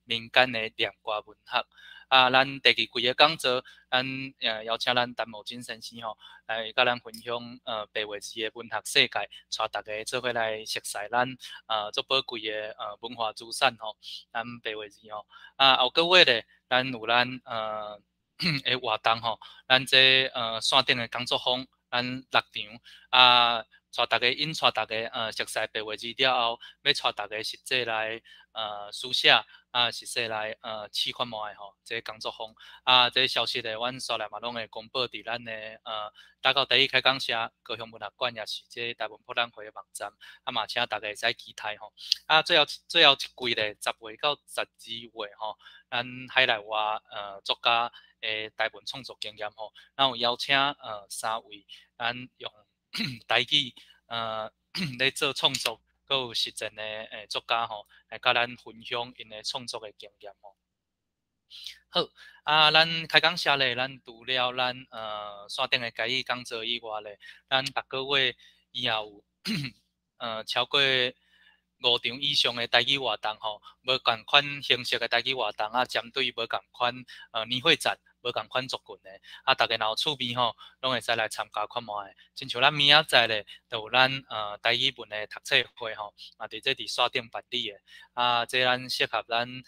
民間的念歌文學。啊，咱第二季的講座，咱邀請咱陳茂錦先生吼，來佮咱分享白話字的文學世界，帶大家做伙來熟悉咱足寶貴的文化資產吼，咱白話字吼。啊，後個月咧，咱有咱的活動吼，咱這線頂的工作坊，咱六場啊，帶大家引帶大家熟悉白話字了後，欲帶大家實際來書寫啊，實際來試看覓吼，這個工作坊啊，這個消息咧，阮煞來嘛攏會公布佇咱的打狗台語開講社高雄文學館，也是這台文博覽會的網站，啊嘛請大家會使期待吼。啊，最後最後一季咧，10月到12月吼，咱海內外作家的台文創作經驗吼，咱有邀請三位，咱用台語咧做創作，閣有實踐的作家吼，來佮咱分享𪜶的創作的經驗吼。好，啊，咱開講社咧，咱除了咱線頂的台語講座以外咧，咱逐個月伊也有超過五場以上的台語活動吼，無仝款形式的台語活動啊，針對無仝款年會展，無仝款族群的，啊，大家若有趣味吼，攏會使來參加看覓。親像咱明仔載咧，就有咱台語文的讀冊會吼，嘛佇這佇線頂辦理的，啊，這咱適合咱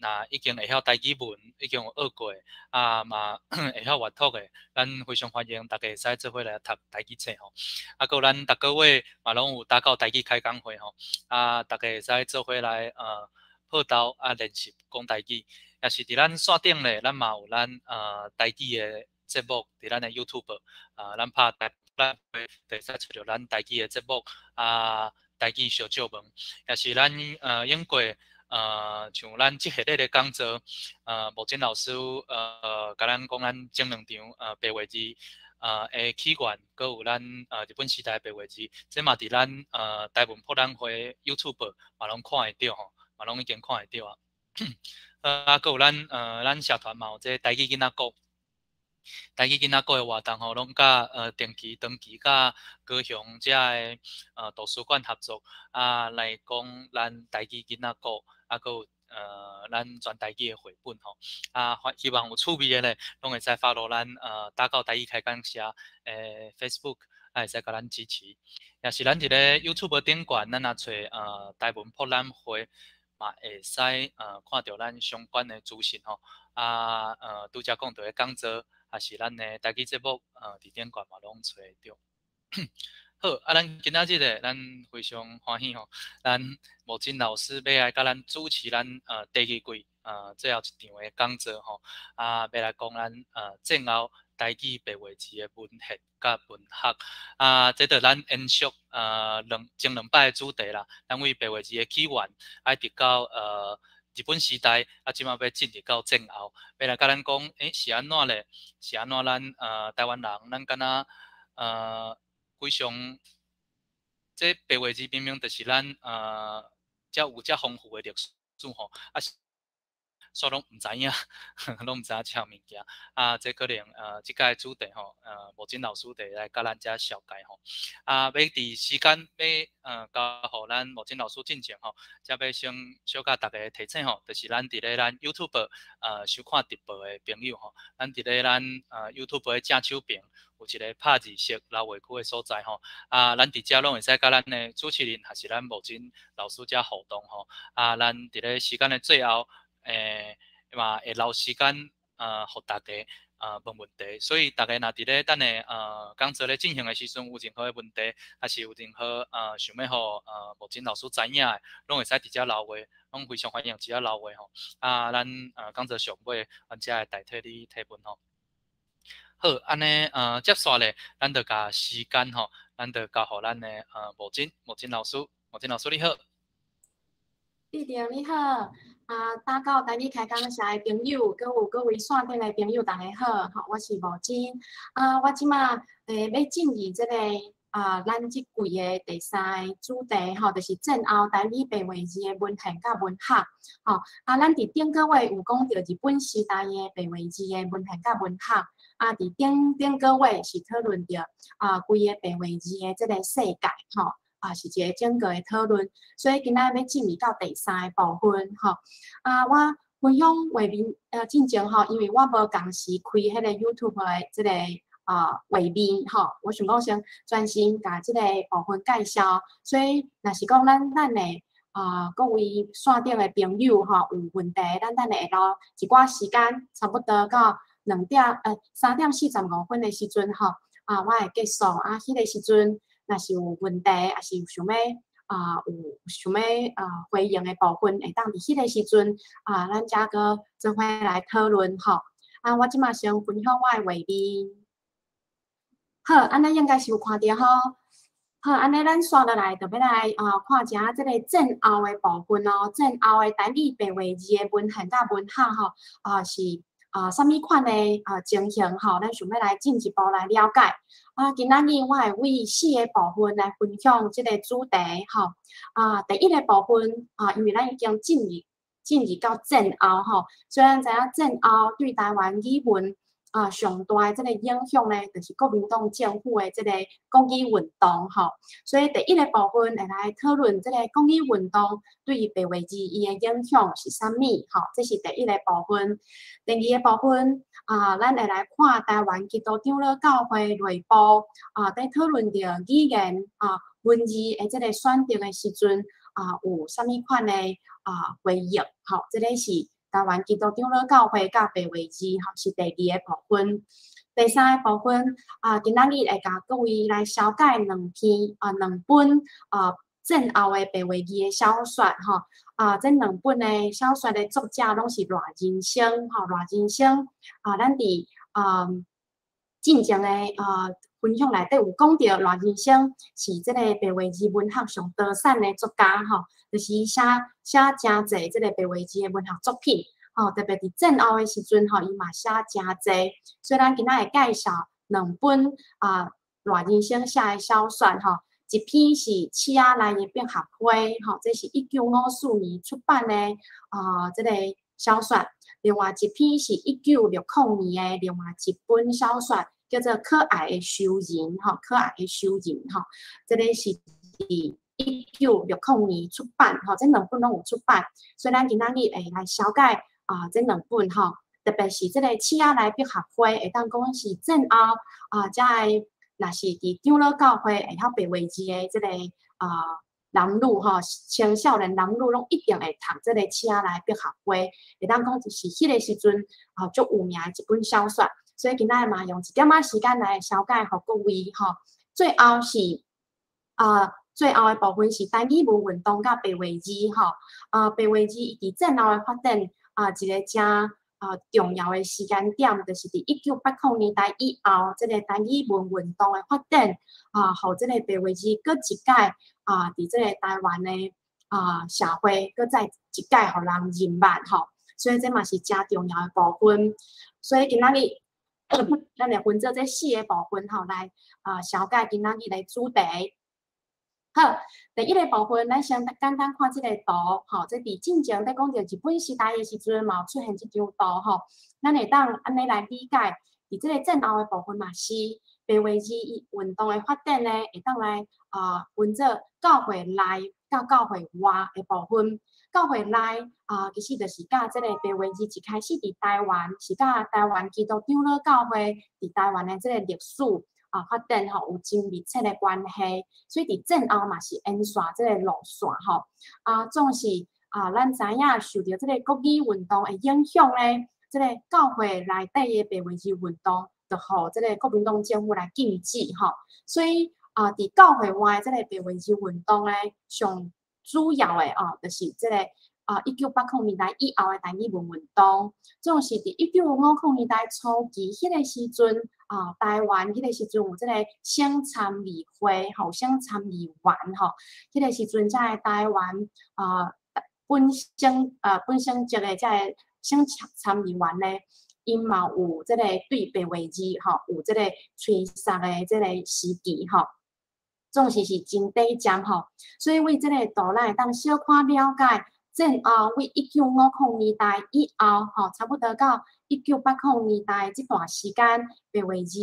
若已經會曉台語文，已經有學過，啊嘛會曉閱讀的，咱非常歡迎大家會使做伙來讀台語冊吼。啊，閣有咱逐個月嘛攏有打狗台語開講會吼，啊，大家會使做伙來報到啊練習講台語。也是佇咱線頂咧，咱嘛有咱台語的節目，佇咱的 YouTube 啊，咱拍台咱會會使揣著咱台語的節目啊，台語小借問，也是咱英國像咱這系列的講座，木真老師共咱講咱前兩場白話字的起源，閣有咱日本時代白話字，這嘛佇咱台文博覽會 YouTube 嘛攏看會著吼，嘛攏已經看會著啊。啊，閣有咱社團嘛有這台語囡仔鼓，台語囡仔鼓的活動吼，攏佮定期長期佮高雄遮的圖書館合作，啊，來講咱台語囡仔鼓，啊，閣有咱全台語的繪本吼，啊，希望有趣味的咧，攏會使 follow 咱打狗台語開講社的 Facebook，啊，會使共咱支持。也是咱佇咧 YouTube 頂懸，咱若揣台文博覽會，嘛會使看著咱相關的資訊吼，啊拄才講著的講座，抑是咱的台語節目，佇頂懸嘛攏揣會著。好，啊，咱今仔日咧，咱非常歡喜吼，咱茂錦老師欲來共咱主持咱第二季最後一場的講座吼，啊，欲來講咱戰後台語白話字的文獻佮文學，啊，這就咱延續前兩擺的主題啦，咱為白話字的起源，啊，直到日本時代，啊，這馬欲進入到戰後，欲來共咱講，欸，是按怎咧？是按怎咱台灣人，咱敢若規常，這白話字明明就是咱遮有遮豐富的歷史吼，啊，煞攏毋知影，攏毋知影這項物件。啊，這可能這屆主題吼，茂錦老師會來共咱遮紹介吼。啊，欲佇時間欲交予咱茂錦老師進前吼，遮欲先小共大家提醒吼，就是咱佇咧咱 YouTube 收看直播的朋友吼，咱佇咧咱YouTube 的正手邊有一個拍字式留話區的所在吼。啊，咱佇遮攏會使佮咱的主持人，抑是咱茂錦老師遮互動吼。啊，咱佇咧時間的最後，嘛會留時間，予大家問問題，所以大家若佇咧等下講座咧進行的時陣，有任何的問題，抑是有任何想欲予茂錦老師知影的，攏會使佇遮留話，攏非常歡迎佇遮留話吼。啊，咱講座上尾，阮才會代替你提問吼。好，按呢接紲咧，咱就共時間吼，咱就交予咱的茂錦，茂錦老師，茂錦老師你好。志玲你好，啊，打狗台語開講社的朋友，閣有各位線頂的朋友，大家好，吼，我是茂錦，啊，我這馬欲進入這個啊，咱這季的第三个主題，吼，就是戰後台語白話字的文獻佮文學，吼，啊，咱佇頂個月有講著日本時代的白話字的文獻佮文學，啊，佇頂頂個月是討論著啊，規个白話字的這個世界，吼。啊，是一个整個的討論。所以今仔欲進入到第三个部分吼。啊，我分享畫面進前吼，因為我無仝時開彼個 YouTube 的這個畫面吼，我想講先專心共這個部分介紹，所以若是講咱的各位線頂的朋友吼有問題，咱等下會留一寡時間，差不多到2點3點45分的時陣吼，啊，我會結束啊，彼個時陣若是有問題，抑是有想欲回應的部分，會當佇彼個時陣啊，咱才閣做伙來討論吼。啊，我這馬先分享我的畫面。好，按呢應該是有看著吼。好，按呢咱紲落來就欲來看一下這個戰後的部分哦。戰後的台語白話字的文獻佮文學吼，啊是啥物款的情形吼？咱想欲來進一步來了解。啊，今仔日我會為四个部分來分享這個主題吼。啊，第一个部分啊，因為咱已經進入到戰後吼，雖然知影戰後對台灣語文上大的這個影響呢，就是國民黨政府的這個國語運動吼。所以第一个部分會來討論這個國語運動對於白話字伊的影響是啥物吼，這是第一个部分。第二个部分啊，咱會來看台灣基督長老教會內部啊，佇討論著語言啊文字的這個選擇的時陣啊，有啥物款的回應吼，這个是台灣基督長老教會佮白話字吼，是第二个部分。第三个部分啊，今仔日會共各位來紹介兩篇啊，兩本戰後的白話字的小說吼。啊，這兩本的小說的作者攏是賴仁生吼，賴仁生啊，咱佇進前的分享內底有講著賴仁生是這個白話字文學上多產的作家吼，就是伊寫寫誠濟這個白話字的文學作品吼，特別佇戰後的時陣吼，伊嘛寫誠濟。所以咱今仔會介紹兩本賴仁生寫的小說吼，一篇是《刺仔內的百合花》吼，這是1954年出版的這個小說。另外一篇是1960年的另外一本小說，叫做《可愛的仇人》吼，《可愛的仇人》吼，這个是佇1960年出版吼，這兩本攏有出版，所以咱今仔日會來紹介這兩本吼，特別是這个《刺仔內百合花》，會當講是戰後啊，才會若是佇長老教會會曉白話字的這个男女吼，青少年男女攏一定會讀這个《刺仔內百合花》，會當講就是彼个時陣足有名的一本小說。所以今仔日嘛用一點仔時間來紹介予各位吼。最後是最後的部分是台語文運動佮白話字吼。啊，白話字伊佇戰後的發展啊，一个誠重要的時間點，就是佇1980年代以後，這個台語文運動的發展啊，予這个白話字閣一擺啊，佇這個台灣的社會閣再一擺予人認捌吼。所以這嘛是誠重要的部分。所以今仔日咱會分做這四个部分吼，來紹介今仔日的主題。好，第一个部分，咱先簡單看這個圖吼，這佇進前佇講著日本時代的時陣，嘛有出現這張圖吼。咱會當按呢來理解，佇這個戰後的部分嘛是白話字運動的發展呢，會當來分做教會內佮教會外的部分。教會內啊，其實就是佮這個白話字一開始佇台灣，是佮台灣基督長老教會佇台灣的這個歷史發展吼，有真密切的關係。所以佇戰後嘛是延續這個路線吼。啊，總是啊，咱知影受著這個國語運動的影響呢，這個教會內底的白話字運動，就予這個國民黨政府來禁止吼。所以啊，佇教會外的這個白話字運動呢，上主要的哦，就是這個1980年代以後的台語文運動，總是佇1950年代初期彼个時陣啊，台灣彼个時陣有這個省參議會吼，省參議員吼，彼个時陣才會台灣本省籍的這个省參議員呢，𪜶嘛有這個對白話字吼，有這個催殺的這個時期吼。總是是真短暫吼，所以為這個圖，咱會當小可了解戰後為1950年代以後吼，差不多到1980年代這段時間，白話字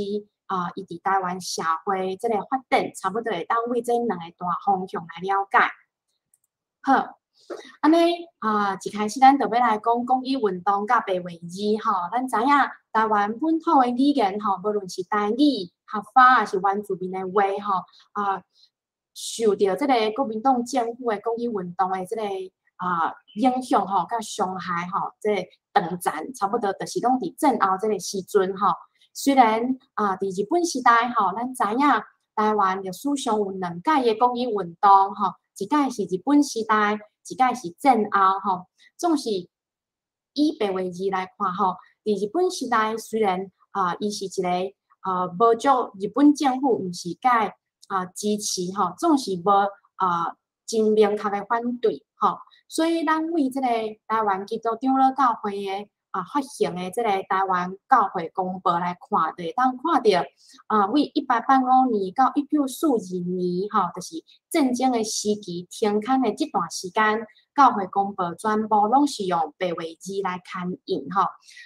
啊，伊佇台灣社會這個發展，差不多會當為這兩个大方向來了解。好，按呢啊，一開始咱就欲來講國語運動佮白話字吼。咱知影台灣本土的語言吼，無論是台語、客家抑是原住民的話吼，啊，受著這個國民黨政府的國語運動的這個影響吼，佮傷害吼，這個斷層差不多就是攏佇戰後這個時陣吼。雖然啊，佇日本時代吼，咱知影台灣歷史上有兩屆的國語運動吼，一屆是日本時代，一屆是戰後吼。總是以白話字來看吼，佇日本時代雖然啊，伊是一个無足日本政府毋是介支持吼，總是無真明確的反對吼。所以咱為這个台灣基督長老教會的發行的這个台灣教會公報來看，就會當看著啊，為1885年到1942年吼，就是戰爭的時期停刊的這段時間，教會公報全部攏是用白話字來刊印吼。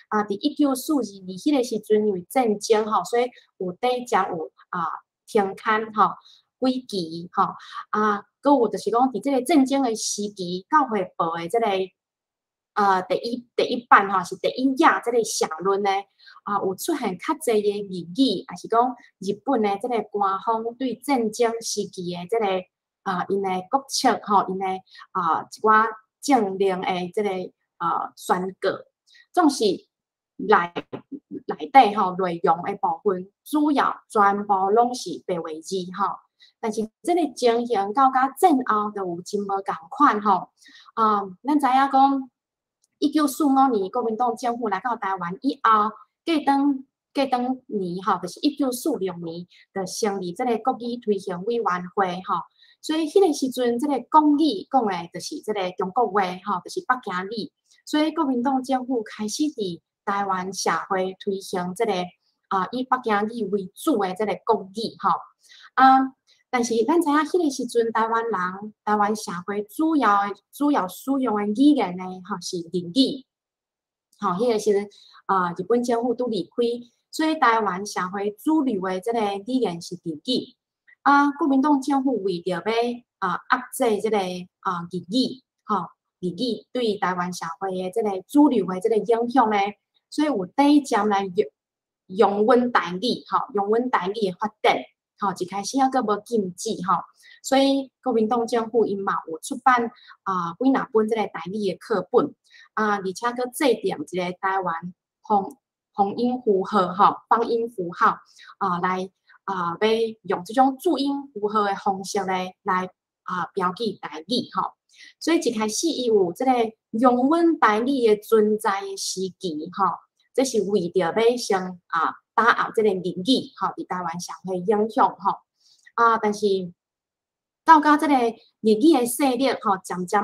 啊，佇1942年彼个時陣，因為戰爭吼，所以有短暫有停刊吼幾期吼。啊，閣有就是講，佇這個戰爭的時期，教會報的這個第一版吼，是第一頁這个社論呢，有出現較濟的日語，抑是講日本的這个官方對戰爭時期的這个𪜶的國策吼，𪜶的一寡政令的這个宣告，總是內底吼內容的部分，主要全部攏是白話字吼。但是這个情形到甲戰後就有真無仝款吼。啊，咱知影講，1945年國民黨政府來到台灣以後，過當年吼，就是1946年，就成立這个國語推行委員會吼。所以彼个時陣，這个國語講的就是這个中國話吼，就是北京語。所以國民黨政府開始佇台灣社會推行這个以北京語為主的這个國語吼。啊，但是咱知影彼个時陣，台灣人、台灣社會主要使用的語言呢，吼是日語。吼，彼個時陣啊，日本政府拄離開，所以台灣社會主流的這个語言是日語。啊，國民黨政府為著欲壓制這个日語，吼，日語對台灣社會的這个主流的這个影響呢，所以有短暫來容忍台語，吼，容忍台語的發展。吼，一開始猶閣無禁止吼，所以國民黨政府𪜶嘛有出版幾若本這个台語的課本，啊，而且閣制定一个台灣方音符號吼，方音符號啊，來欲用這種注音符號的方式咧來標記台語吼。所以一開始伊有這个容忍台語的存在的時期吼，這是為著欲先打壓這个日語吼，佇台灣社會影響吼。啊，但是到甲這个日語的勢力吼，漸漸仔，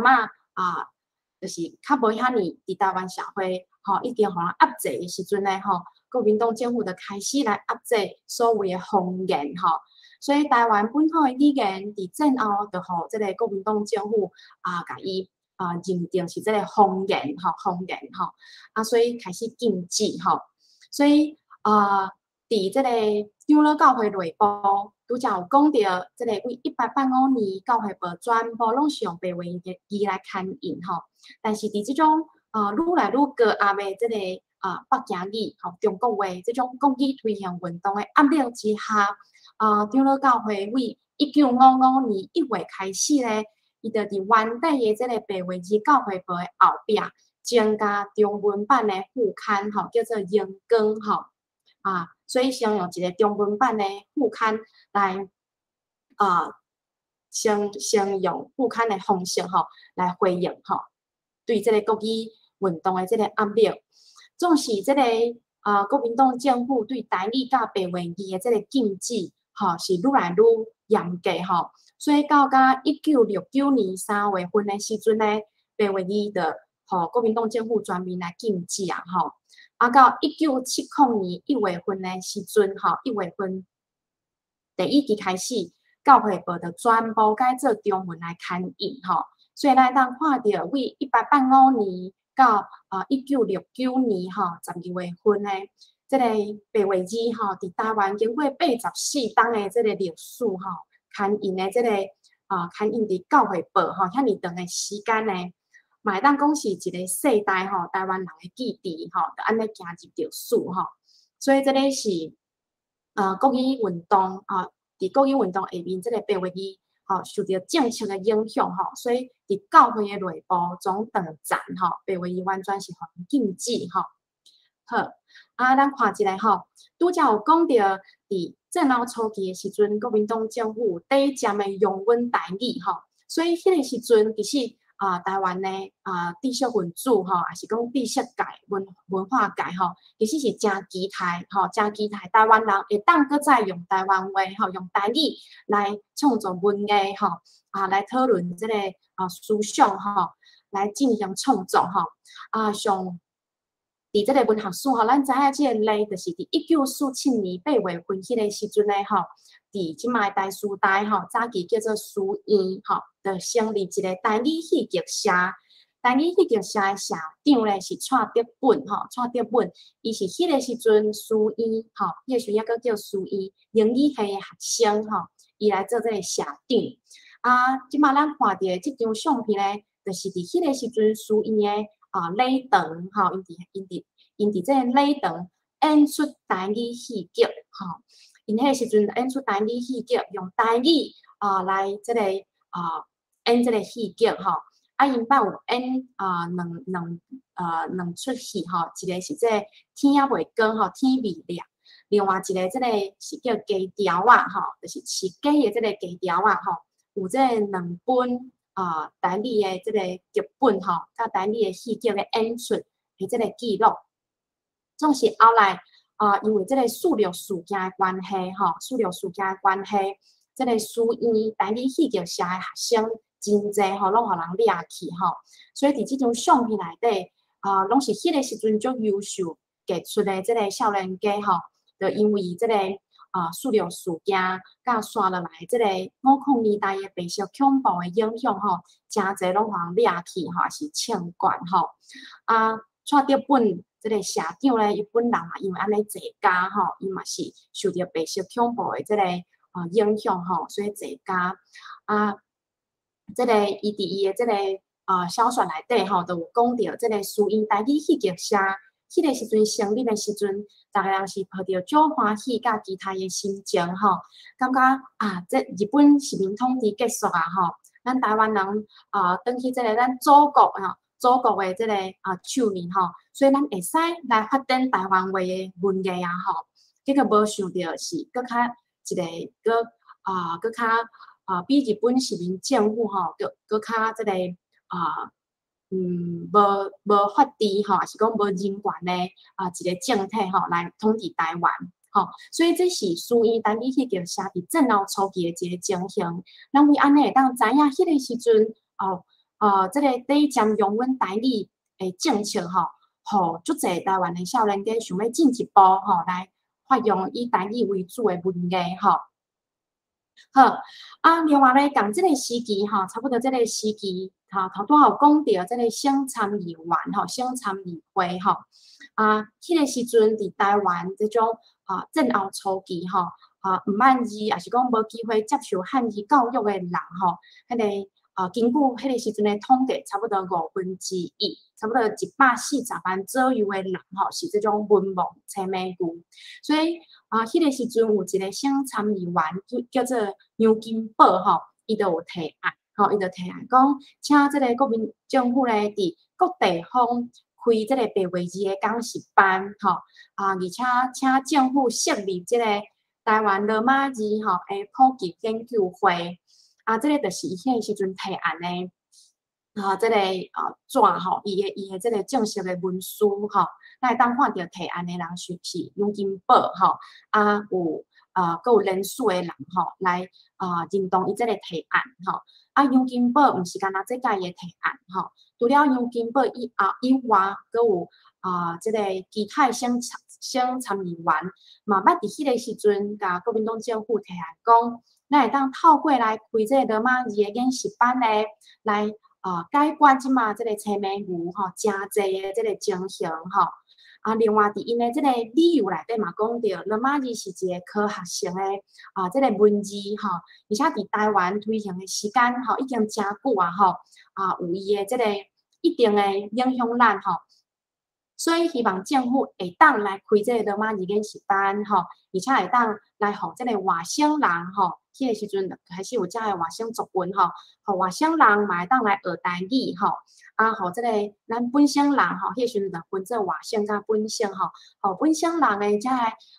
就是較無遐爾佇台灣社會吼，已經予人壓制的時陣呢吼，國民黨政府就開始來壓制所謂的方言吼。所以台灣本土的語言佇戰後就予這个國民黨政府共伊認定是這个方言吼，方言吼，啊，所以開始禁止吼。所以佇這个長老教會內部，拄才有講著，這个為1885年教會報全部攏是用白話字來刊印吼。但是佇這種愈來愈高壓的這个北京語吼，中國話這種國語推行運動的壓力之下，長老教會為1955年1月開始咧，伊就佇原底的這个白話字教會報的後壁增加中文版的副刊吼，叫做熒光吼。啊，所以先用一个中文版的副刊來先用副刊的方式吼來回應吼，對這个國語運動的這个壓力。總是這个國民黨政府對台語佮白話字的這个禁止吼，是愈來愈嚴格吼。所以到甲1969年3月份的時陣呢，白話字就予國民黨政府全面來禁止啊吼。啊，到1970年1月份的時陣吼，1月份第一期開始，教會報就全部改做中文來刊印吼。所以咱會當看著，為1885年到1969年吼12月份呢，這這个白話字吼，佇台灣經過84冬的這个歷史吼，刊印的這个啊，刊印佇教會報吼，遐爾長的時間呢，嘛會當講是一个世代吼，台灣人的記憶吼，就按呢行入歷史吼。所以這个是國語運動啊，佇國語運動下面，這个白話字吼受著政策的影響吼，所以佇教會的內部總斷層吼，白話字完全是予人禁止吼。好，啊，咱看一下吼，拄才有講著佇戰後初期的時陣，國民黨政府短暫的容忍台語吼，所以彼個時陣其實啊，台灣的啊知識分子吼，抑是講知識界、文化界吼，其實是誠期待吼，誠期待台灣人會當閣再用台灣話吼，用台語來創作文藝吼，啊來討論這个啊思想吼，來進行創作吼，啊像佇這个文學史吼，咱知影這个例，就是佇1947年8月份彼个時陣咧吼，佇這擺台師大吼，早期叫做書院吼，就成立一个台語戲劇社。台語戲劇社的社長咧是蔡德本吼，蔡德本，伊是彼个時陣書院吼，彼个時陣猶閣叫書院英語系的學生吼，伊來做這个社長。啊，這擺咱看著的這張相片咧，就是佇彼個時陣書院的啊禮堂吼，𪜶佇這个禮堂演出台語戲劇吼，𪜶彼个時陣演出台語戲劇，用台語啊來這个啊演這个戲劇吼。啊，𪜶捌有演啊兩出戲吼，一个是這个天猶未光吼，天未亮；另外一个這个是叫雞條仔吼，就是飼雞的這个雞條仔吼，有這个兩本啊台語的這个劇本吼，佮台語的戲劇的演出的這个記錄。總是後來啊，因為這个四六事件的關係吼，四六事件的關係，這个書院台語戲劇社的學生真濟吼，攏予人掠去吼，所以佇這張相片內底啊，攏是彼个時陣足優秀傑出的這个少年家吼，就因為這个啊四六事件，佮紲落來這个50年代的白色恐怖的影響吼，誠濟攏予人掠去吼，抑是槍決吼。啊，蔡德本這个社長咧，伊本人嘛，因為按呢坐監吼，伊嘛是受著白色恐怖的這个啊影響吼，所以坐監啊。這个伊佇伊的這个啊小說內底吼，就有講著這个書院台語戲劇社，彼个時陣成立的時陣，逐个人是抱著足歡喜佮期待的心情吼，感覺啊，這日本殖民統治結束啊吼，咱台灣人啊，轉去這个咱祖國吼，祖國的這个啊手裡吼，所以咱會使來發展台灣話的文藝啊吼。結果無想著是閣較一个閣啊閣較啊比日本殖民政府吼，閣閣較這个啊無法治吼，抑是講無人權的啊一个政體吼來統治台灣吼，所以這是書院台語戲劇社佇戰後初期的一個情形。咱為按呢會當知影彼个時陣哦，這个短暫容忍台語的政策吼，予足濟台灣的少年家想欲進一步吼來發揚以台語為主的文藝吼。好，啊，另外咧，仝這个時期吼，差不多這个時期，吼，頭拄仔有講著這个省參議員吼，省參議會吼，啊，彼个時陣佇台灣這種啊戰後初期吼，啊毋捌字，抑是講無機會接受漢字教育的人吼，彼个啊根據彼个時陣的統計，差不多1/5，差不多140萬左右的人吼，是這種文盲青盲牛，所以啊，彼个時陣有一個省參議員叫做楊金寶吼，伊就有提案，吼，伊就提案講，請這个國民政府咧，佇各地方開這个白話字的講習班，吼，啊，而且請政府設立這个台灣羅馬字吼的普及研究會，啊，這个就是伊彼个時陣提案的，啊，這个啊紙吼，伊的這个正式的文書吼，咱會當看著提案的人是楊金寶吼，啊有啊，閣有連署的人吼，來啊認同伊這個提案吼。啊，楊金寶毋是干焦這擺的提案吼，除了楊金寶以後以外，閣有啊這個其他省參議員嘛捌佇彼个時陣，共國民黨政府提案講，咱會當透過來開這個羅馬字的研習班咧，來啊解決這馬這個青盲牛吼誠濟的這個情形吼。啊，另外佇𪜶的這個理由內底嘛講著，羅馬字是一個科學性的啊，這個文字吼，而且佇台灣推行的時間吼已經誠久啊吼，啊有伊的這個一定的影響力吼。所以希望政府會當來開這個羅馬字研習班吼，而且會當來予這個外省人吼，彼個時陣就開始有遮个外省族群吼，予外省人嘛會當來學台語吼，啊，予這個咱本省人吼，彼個時陣就分做外省佮本省吼，予本省人的遮个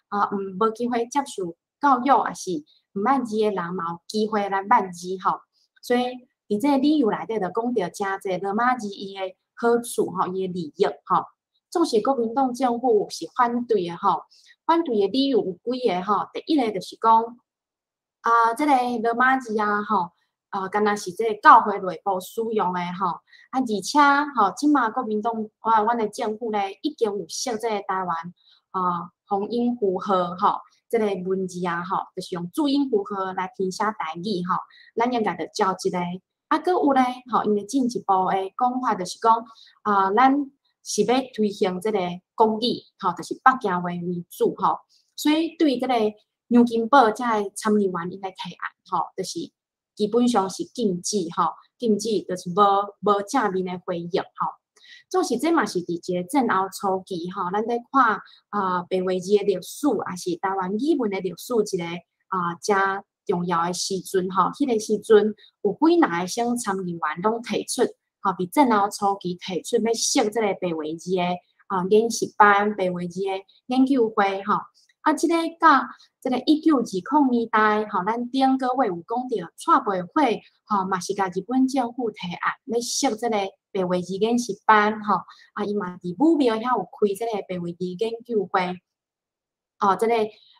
啊，無機會接受教育，抑是毋捌字的人嘛有機會來捌字吼。所以佇這個理由內底就講著誠濟羅馬字伊的好處吼，伊的利益吼。總是國民黨政府是反對的吼，反對的理由有幾个吼。第一个就是講，啊，這個羅馬字啊吼，啊，敢若是這個教會內部使用的吼，啊，而且吼，這馬國民黨啊，阮的政府咧已經有設這個台灣啊洪音符號吼，這個文字啊吼，就是用注音符號來拼寫台語吼，咱應該著照這个。啊，閣有咧吼，𪜶的進一步的講法就是講，啊，咱是欲推行這個國語，吼，就是北京話為主吼，所以對這個楊金寶遮个參議員𪜶的提案，吼，就是基本上是禁止，吼，禁止就是無正面的回應，吼。總是這嘛是佇一個戰後初期，吼，咱咧看啊白話字的歷史，抑是台灣語文的歷史一個啊誠重要的時陣，吼，彼個時陣有幾若个省參議員攏提出。吼，佇戰後初期提出欲設這個白話字的啊研習班、白話字的研究會，吼。啊，這個佮這個1920年代，吼，咱頂個月有講著，蔡培慧，吼，嘛是共日本政府提案，欲設這個白話字研習班，吼。啊，伊嘛佇武廟遐有開這個白話字研究會，哦，這個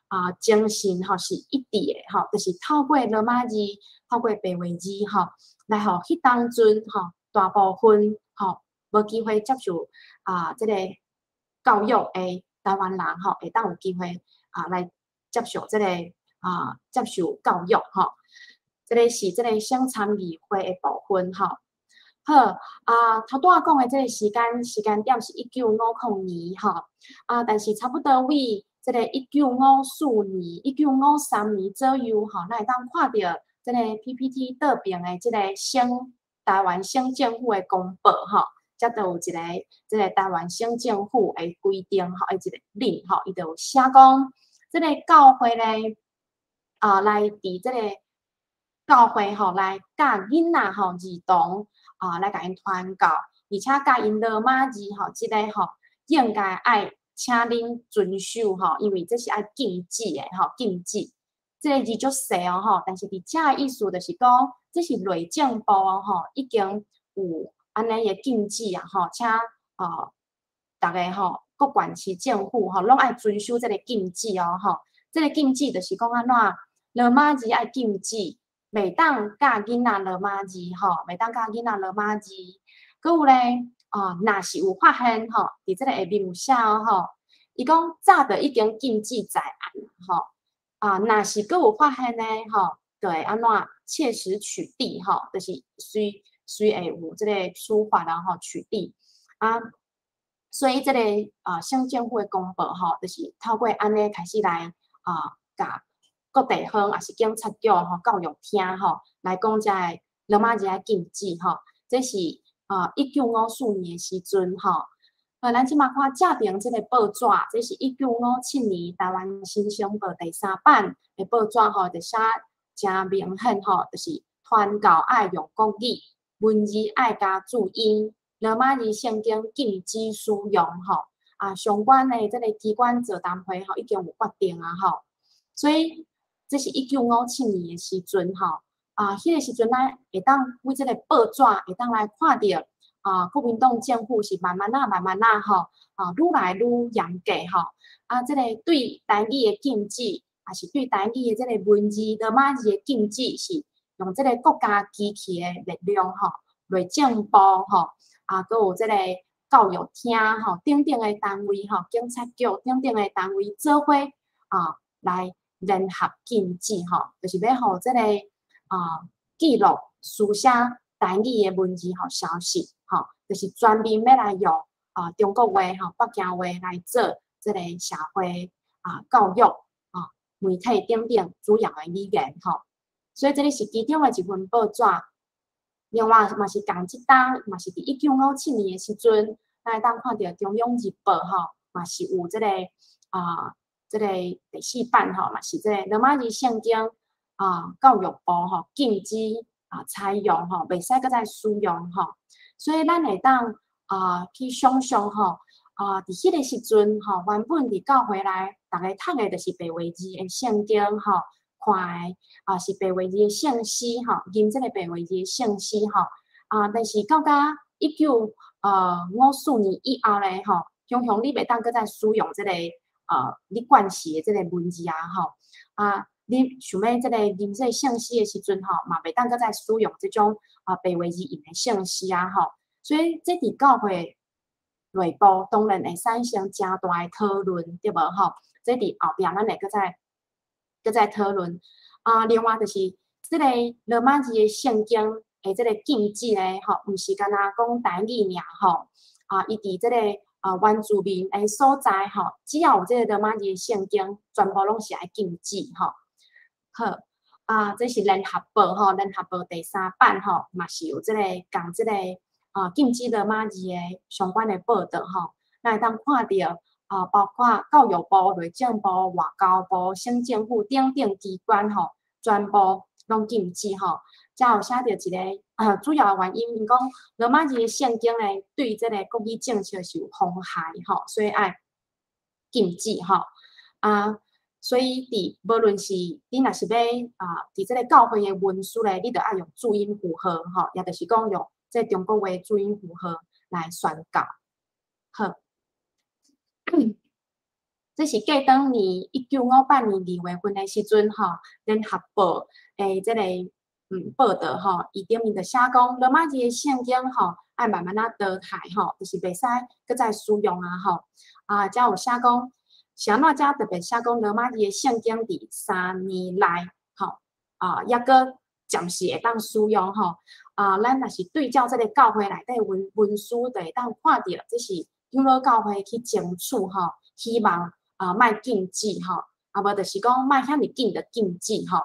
啊精神吼是一致的，吼，就是透過羅馬字，透過白話字，吼，來予彼當陣，吼，大部分吼無機會接受啊這個教育的台灣人吼，會當有機會啊來接受這個啊接受教育吼。這個是這個省參議會的部分吼。好啊，頭拄仔講的這個時間點是1950年吼啊，但是差不多為這個1954年、1953年左右吼，咱會當看著這個 PPT 倒爿的這個省台灣省政府的公報吼，才就有一個這個台灣省政府的規定吼，的一個令吼，伊就有寫講，這個教會咧啊，來佇這個教會吼來教囡仔吼兒童啊，來共𪜶傳教，而且教𪜶羅馬字吼，這个吼應該愛請恁遵守吼，因為這是愛禁止的吼，禁止。這个字足細哦吼，但是佇遮的意思就是講，這是內政部哦吼，已經有按呢的禁止啊吼，請哦逐个吼各縣市政府吼攏愛遵守這个禁止哦吼。這个禁止就是講按怎羅馬字愛禁止，袂當教囡仔羅馬字吼，袂當教囡仔羅馬字。閣有咧，哦，若是有發現吼，佇這个下面有寫哦吼，伊講早就已經禁止在案吼。啊，若是閣有發現呢，吼，就會按怎切實取締吼，就是隨隨會有這个處罰啦吼，取締啊。所以這个啊省政府的公報吼，就是透過按呢開始來啊，共各地方抑是警察局吼、教育廳吼來講遮个羅馬字愛禁止吼，這是啊1954年的時陣吼。咱這馬看正爿這個報紙，這是1957年台灣新生報第三版的報紙吼，就寫誠明顯吼，就是傳教愛用國語，文字愛加注音，羅馬字聖經禁止使用吼。啊，相關的這個機關座談會吼已經有決定啊吼。所以這是1957年的時陣吼，啊，彼個時陣咱會當對這個報紙會當來看著。啊，國民黨政府是慢慢仔、慢慢仔吼，啊，愈來愈嚴格吼。啊，這個對台語的禁止，抑是對台語的這個文字、羅馬字的禁止，是用這個國家機器的力量吼，內政部吼，啊，閣有這個教育廳吼等等的單位吼，警察局等等的單位做伙啊，來聯合禁止吼，就是欲予這個啊記錄書寫台語的文字吼消失。吼，就是全面欲來用中國話吼，北京話來做這個社會教育媒體等等主要的語言吼。所以這个是其中的一份報紙。另外嘛是仝這冬，嘛是佇1957年的時陣，咱會當看著中央日報吼，嘛是有這個第四版吼，嘛是這個羅馬字聖經教育部吼禁止採用吼，袂使閣再使用吼。所以咱會當去想象吼，佇彼個時陣吼，原本佇教會內，逐家讀的就是白話字的聖經吼，看的是白話字的聖詩吼，吟這個白話字的聖詩吼。但是到甲1954年以後咧吼，雄雄你袂當閣再使用這個你慣勢的這個文字啊吼。你想欲這個吟這個聖詩的時陣吼，嘛袂當閣再使用這種白話字吟的聖詩啊吼。所以這佇教會內部當然會產生誠大的討論，對無吼？這佇後壁咱會閣再討論。另外就是這個羅馬字的聖經的這個禁止咧吼，毋是干焦講台語爾吼。伊佇這個原住民的所在吼，只要有這個羅馬字的聖經，全部攏是愛禁止吼。好，這是聯合報吼，聯合報第三版吼，嘛是有這個仝這個禁止羅馬字的相關的報導吼。咱會當看著包括教育部、內政部、外交部、省政府等等機關吼，全部攏禁止吼。遮有寫著一個主要的原因，𪜶講羅馬字的聖經咧，對這個國語政策是有妨害吼，所以愛禁止吼。所以佇無論是你若是欲佇這個教會的文書咧，你著愛用注音符號吼，也就是講用這中國話注音符號來宣告。好，這是過當年1958年2月份的時陣吼，聯合報的這個報導吼，伊頂面就寫講羅馬字的聖經吼，愛慢慢仔淘汰吼，就是袂使閣再使用啊吼。遮有寫講，是按怎遮特別寫講羅馬字的聖經佇3年內吼，猶閣暫時會當使用吼。咱若是對照這個教會內底文書，就會當看著，這是長老教會去爭取吼，希望莫禁止吼，無就是講莫遐爾緊就禁止吼。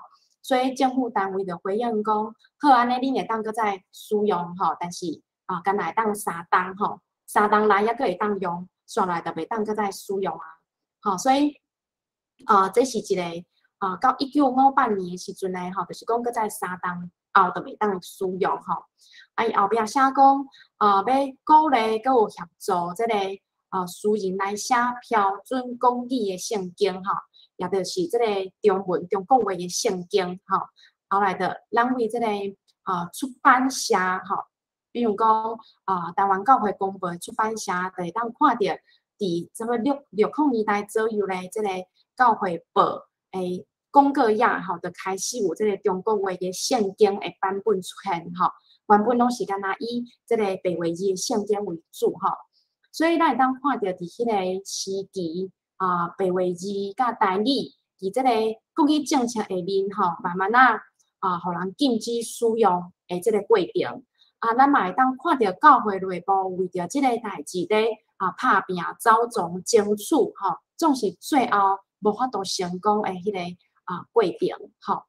所以政府單位就回應講，好，按呢恁會當閣再使用吼，但是干焦會當三冬吼，3冬內猶閣會當用，紲來就袂當閣再使用啊。吼，所以這是一個到1958年的時陣咧吼，就是講閣再三冬後就袂當使用吼。伊後壁寫講，欲鼓勵閣有協助這個私人來寫標準國語的聖經吼，也就是這個中文中國話的聖經吼。後來就咱為這個出版社吼，比如講台灣教會公報出版社，就會當看著佇這個60年代左右咧，這個教會報的廣告頁吼，就開始有這個中國話的聖經的版本出現吼。原本攏是干焦以這個白話字的聖經為主吼。所以咱會當看著佇彼個時期白話字佮台語佇這個國語政策下面吼，慢慢仔予人禁止使用的這個過程。咱嘛會當看著教會內部為著這個代誌咧拍拚、走傱、爭取吼，總是最後無法度成功的彼個過程吼。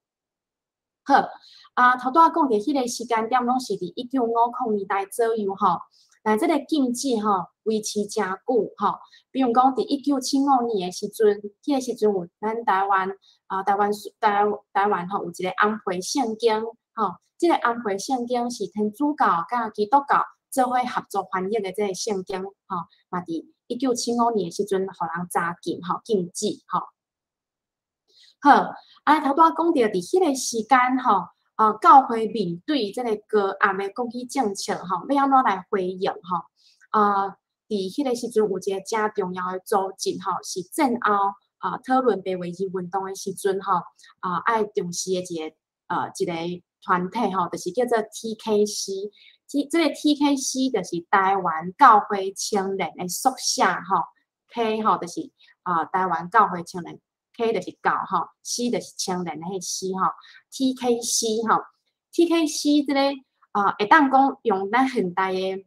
好，頭拄仔講著彼個時間點，攏是佇1950年代左右吼。但這個禁止吼維持誠久吼。比如講，佇1975年的時陣，彼個時陣有咱台灣吼有一個紅皮聖經吼。這個紅皮聖經是天主教佮基督教做伙合作翻譯的這個聖經吼，嘛佇1975年的時陣，予人查禁吼，禁止吼。好，頭拄仔講著佇彼個時間吼，教會面對這個高壓的國語政策吼，欲按怎來回應吼？佇彼個時陣有一個誠重要的組織吼，是戰後討論白話字運動的時陣吼，愛重視的一個團體吼，就是叫做 TKC。這個 TKC 就是台灣教會青年的縮寫吼，K 吼就是台灣教會青年。K 就是教吼，C 就是青年的彼 C 吼，TKC 吼，TKC 這個會當講用咱現代的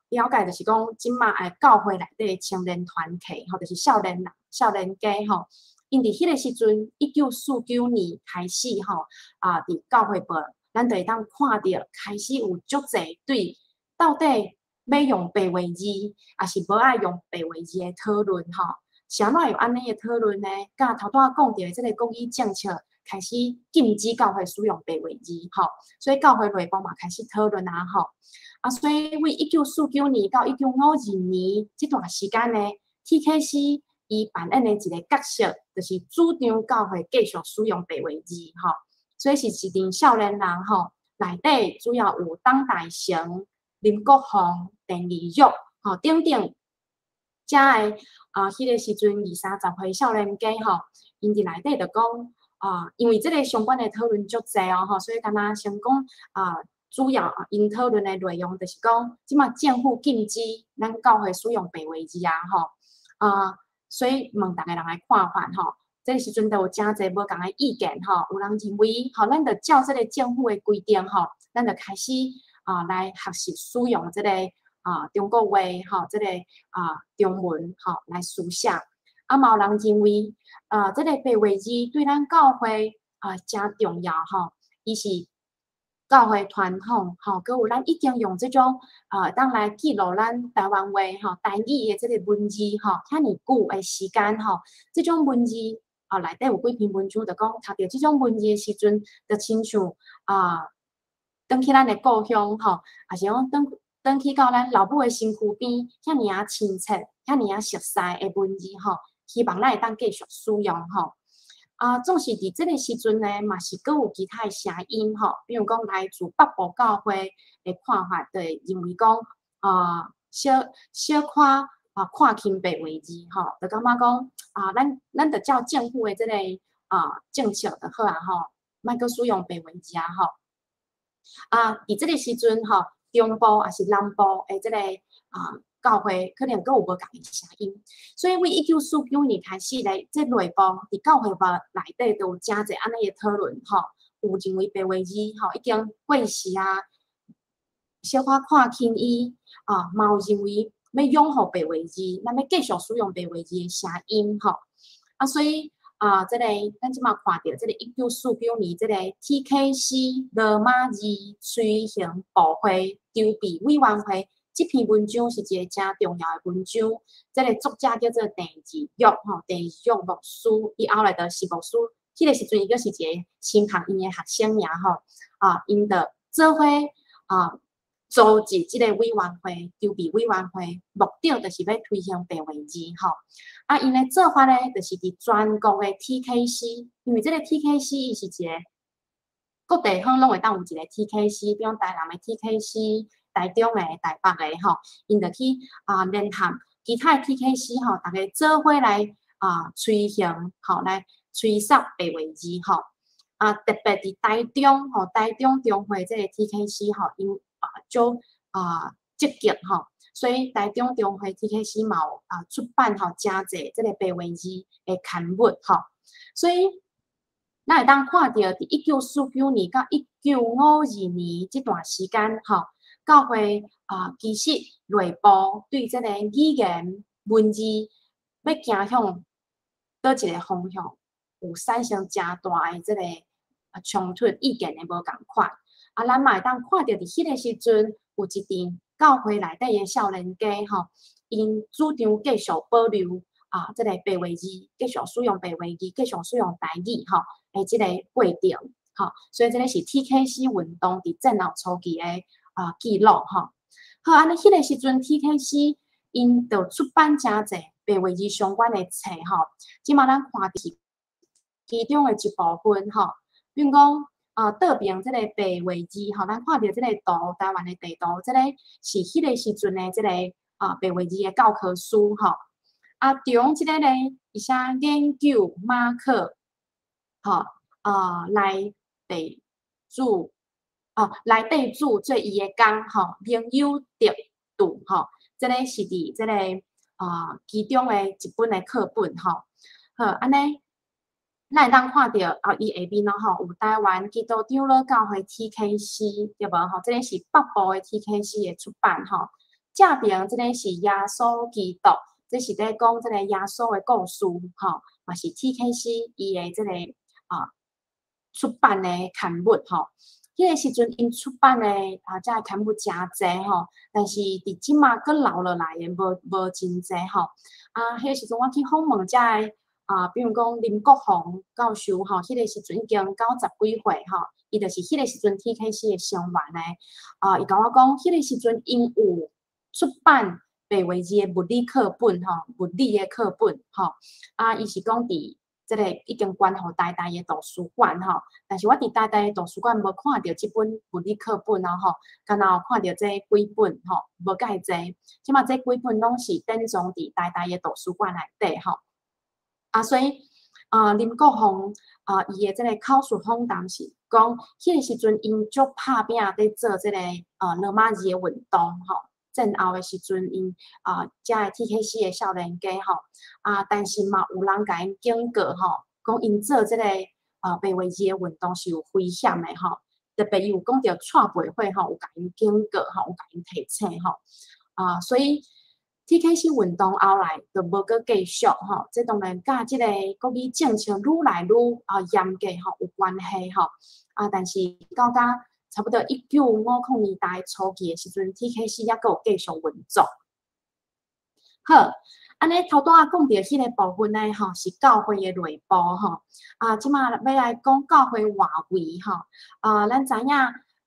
了解就是講，這馬教會內底青年團契吼，就是少年人、少年家吼，𪜶佇彼个時陣，1949年開始吼，佇教會報，咱就會當看著開始有足濟對到底欲用白話字，抑是無愛用白話字的討論吼。是按怎會有按呢的討論呢？佮頭拄仔講著的這个國語政策開始禁止教會使用白話字吼，所以教會內部嘛開始討論啊吼。所以為1949年到1952年這段時間呢，TKC 伊扮演的一个角色，就是主張教會繼續使用白話字吼。所以是一陣少年人吼，內底主要有董大成、林國鳳、鄭麗玉吼等等。遮的彼个時陣二三十歲少年家吼，𪜶佇內底就講，因為這个相關的討論足濟哦吼，所以敢若先講，主要𪜶討論的內容就是講，這馬政府禁止咱教會使用白話字啊吼，所以問逐个人的看法吼。這个時陣就有誠濟無仝的意見吼，有人認為吼，咱就照這个政府的規定吼，咱就開始來學習使用這个中國話吼，這个中文吼來書寫。嘛有人認為，這个白話字對咱教會誠重要吼，伊是教會傳統吼，閣有咱已經用這種當來記錄咱台灣話吼、台語的這个文字吼，遐爾久的時間吼，這種文字內底有幾篇文章就講，讀著這種文字的時陣，就親像轉去咱的故鄉吼，抑是講轉去到咱老母的身軀邊，遐爾仔親切、遐爾仔熟似的文字吼，希望咱會當繼續使用吼。總是佇這个時陣呢，嘛是閣有其他的聲音吼，比如講來自北部教會的看法，就會認為講小小可看輕白話字吼，就感覺講咱就照政府的這个政策就好啊吼，莫閣使用白話字啊吼。佇這个時陣吼，中部抑是南部的這个教會可能閣有無仝的聲音，所以為1949年開始咧，這內部佇教會內內底都有誠濟按呢的討論吼，有認為白話字吼已經過時啊，小可看輕伊，嘛有認為欲擁護白話字，咱欲繼續使用白話字的聲音吼。所以這个咱這馬看著這个1949年這个 TKC 羅馬字隨行部會籌備委員會。這篇文章是一个誠重要的文章，這个作者叫做鄭志玉吼，鄭志玉牧師，伊後來就是牧師，彼个時陣伊閣是一个神學院的學生爾吼，𪜶就做伙組織這个委員會，籌備委員會，目的就是欲推行白話字吼。𪜶的做法呢，就是佇全國的 TKC，因為這个 TKC 伊是一个各地方攏會當有一个 TKC，比如講台南的 TKC，台中的、台北的吼，𪜶就去聯合其他的 TKC 吼，逐家做伙來推行吼，來吹殺白話字吼。特別佇台中吼，台中中會這个 TKC 吼，𪜶足積極吼，所以台中中會 TKC 嘛有出版吼誠濟這个白話字的刊物吼，所以咱會當看著佇1949年到1952年這段時間吼，教會其實內部對這个語言文字欲走向佗一个方向，有產生誠大的這个衝突，意見的無仝款。咱嘛會當看著佇彼個時陣，有一陣教會內底的少年家吼，𪜶主張繼續保留這个白話字，繼續使用白話字，繼續使用台語吼的這个過程吼。所以這个是 TKC 運動佇戰後初期的記錄吼。好，按呢彼个時陣 TKC 𪜶就出版誠濟白話字相關的冊吼。這馬咱看著是其中的一部分吼，比如講倒爿這個白話字吼，咱看著這个圖，台灣的地圖，這个是彼個時陣的這个白話字的教科書吼。中這个呢，伊寫研究馬可，吼，來地主，來地主做伊的工吼，明有得度吼，這個是佇這個其中的一本的課本吼。好，按呢，咱會當看著啊，伊下面咯吼，有台灣基督長老教會 TKC 對無吼？這个是北部的 TKC 的出版吼。正爿這个是耶穌基督，這是咧講這个耶穌的故事吼，嘛是 TKC 伊的這个出版的刊物吼。彼个時陣𪜶出版的啊，這个刊物誠濟吼，但是佇這馬閣留落來的無真濟吼。啊，彼个時陣我去訪問這个啊，比如講林國宏教授吼，彼個時陣已經九十幾歲吼，伊就是彼個時陣 TKC 的成員呢。啊，伊共我講，彼個時陣𪜶有出版白話字的物理課本吼，物理的課本吼。啊，伊是講佇這个已經捐予台大的圖書館吼，但是我佇台大的圖書館無看著這本物理課本啊吼，干焦有看著這幾本吼，無蓋濟。這馬這幾本攏是典藏佇台大的圖書館內底吼。啊，所以啊，林國宏啊，伊的這個口述訪談是講，彼個時陣𪜶足拍拚佇做這個羅馬字的運動吼。戰後的時陣，𪜶啊，遮个 TKC 的少年家吼，啊，但是嘛有人共𪜶警告吼，講𪜶做這個白話字的運動是有危險的吼。特別伊有講著蔡培慧吼，有共𪜶警告吼，有共𪜶提醒吼。啊，所以 TKC 運動後來就無閣繼續吼。這當然佮這個國語政策愈來愈嚴格吼有關係吼。啊，但是到甲差不多1950年代初期的時陣，TKC 猶閣有繼續運作。好，按呢頭拄仔講著彼个部分呢，吼，是教會的內部吼。啊，這馬欲來講教會外圍吼。啊，咱知影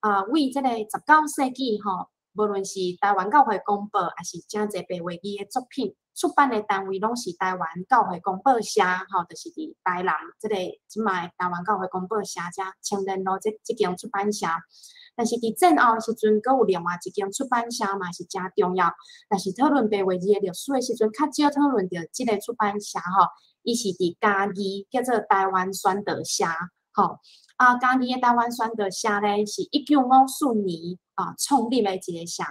啊，為這个19世紀吼，無論是台灣教會公報，抑是誠濟白話字的作品，出版的單位攏是台灣教會公報社，吼，就是佇台南這个這馬的台灣教會公報社遮青年路這間出版社。但是佇戰後的時陣，閣有另外一間出版社嘛是誠重要。但是討論白話字的歷史的時陣，較少討論著這个出版社吼，伊是佇嘉義叫做台灣宣道社，吼。啊，嘉義的台灣宣道社咧，是1954年啊創立的一个社，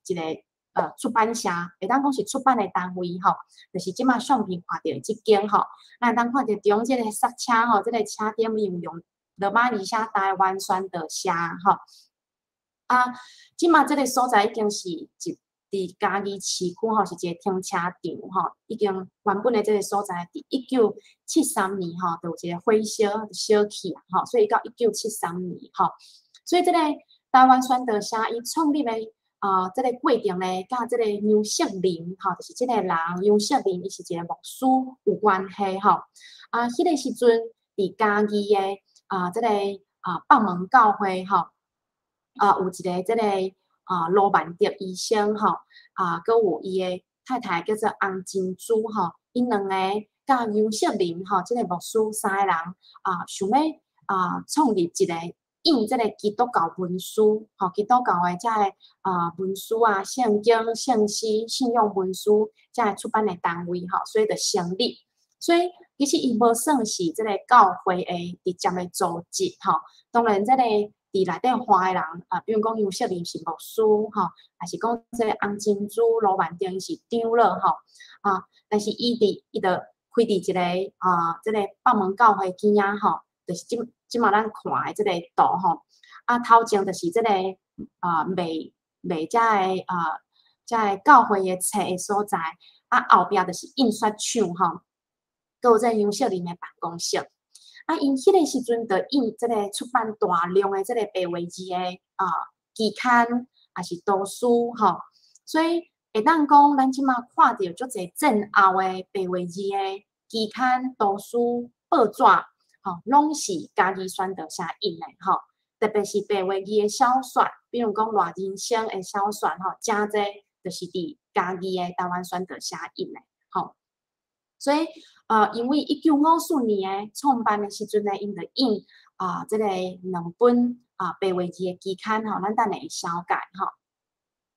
一个出版社，會當講是出版的單位吼，就是這馬相片看著的這間吼，咱會當看著中這个剎車吼，這个車頂面有用羅馬字寫台灣宣道社吼。啊，這馬這个所在已經是一佇嘉義市區吼，是一个停車場吼，已經原本的這个所在佇1973年吼，就有一个火燒燒去啊吼，所以到1973年吼，所以這个台灣宣道社伊創立的啊，這个過程咧，佮這个楊錫林吼，就是這个人楊錫林，伊是一個牧師有關係吼。啊，彼个時陣佇嘉義的啊，這个北門教會吼，啊，有一个這个盧萬德醫生吼，啊，閣有伊的太太叫做洪珍珠吼，𪜶兩個佮楊錫林吼，這個牧師三个人啊，想欲創立一個印這個基督教文書，吼，基督教的這个文書啊、聖經、聖詩、信仰文書，這个出版的單位吼，所以就成立。所以其實伊無算是這個教會的直接的組織吼。當然，這個佇內底華的人啊，比如講楊錫林是牧師吼，抑是講這個洪珍珠、盧萬定伊是長老吼啊。但是伊就開佇一個這個北門教會邊仔吼，就是這馬咱看的這個圖吼。啊，頭前就是這個賣賣這個教會的冊的所在，啊，後壁就是印刷廠吼，閣有這個楊錫林的辦公室。啊，𪜶彼個時陣就印這個出版大量的這個白話字的期刊，抑是圖書吼，所以會當講，咱這馬看著足濟戰後的白話字的期刊、圖書、報紙，吼，攏是嘉義宣道社印的吼。特別是白話字的小說，比如講賴人生的小說吼，誠濟就是佇嘉義的台灣宣道社印的吼。所以，因為1954年的創辦的時陣呢，𪜶就印這個兩本白話字的期刊吼，咱等下會紹介吼。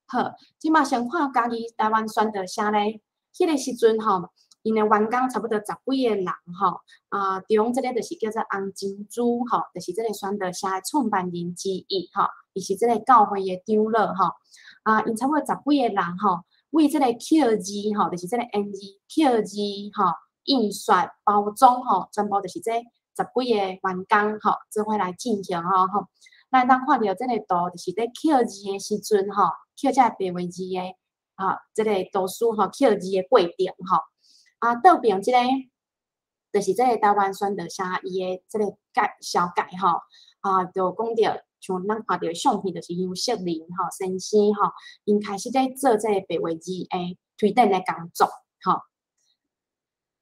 好，這馬先看嘉義台灣宣道社咧，彼個時陣吼，𪜶的員工差不多十幾個人吼，啊，中這個就是叫做洪珍珠吼，就是這個宣道社的創辦人之一吼，伊是這個教會的長老吼，啊，𪜶差不多十幾個人吼，為這個刻字吼，就是這個印字刻字吼，印刷包裝吼，全部就是這十幾个員工吼，做伙來進行吼吼。咱會當看著這个圖，就是咧刻字的時陣吼，刻這个白話字的，吼，這个圖書吼，刻字的過程吼。啊，倒爿這个就是這个台灣宣道社伊的這個介紹介吼，啊，就講著像咱看著的相片，就是楊惜林吼先生吼，𪜶開始咧做這个白話字的推展的工作吼。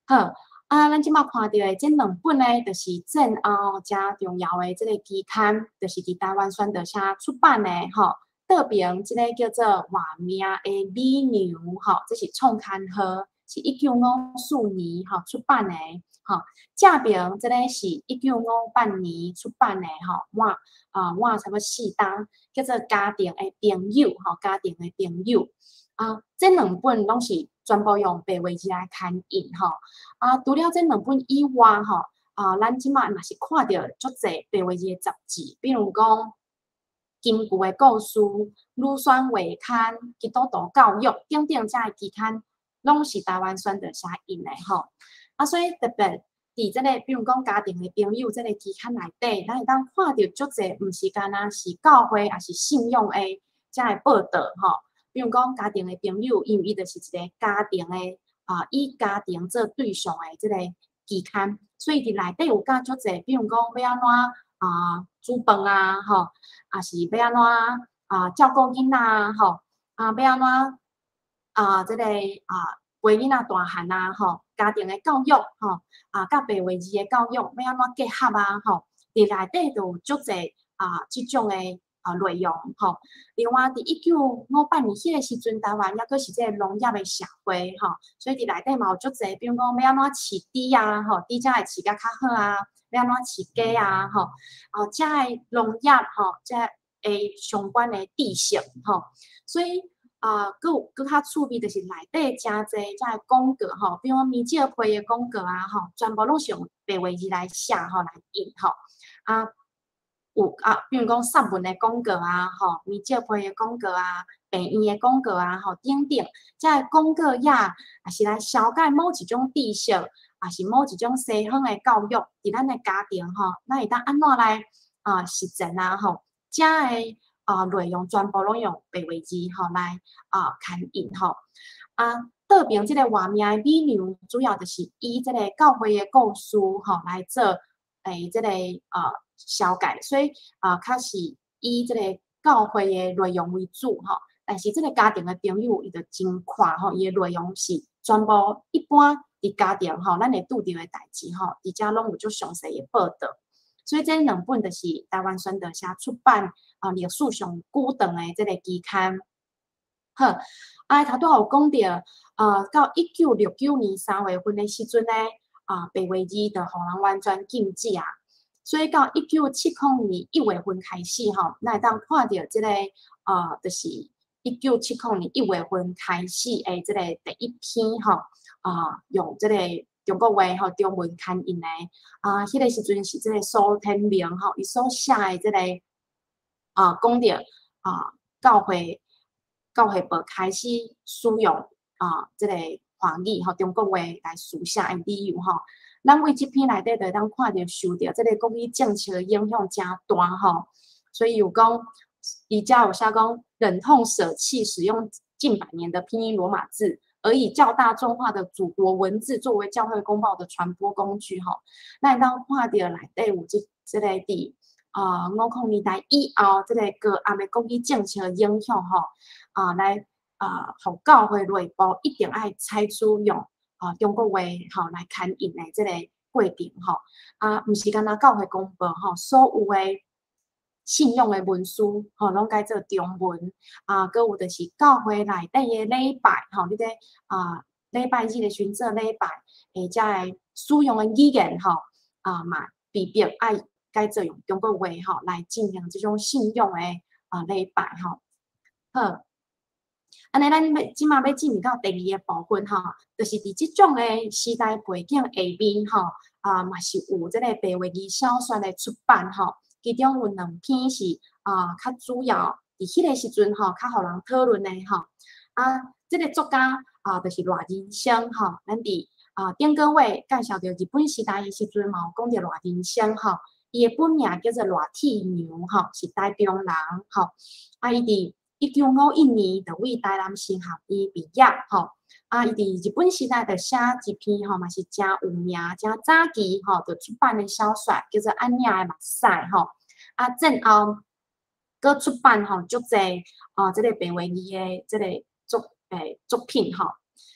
好，啊，咱這擺看著的這兩本呢，就是戰後誠重要的這个期刊，就是佇台灣宣道社出版的吼。倒爿這个叫做《活命的美娘》吼，這是創刊號，是1954年吼出版的吼。正爿這个是1958年出版的吼，滿啊滿差不多4冬，叫做《家庭的朋友》吼，家庭的朋友。啊，這兩本攏是全部用白話字來刊印吼。啊，除了這兩本以外吼，啊，咱這擺若是看著足濟白話字的雜誌，比如講《金句的故事》、《女宣月刊》、《基督徒教育》等等，這个期刊攏是台灣宣道社印的吼。啊，所以特別佇這个，比如講家庭的朋友這个期刊內底，咱會當看著足濟，毋是干焦是教會，抑是信仰的這个報導吼。比如講家庭的朋友，因為伊就是一个家庭的啊，以家庭做對象的這个期刊，所以佇內底有教足濟，比如講欲按怎啊煮飯啊，吼，抑是欲按怎啊照顧囡仔吼，啊欲按怎啊這个啊陪囡仔大漢啊，吼，家庭的教育吼，啊佮白話字的教育欲按怎結合啊，吼，佇內底就有足濟啊這種的啊內容吼。另外，佇1958年彼个時陣，台灣猶閣是這个農業的社會吼，所以佇內底嘛有足濟，比如講欲按怎飼豬啊，吼，豬才會飼甲較好啊，欲按怎飼雞啊，吼，哦，這个農業吼，這个相關的知識吼，所以啊，閣有閣較趣味，就是內底誠濟這个廣告吼，比如講棉質被的廣告啊，吼，全部攏是用白話字來寫吼，來印吼，啊。有啊，比如講殺蚊的廣告啊，吼，棉質被的廣告啊，病院的廣告啊，吼，等等，這个廣告也也是來紹介某一種知識，抑是某一種西方的教育，佇咱的家庭吼，咱會當按怎來啊實踐啊，吼，這个啊內容全部攏用白話字吼來啊刊印吼，啊，倒爿這个活命的美娘，主要就是以這個教會的故事吼來做這个啊紹介，所以啊，較是以這個教會的內容為主吼。但是這個家庭的朋友，伊就真闊吼，伊的內容是全部一般佇家庭吼，咱會拄著的代誌吼，佇遮攏有足詳細的報導。所以這兩本就是台灣宣道社出版啊歷史上久長的這個期刊。好，啊，頭拄仔有講著，到1969年3月份的時陣呢，啊，白話字就予人完全禁止啊。所以到1970年1月份開始吼，咱會當看著這個啊，就是1970年1月份開始的這個第一篇吼，啊，用這個中國話吼中文刊印的啊，彼個時陣是這個蘇天明吼，伊所寫的這個啊，講著啊，教會報開始使用啊，這個華語吼中國話來書寫的理由吼。咱為這篇內底就會當看著受著這個國語政策影響誠大吼，所以有講，伊遮有寫講，忍痛捨棄使用近百年的拼音羅馬字，而以較大眾化的祖國文字作為教會公報的傳播工具吼。咱會當看著內底有這個佇啊50年代以後，這個高壓的國語政策影響吼，啊來啊，予教會內部一定愛採取用啊中國話吼來刊印的這個過程吼，啊，毋是干焦教會公報吼，所有的信仰的文書吼，攏改做中文啊，閣有就是教會內底的禮拜吼，你咧啊禮拜日的時陣做禮拜，或者會使用的語言吼，啊嘛被迫愛改做用中國話吼來進行這種信仰的啊禮拜吼。好，按呢，咱欲這馬欲進入到第二個部分吼，就是佇這種的時代背景下面吼，啊嘛是有這個白話字小說的出版吼，其中有兩篇是啊較主要佇彼個時陣吼，較予人討論的吼。啊，這個作家啊，就是賴仁生吼，咱佇啊，頂個月介紹著日本時代的時陣嘛，有講著賴仁生吼，伊的本名叫做賴鐵娘吼，是台中人吼。啊，伊佇1951年就佇台南神學院畢業吼。啊，伊佇日本時代就寫一篇吼，嘛是誠有名、誠早期吼，就出版的小說，叫做《按影的目屎》吼。啊，戰後閣出版吼，足濟哦，這個白話字的這個作品吼。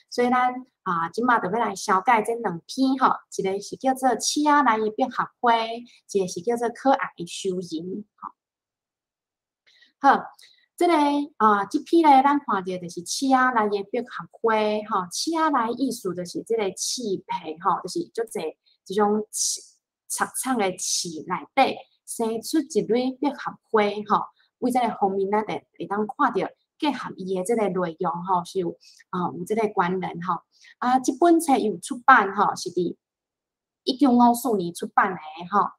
所以咱啊，這馬就欲來紹介這兩篇吼，一个是叫做《刺仔內的百合花》，一个是叫做《可愛的仇人》吼。好，這个啊，這篇咧，咱看著就是刺仔內的百合花吼，刺仔內意思就是這个刺皮吼，就是足濟這種刺插插的刺內底生出一蕊百合花吼。為這个方面，咱就會當看著結合伊的這个內容吼，是有啊有這个關聯吼。啊，這本冊有出版吼，是佇1954年出版的吼。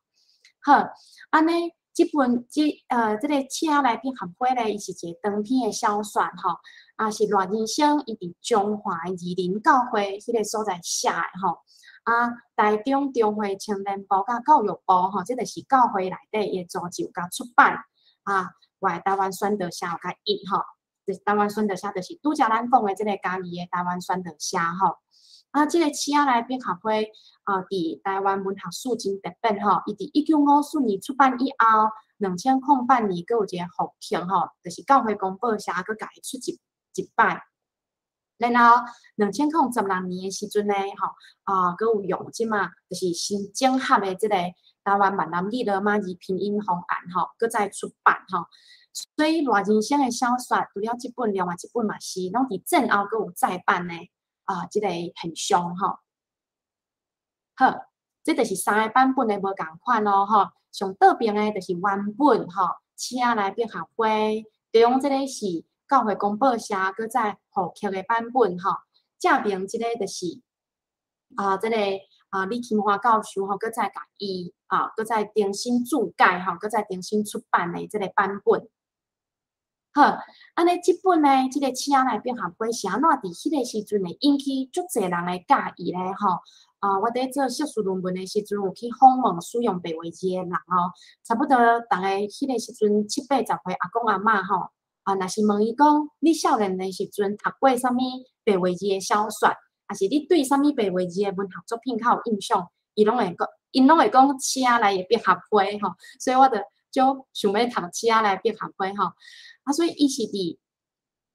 好，按呢，這本這个刺仔內百合花咧，伊是一個長篇的小說吼，啊是賴仁生伊佇彰化的二林教會彼个所在寫的吼。啊，台中中會青年部佮教育部吼，這就是教會內底伊的組織有共出版啊。外台灣宣道社有共印吼，就是台灣宣道社就是拄才咱講的這个嘉義的台灣宣道社吼。啊，這个刺仔內百合花啊，佇台灣文學史真特別吼，伊佇1954年出版以後，2008年閣有一個復刻吼，就是教會公報社閣共伊出一擺。然後2016年的時陣呢，吼啊，閣有用這馬就是新整合的這個台灣閩南語羅馬字拼音方案吼，閣再出版吼。所以賴仁生的小說，除了這本，另外一本嘛是，攏佇戰後閣有再版的啊，這個現象吼。好，這就是三个版本的無仝款咯吼。上倒爿的就是原本吼，刺仔內百合花，中這个是教會公報社閣再復刻的版本吼。正爿這个就是啊，這个啊李琴華教授吼，閣再共伊啊，閣再重新注解吼，閣再重新出版的這个版本。好，按呢，這本呢，這个刺仔內百合花是按怎佇彼个時陣會引起足濟人的佮意咧吼？啊，我佇做碩士論文的時陣，有去訪問使用白話字的人吼，差不多逐个彼个時陣七八十歲阿公阿嬤吼，啊，若是問伊講，你少年的時陣讀過啥物白話字的小說，抑是你對啥物白話字的文學作品較有印象，伊攏會講，𪜶攏會講刺仔內的百合花吼，所以我就足想欲讀刺仔內百合花吼。啊，所以伊是佇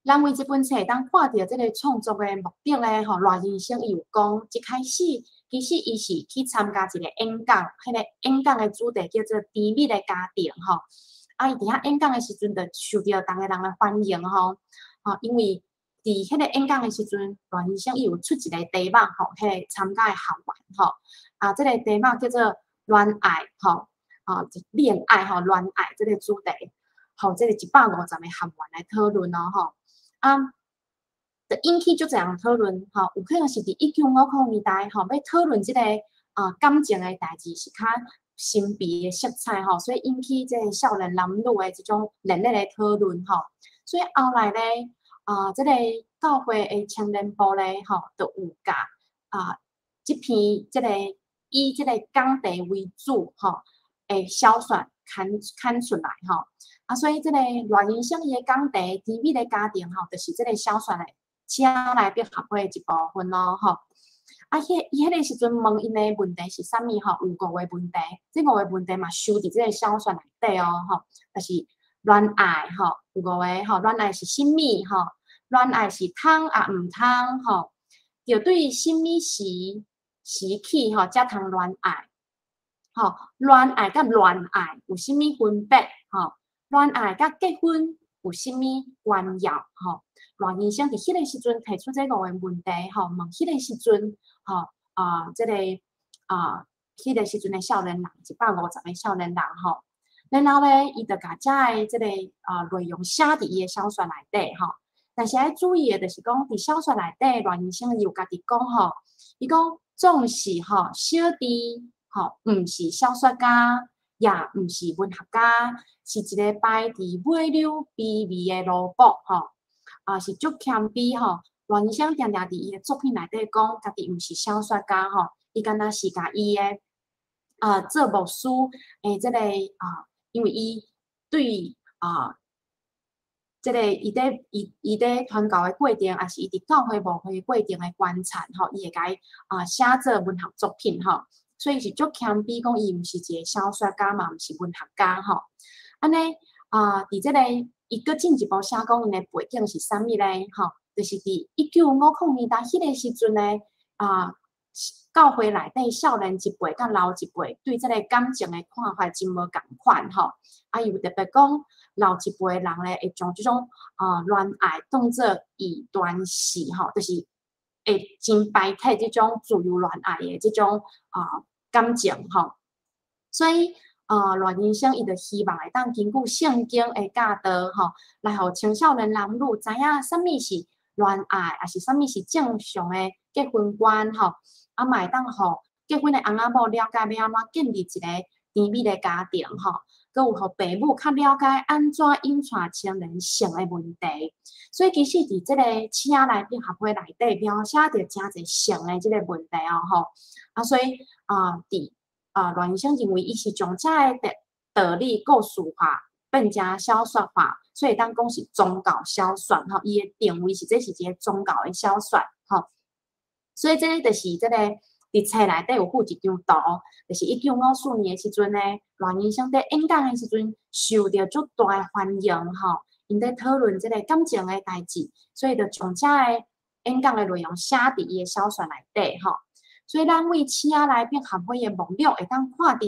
咱為這本冊會當看著這个創作的目的咧吼，賴仁生伊有講，一開始其實伊是去參加一個演講，彼个演講的主題叫做甜蜜的家庭吼。啊，伊佇遐演講的時陣，就受著逐个人的歡迎吼。吼，因為佇彼個演講的時陣，賴仁生伊有出一個題目吼，彼個參加的學員吼，啊，這個題目叫做戀愛吼，啊，戀愛吼，戀愛這個主題。吼，這个150個學員來討論哦吼，啊，就引起足濟人討論吼，有可能是佇1950年代吼，欲討論這个啊感情的代誌是較神秘的色彩吼，所以引起這个少年男女的這種熱烈的討論吼。所以後來咧，啊，這个教會的青年部咧吼，就有共啊這篇這个以這个講題為主吼，的小說刊出來吼。啊，所以這个賴仁生伊的講題甜蜜的家庭吼，就是這个小說的刺仔內百合花的一部分咯吼。啊，伊彼个時陣問𪜶的問題是啥物吼？有五個問題，這五個問題嘛收佇這个小說內底哦吼，就是戀愛吼，有五個吼，戀愛是啥物吼？戀愛是通抑毋通吼？著對啥物時時起吼，才通戀愛？吼，戀愛佮戀愛有啥物分別？吼？戀愛佮結婚有啥物關係？吼，賴仁生佇彼个時陣提出這五個問題，吼，問彼個時陣，吼啊，這個啊，彼個時陣的少年人，150個少年人，吼，然後咧，伊就共遮的這個啊內容寫佇伊的小說內底，吼。但是愛注意的，就是講佇小說內底，賴仁生伊有家己講，吼，伊講總是吼小弟，吼，毋是小說家，也毋是文學家，是一个排佇尾溜卑微的奴僕吼，啊是足謙卑吼，賴醫生定定佇伊的作品內底講，家己毋是小說家吼，伊敢若是共伊的做牧師的這个，因為伊對這个伊佇傳教的過程，抑是伊佇教會牧會過程的觀察吼，伊會共伊寫做文學作品吼，所以是足謙卑講伊毋是一個小說家嘛，毋是文學家吼。按呢，佇這个伊閣進一步寫講，𪜶的背景是啥物咧？吼，就是佇1950年代彼个時陣呢，教會內底少年一輩佮老一輩對這个感情的看法真無仝款吼。啊，伊有特別講老一輩的人咧，會將這種戀愛當做異端死吼，就是會真排斥這種自由戀愛的這種感情吼。所以賴仁生伊就希望會當根據聖經的教導吼，來予青少年男女知影啥物是戀愛，抑是啥物是正常的結婚觀吼，啊嘛會當予結婚的翁仔某了解欲按怎建立一個甜蜜的家庭吼，閣有予爸母較了解按怎引帶青年性的問題。所以其實佇這个刺仔來賓合會內底描寫著誠濟性的這个問題哦吼，啊所以佇賴醫生認為伊是將這个道理故事化，變成小說化，所以當講是宗教小說吼，伊的定位是這是一个宗教的小說吼。所以這个就是這个佇冊內底有附一張圖，就是1954年的時陣呢，賴醫生佇演講的時陣受著足大的歡迎吼，𪜶佇討論這个感情的代誌，所以就將這个演講的內容寫佇伊的小說內底吼。所以咱為刺仔來賓協會的目錄會當看著，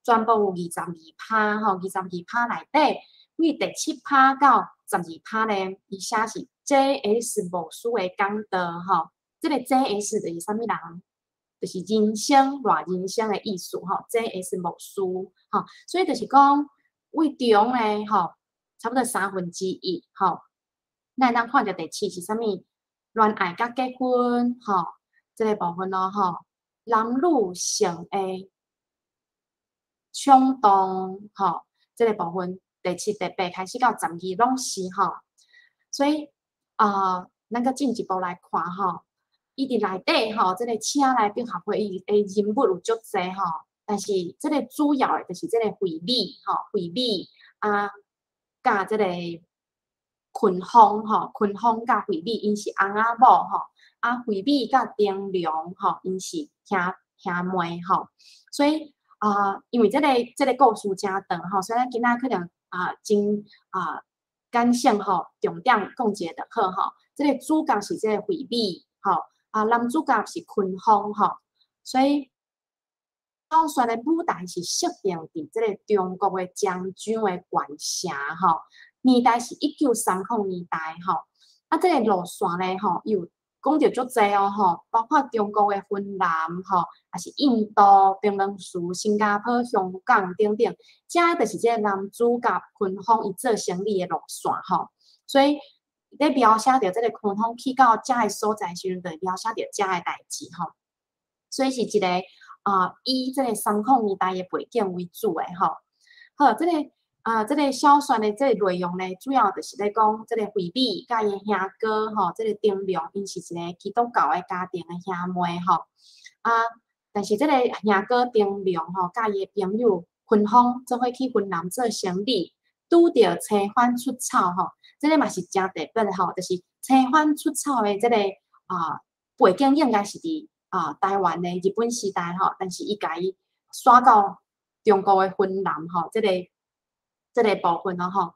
全部有22趴吼，22趴內底，為第七趴到12趴咧，伊寫是 J.S. 牧師的講道吼。這个 J.S. 就是啥物人？就是人生賴人生的意思吼。J.S. 牧師吼，所以就是講為中咧吼，差不多1/3吼。咱會當看著第七是啥物？戀愛佮結婚吼，這个部分咯吼。男女性的衝動吼，這个部分第七、第八開始到12攏是吼。所以咱閣進一步來看吼，伊佇內底吼，這个刺仔來賓協會伊的人物有足濟吼，但是這个主要的就是這个惠美吼，惠美啊，佮這个坤風吼，坤風佮惠美𪜶是翁仔某吼，啊惠美佮丁龍吼，𪜶是兄兄妹吼，所以因為這个故事誠長吼，所以咱今仔可能真簡省吼，重點講一下就好吼。這个主角是這个惠美吼，啊男主角是坤風吼，所以小說的舞台是設定佇這个中國的漳州的縣城吼，年代是1930年代吼。啊，這个路線咧吼，伊有講著足濟哦吼，包括中國的雲南吼，抑是印度、檳榔樹、新加坡、香港等等，這就是這個男主角坤風伊做生意的路線吼。所以咧描寫著這个坤風去到遮个所在時陣，就描寫著遮个代誌吼。所以是一個以這个30年代的背景為主的吼。好，這个小說的這个內容呢，主要就是咧講這个惠美佮伊兄哥吼，這个丁龍，𪜶是一個基督教的家庭的兄妹吼。啊，但是這个兄哥丁龍吼，佮伊的朋友坤風做伙去雲南做生意，拄著青番出草吼，這个嘛是誠特別的吼，就是青番出草的這个背景應該是佇台灣的日本時代吼，但是伊共伊徙到中國的雲南吼，這个部分咯吼。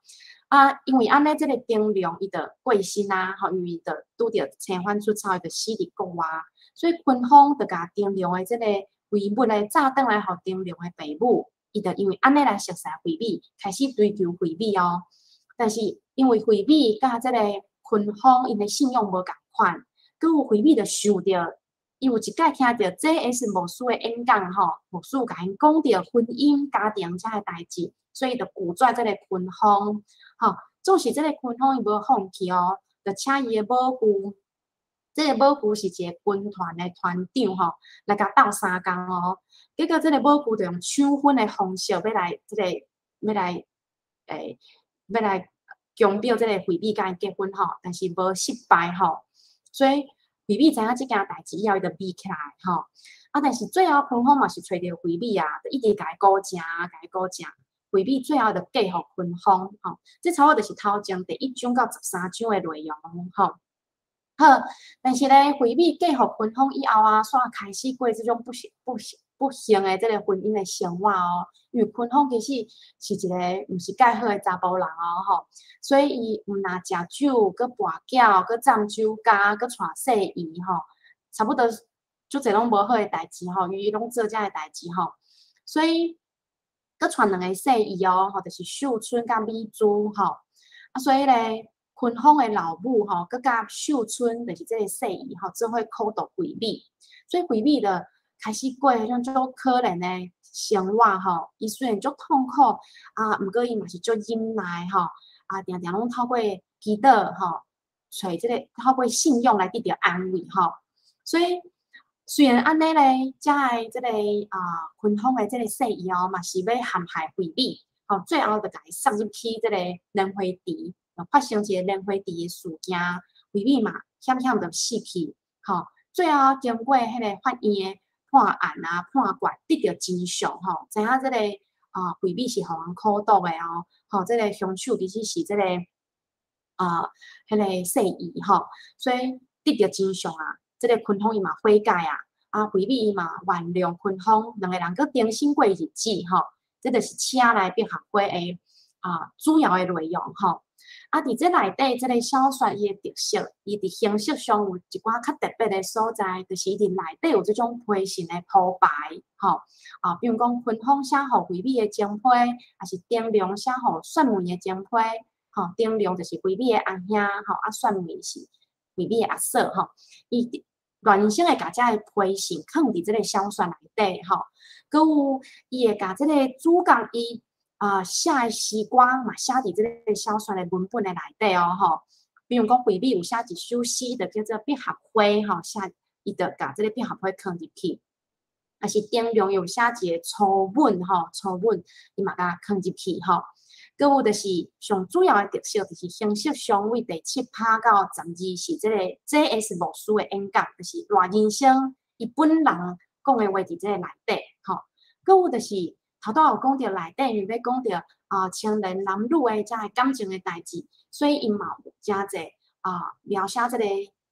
啊，因為按呢，這个丁龍伊就過身啊，吼，因為伊就拄著青番出草，伊就死佇國外，所以坤風就共丁龍的這个遺物咧，紮轉來予丁龍的爸母，伊就因為按呢來熟似惠美，開始追求惠美哦。但是因為惠美佮這个坤風𪜶的信仰無仝款，閣有惠美就受著，伊有一擺聽著 J.S. 牧師的演講吼，牧師有共𪜶講著婚姻家庭遮个代誌，所以就拒絕這个坤風。吼，總是這个坤風伊無放棄哦，就請伊的母舅，這个母舅是一个軍團的團長吼，來共鬥相共哦。結果這个母舅就用搶婚的方式，欲來這个，欲來，欲來強迫這个惠美共伊結婚吼，但是無失敗吼。所以惠美知影這件代誌以後，伊就避起來吼。啊，但是最後昆峰嘛是揣著惠美啊，就一直共伊鼓正，共伊鼓正。惠美最後就嫁予昆峰吼。這差不多就是頭前第一章到13章的內容吼。好，但是咧，惠美嫁予昆峰以後啊，煞開始過這種不幸、不幸、不幸的這個婚姻的生活哦。因為昆峰其實是一個毋是蓋好的查埔人哦吼，所以伊毋若食酒，閣跋筊，閣佔酒家，閣娶細姨吼，差不多足濟攏無好的代誌吼，伊攏做這个代誌吼，所以閣娶兩個細姨哦，吼，就是秀春佮美珠吼。啊，所以咧，昆峰的老母吼，閣佮秀春，就是這個細姨吼，做伙苦毒惠美，所以惠美就開始過彼種足可憐的生活吼。伊雖然足痛苦啊，毋過伊嘛是足忍耐吼，啊，定定攏透過祈禱吼，揣這個透過信仰來得著安慰吼。所以雖然按呢咧，遮的這個啊昆峰的這個細姨哦，嘛是欲陷害惠美，吼，最後就共伊送入去這個蓮花池，發生一個蓮花池的事件，惠美嘛險險就死去，吼。最後經過彼個法院的判案啊判決，得著真相吼，知影這個啊惠美是予人苦毒的哦，吼，這個兇手其實是這個啊彼個細姨吼，所以得著真相啊。這個昆峰伊嘛悔改啊，啊惠美伊嘛原諒昆峰，兩個人閣重新過日子吼。這就是車內百合花的啊主要的內容吼。啊，佇這內底，這個小說伊的特色，伊佇形式上有一寡較特別的所在，就是伊佇內底有這種批信的鋪排吼。啊，比如講昆峰寫予惠美的情批，抑是丁龍寫予雪梅的情批，吼，丁龍就是惠美的阿兄，吼，啊雪梅是惠美的阿嫂，吼。伊原先會共這个批信囥佇這個小說內底，吼，閣有伊會共這個主角伊啊寫的詩歌嘛寫佇這個小說的文本的內底哦，吼。比如講，惠美有寫一首詩，就叫做《百合花》，吼，寫伊就共這個百合花囥入去。抑是丁龍有寫一个初吻，吼，初吻伊嘛共囥入去，吼。閣有就是上主要的特色，就是形式上為第七拍到12是這個 J.S. 牧師的演講，就是賴仁生伊本人講的話佇這個內底，吼。閣有就是頭拄仔有講著內底，因為欲講著啊青年男女的這个感情的代誌，所以伊嘛有誠濟啊描寫這個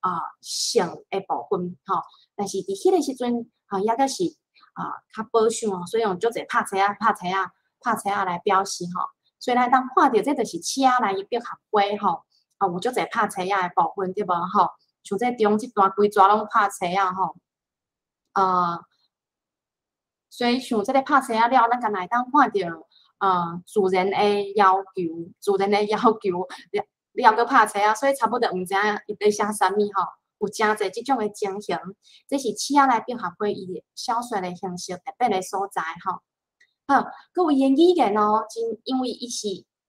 啊性的部分，吼。但是佇彼個時陣，吼猶閣是啊較保守哦，所以用足濟拍槌仔、拍槌仔、拍槌仔來表示吼。所以咱當看著這就是車內百合花吼，啊有足濟拍槌仔的部分對無吼？像這中這段規逝攏拍槌仔吼，啊，所以像這个拍槌仔了，咱敢若會當看著自然的要求，自然的要求了了閣拍槌仔，所以差不多毋知影伊佇寫啥物吼。有誠濟這種的情形，這是車內百合花伊小說的形式特別的所在吼。好，閣有伊的語言哦，真因為伊是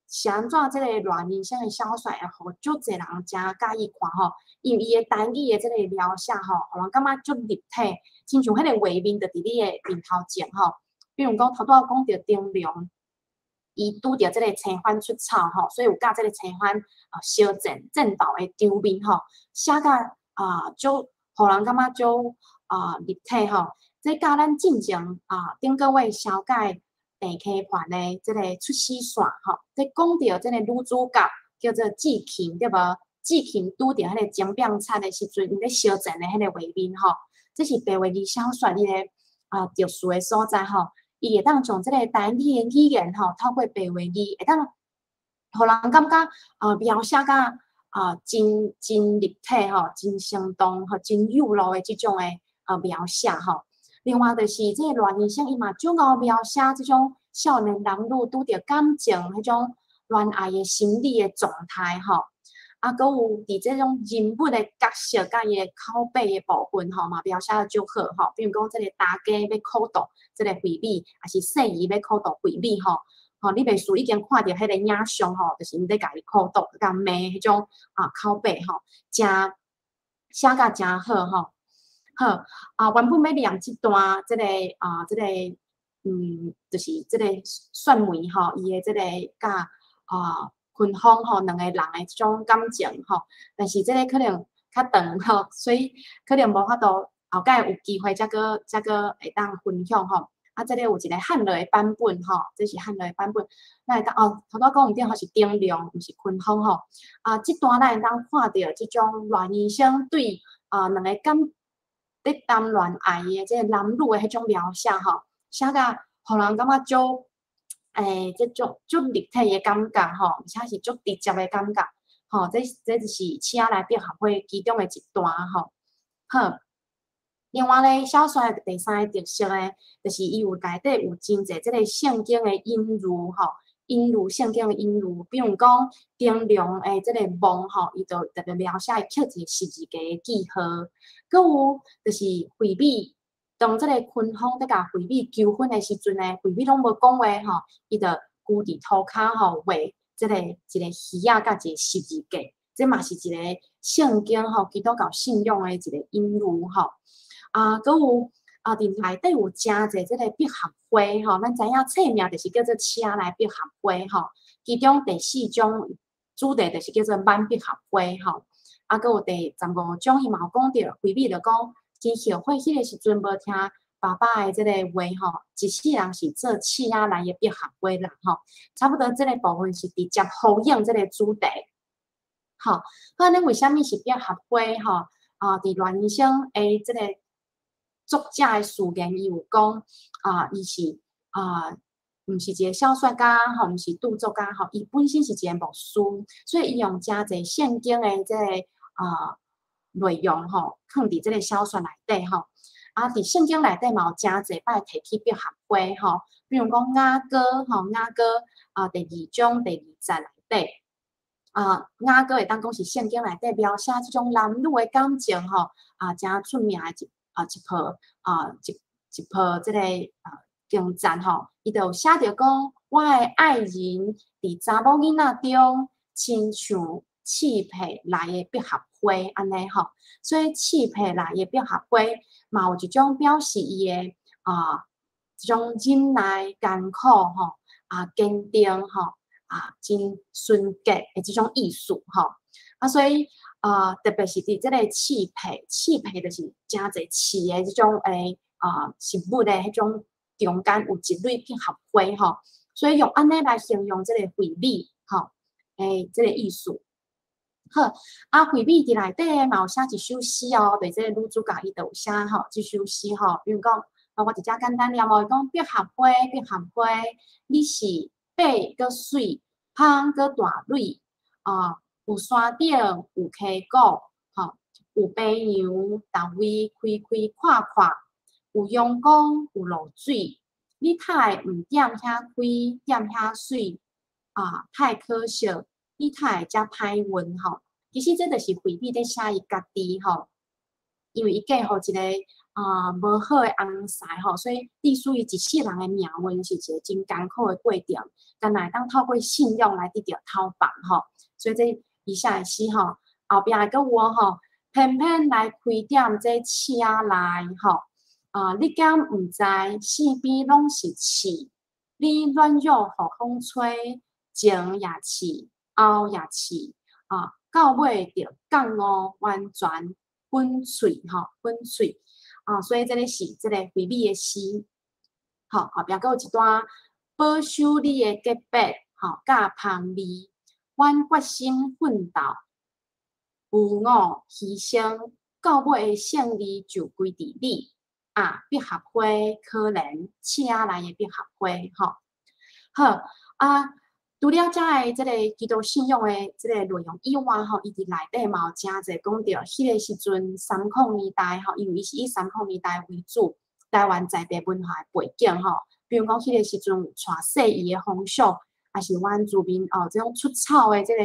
是按怎這個賴仁生的小說，會予足濟人誠佮意看吼。因為伊的台語的這個描寫吼，予人感覺足立體，親像彼個畫面就佇你的面頭前吼。比如講，頭拄仔講著丁龍，伊拄著這個青番出草吼，所以有佮這個青番啊相戰戰鬥的場面吼，寫甲啊足，予人感覺足啊立體吼。這佮咱進前啊頂個月小解鄭溪盤的這個出死線吼，咧講著這個女主角叫做志勤對無？志勤拄著彼個鐘變賊的時陣，𪜶咧相戰的彼個畫面吼，這是白話字小說伊個啊特殊的所在吼。伊會當將這個台語的語言吼，透過白話字，會當予人感覺啊描寫甲啊真真立體吼，真生動吼，真有路的這種的啊描寫吼。另外就是這個賴仁生伊嘛足𠢕描寫這種少年男女拄著感情彼種戀愛的心理的狀態吼。啊，閣有佇這種人物的角色佮伊的口白的部分吼，嘛描寫得足好吼。比如講，這個大家欲苦毒這個惠美，抑是細姨欲苦毒惠美吼。吼，你袂輸已經看著彼個影像吼，就是𪜶咧共伊苦毒共罵彼種啊口白吼，誠寫甲誠好吼。好，啊，原本欲念這段這個啊，這個就是這個雪梅吼，伊的這個佮啊昆峰吼兩個人的這種感情吼，但是這個可能較較長吼，所以可能無法度後蓋有機會才閣才閣會當分享吼。啊，這个有一个漢樂的版本吼，這是漢樂的版本。咱會當哦，頭拄講毋對吼，是燈籠，毋是昆風吼。啊，這段咱會當看著這種賴醫生對啊兩個感咧談戀愛的這个男女的彼種描寫吼，寫甲予人感覺足這種足立體的感覺吼，而且是足直接的感覺吼。這這就是刺仔來百合花其中的一段吼。好，另外咧，小說的第三个特色咧，就是伊有內底有真濟這个聖經的隱喻吼，隱喻聖經的隱喻，比如講燈籠的這个夢吼，伊就特別描寫伊刻一個十字架的記號。閣有就是惠美，當這个昆風佇共惠美求婚的時陣呢，惠美攏無講話吼，伊就跪佇塗跤吼畫這個一個魚仔佮一個十字架，這嘛是一個聖經吼基督教信仰的一個隱喻吼。啊，閣有啊，佇內底有誠濟這個百合花吼，咱知影冊名就是叫做刺仔來百合花吼。其中第四章主題就是叫做挽百合花吼。啊，閣有第15章伊嘛有講著，惠美就講真後悔彼個時陣無聽爸爸的這个話吼，一世人是做刺仔內的百合花啦吼。差不多這個部分是直接呼應這個主題。吼，好，咱為啥物是百合花吼？啊，佇賴醫生的這個作者的序言，伊有講啊，伊是啊，毋是一個小說家吼，毋是著作家吼，伊本身是一個牧師，所以伊用誠濟聖經的這個啊內容吼，囥佇這個小說內底吼。啊，佇聖經內底嘛有誠濟擺提起百合花吼，比如講雅歌吼，雅歌啊第二章第二節內底啊，雅歌會當講是聖經內底描寫這種男女的感情吼，啊，誠出名的一啊一部啊一一部這个啊經節吼，伊就有寫著講，我的愛人佇查某囡仔中，親像刺被內的百合花按呢吼，所以刺被內的百合花嘛有一種表示伊的啊這種忍耐艱苦吼，啊堅定吼，啊真純潔的這種意思吼，啊所以啊特別是佇這个刺被，刺被就是誠濟刺的這種的啊植物的彼種中間有一蕊百合花吼，所以用按呢來形容這个惠美吼，這个意思。好，啊，惠美佇內底嘛有寫一首詩哦，佇這个女主角伊就有寫吼這首詩吼，比如講，啊，我直接簡單念哦，伊講百合花，百合花，你是白閣媠，芳閣大蕊，啊，有山頂，有溪谷，吼，有白楊，逐位開開闊闊，有陽光，有露水，你太毋踮遐開，踮遐媠，啊，太可惜。你太會遮歹運吼，其實這就是惠美佇寫伊家己吼，因為伊嫁予一個啊無好的翁婿吼，所以對屬於一世人的命運是一個真艱苦的過程，干焦會當透過信仰來得著頭房吼，所以這伊寫的詩吼，後壁閣有吼，偏偏來開踮這刺仔內吼，啊，你敢毋知四邊攏是刺，你軟弱予風吹，前也刺，後也刺，啊，到尾就覺悟完全粉碎吼，粉碎啊，所以這個是這個惠美的詩，吼，後壁閣有一段保守你的潔白，吼，佮芳味，阮決心奮鬥，無我犧牲，到尾的勝利就歸佇你啊！百合花可憐，刺仔內的百合花，吼，好啊。除了遮个這个基督信仰的這個內容以外，吼，伊佇內底嘛有誠濟講著，彼个時陣30年代吼，因為伊是以30年代為主，台灣在地文化的背景吼，比如講彼個時陣有娶細姨的風俗，抑是原住民哦這種出草的這个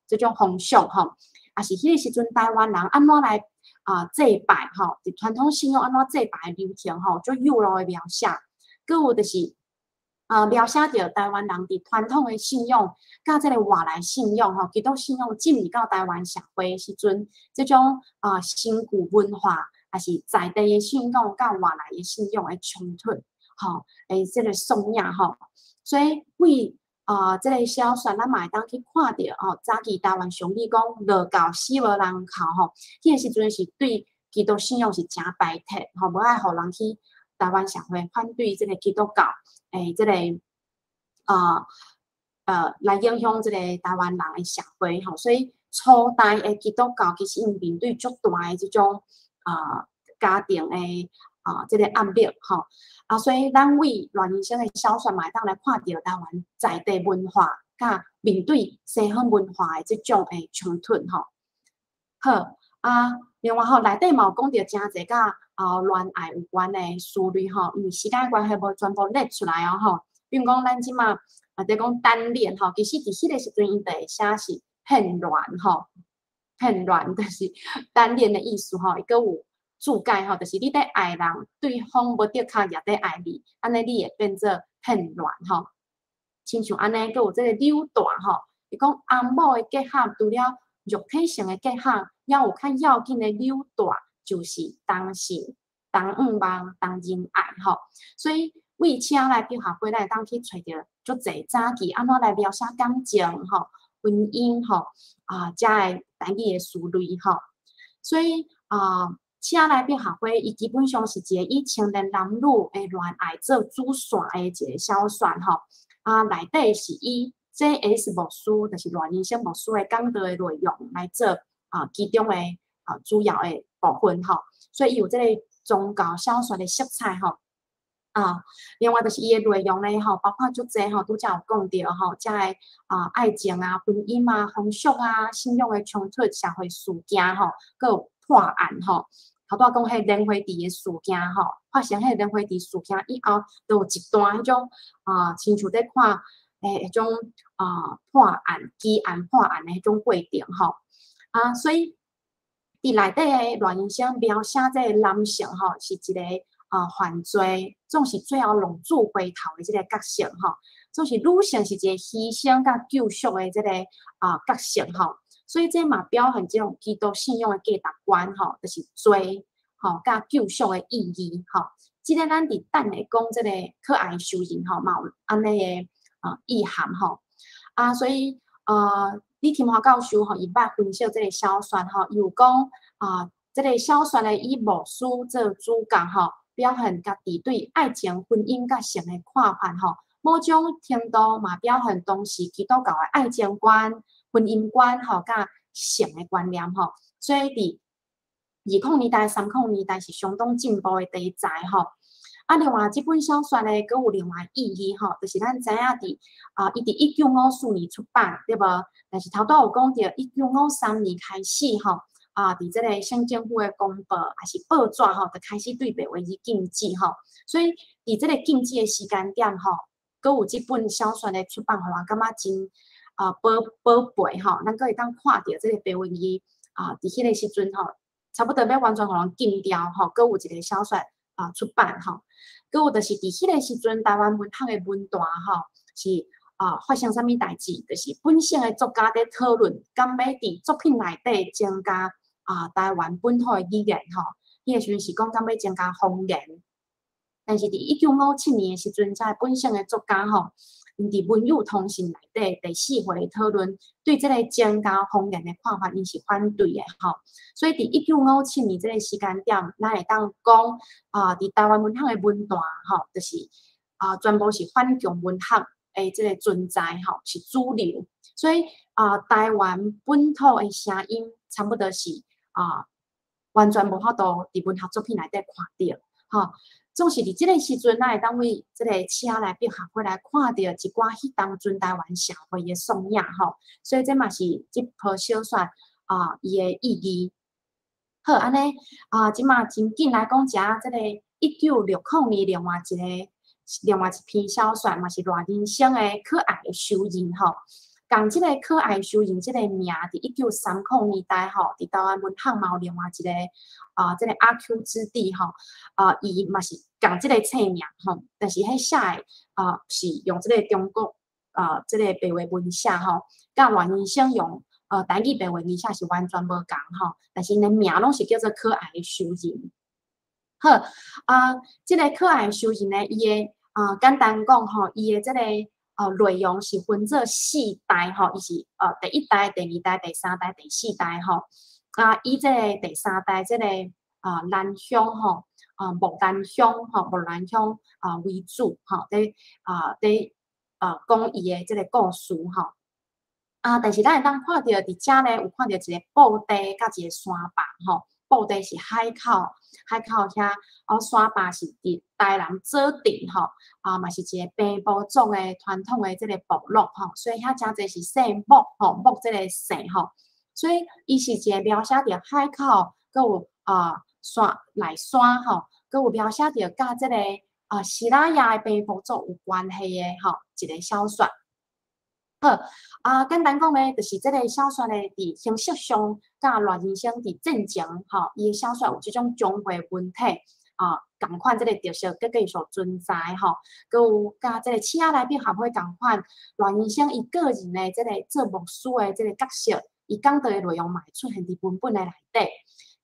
這種風俗吼，抑是彼個時陣台灣人按怎來啊祭拜吼，佇傳統信仰按怎祭拜的流程吼，足幼路的描寫，閣有就是。啊，描寫著台灣人佇傳統的信仰，佮這个外來信仰吼，基督信仰進入到台灣社會的時陣，這種啊新舊文化，抑是在地的信仰佮外來的信仰的衝突，吼，的這个縮影吼。所以為啊，這个小說咱嘛會當去看著吼，早期台灣俗語講落教死無人哭吼，彼个時陣是對基督信仰是誠排斥吼，無愛予人去台灣社會反對這个基督教，這个來影響這个台灣人的社會吼，所以初代的基督教其實𪜶面對足大的這種家庭的這个壓力吼，啊，所以咱為賴仁生的小說嘛會當來看著台灣在地文化佮面對西方文化的這種的衝突吼。好，啊，另外吼，內底嘛有講著誠濟佮戀愛有關的詞彙吼，因為時間關係無全部列出來哦吼。比如講，咱這馬佇講單戀吼，其實佇彼个時陣𪜶就會寫是騙戀吼，騙戀就是單戀的意思吼，伊閣有注解吼，就是你佇愛人，對方無的確也佇愛你，按呢你會變做騙戀吼。親像按呢，閣有這个扭斷吼，伊講翁某的結合，除了肉體性的結合，猶有較要緊的紐帶，就是同性、同向望、同仁愛吼。所以為車來百合花，咱會當去揣著足濟早期按怎來描寫感情吼、婚姻吼啊，遮的台語的詞彙吼。所以啊，車來百合花，伊基本上是一个以青年男女的戀愛做主線的一个小說吼。啊，內底是以 J.S. 牧師，就是賴仁生牧師的講道的內容來做其中的主要的部分吼。所以伊有這个宗教小說的色彩吼。啊，另外就是伊的內容咧吼，包括足濟吼，拄才有講著吼，遮的愛情啊、婚姻啊、風俗啊、信仰的衝突、社會事件吼，閣有破案吼。頭拄仔講彼蓮花池的事件吼，發生彼蓮花池事件以後，就有一段彼種啊，親像佇看彼種破案、奇案破案的彼種過程吼。啊，所以佇內底的賴仁生描寫這个男性吼，是一個犯罪，總是最後浪子回頭的這个角色吼，總是女性是一個犧牲佮救贖的這个角色吼，所以這嘛表現這種基督信仰的價值觀吼，就是罪吼佮救贖的意義吼。這个咱佇等下講這个可愛修人吼，嘛有按呢的意涵吼。啊，所以李廷華教授吼，伊捌分析這个小說吼，伊有講啊，這个小說呢以牧師做主角吼，表現家己對愛情、婚姻佮性的看法吼，某種程度嘛表現當時基督教的愛情觀、婚姻觀吼，佮性的觀念吼。所以佇20年代、30年代是相當進步的題材吼。啊，另外這本小說呢，閣有另外意義吼，就是咱知影佇伊佇1954年出版，對無？但是頭拄有講著，1953年開始吼，佇這个省政府的公報，抑是報紙吼，就開始對白話字禁止吼。所以佇這个禁止的時間點吼，閣有這本小說的出版，予人感覺真寶寶貝吼。咱閣會當看著這个白話字佇彼个時陣吼，差不多欲完全予人禁掉吼，閣有一个小說出版吼。閣有就是佇彼个時陣，台灣文學的文壇吼，是發生啥物代誌？就是本省的作家佇討論，敢欲佇作品內底增加台灣本土的語言吼，彼个時陣是講敢欲增加方言。但是佇1957年的時陣，遮本省的作家吼，𪜶佇文友通信內底第四回討論，對這个增加方言的看法，𪜶是反對的吼。所以佇1957年這个時間點，咱會當講佇台灣文學的文壇吼，就是全部是反共文學的這个存在吼，是主流。所以台灣本土的聲音，差不多是完全無法度佇文學作品內底看著吼。總是佇這个時陣，咱會當為這个車來百合花來看著一寡彼當陣台灣社會的縮影吼。所以這嘛是這部小說伊的意義。好，按呢這馬真緊來講一下這个1960年另外一篇小說，嘛是賴仁生的《可愛的仇人》吼。仝這个可愛仇人這个名，佇1930年代吼，佇台灣文學嘛有另外一个這个阿 Q 之弟吼，伊嘛是仝這个冊名吼，但是彼寫的是用這个中國這个白話文寫吼，佮賴仁生用台語白話文寫是完全無仝吼，但是𪜶的名攏是叫做可愛的仇人。好，這个可愛的仇人呢，伊的簡單講吼，伊的這个內容是分做四代吼，伊是第一代、第二代、第三代、第四代吼。啊，伊這个第三代這个蘭香吼，木蘭香吼，木蘭香為主吼，佇講伊的這个故事吼。啊，但是咱會當看著佇遮咧，有看著一个布袋佮一个山壩吼。布袋是海口，海口遐，哦，山壩是佇台南左鎮吼，啊，嘛是一个平埔族的傳統的這个部落吼，所以遐誠濟是姓木吼，木這个姓吼，所以伊是一個描寫著海口，閣有山內山吼，閣有描寫著佮這个西拉雅的平埔族有關係的吼，一个小說。好，啊，簡單講咧，就是這个小說咧，佇形式上，佮賴仁生佇戰前吼，伊的小說有這種章回文體啊，仝款這个特色閣繼續存在吼，閣有佮這个刺仔來百合花仝款，賴仁生伊個人的這個做牧師的這个角色，伊講道的內容嘛會出現佇文本的內底。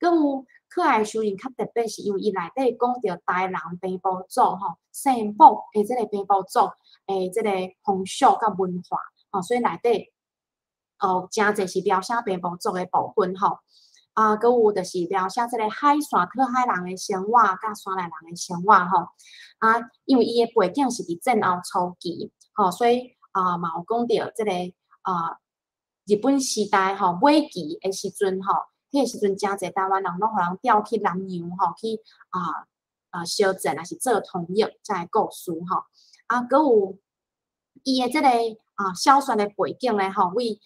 閣有可愛修人較特別，是因為伊內底講著台南平埔族吼，姓木的這个平埔族的這个風俗佮文化。吼，所以內底哦，誠濟是描寫平埔族的部分吼。啊，閣有就是描寫這个海線討海人的生活，佮山內人的生活吼。啊，因為伊的背景是佇戰後初期，吼，所以啊，嘛有講著這个日本時代吼尾期的時陣吼，彼個時陣誠濟台灣人攏予人調去南洋吼，去相戰，抑是做通譯，這个故事吼。啊，閣有伊的這个小說的背景咧吼，為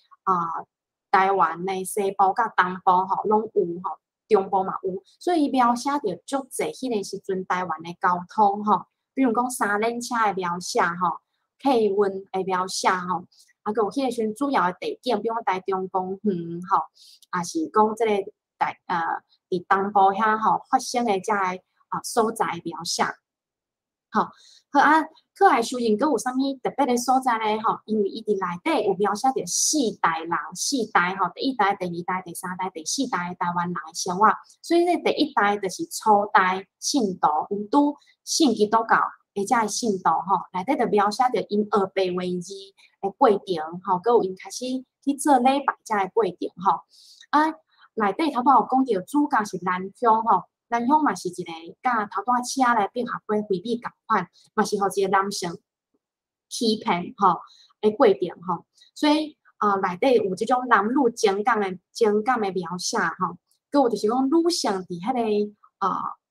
台灣的西部佮東部吼攏有吼，中部嘛有，所以伊描寫著足濟彼个時陣台灣的交通吼，比如講三輪車的描寫吼，客運的描寫吼，啊，閣有彼个時陣主要的地景，比如講台中公園吼，抑是講這個佇東部遐吼發生的這个所在的描寫。吼，好啊，可愛修人閣有啥物特別的所在咧？吼，因為伊佇內底有描寫著四代人，四代吼，第一代、第二代、第三代、第四代的台灣人的生活。所以這第一代就是初代信徒，有拄信基督教的這个信徒吼，內底就描寫著𪜶學白話字的過程吼，閣有𪜶開始去做禮拜這个過程吼。啊，內底頭拄仔有講著主角是蘭香吼。蘭香嘛是一個佮頭拄仔刺仔來百合花非美仝款，嘛是予一個男性欺騙吼的過程吼，所以內底有這種男女情感的描寫吼，閣有就是講女性佇彼个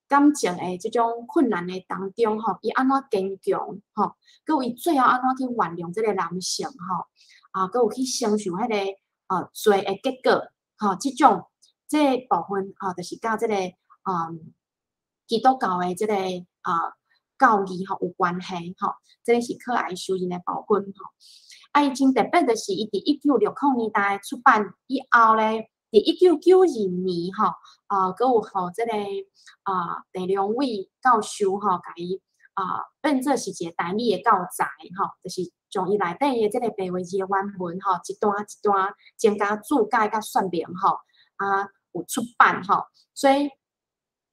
感情的這種困難的當中吼，伊按怎堅強吼，閣有伊最後按怎去原諒這个男性吼，啊，閣有去承受彼个罪的結果吼，這種這个部分吼，就是佮這个基督教的這个教義吼有關係吼，這个是可愛修人的部分吼。啊，伊真特別的是，伊佇1960年代出版以後咧，佇1992年吼，閣有予這个鄭良偉教授吼，共伊變做是一個台語的教材吼，就是將伊內底的這個白話字的原文吼，一段一段增加注解佮說明吼，啊，有出版吼，所以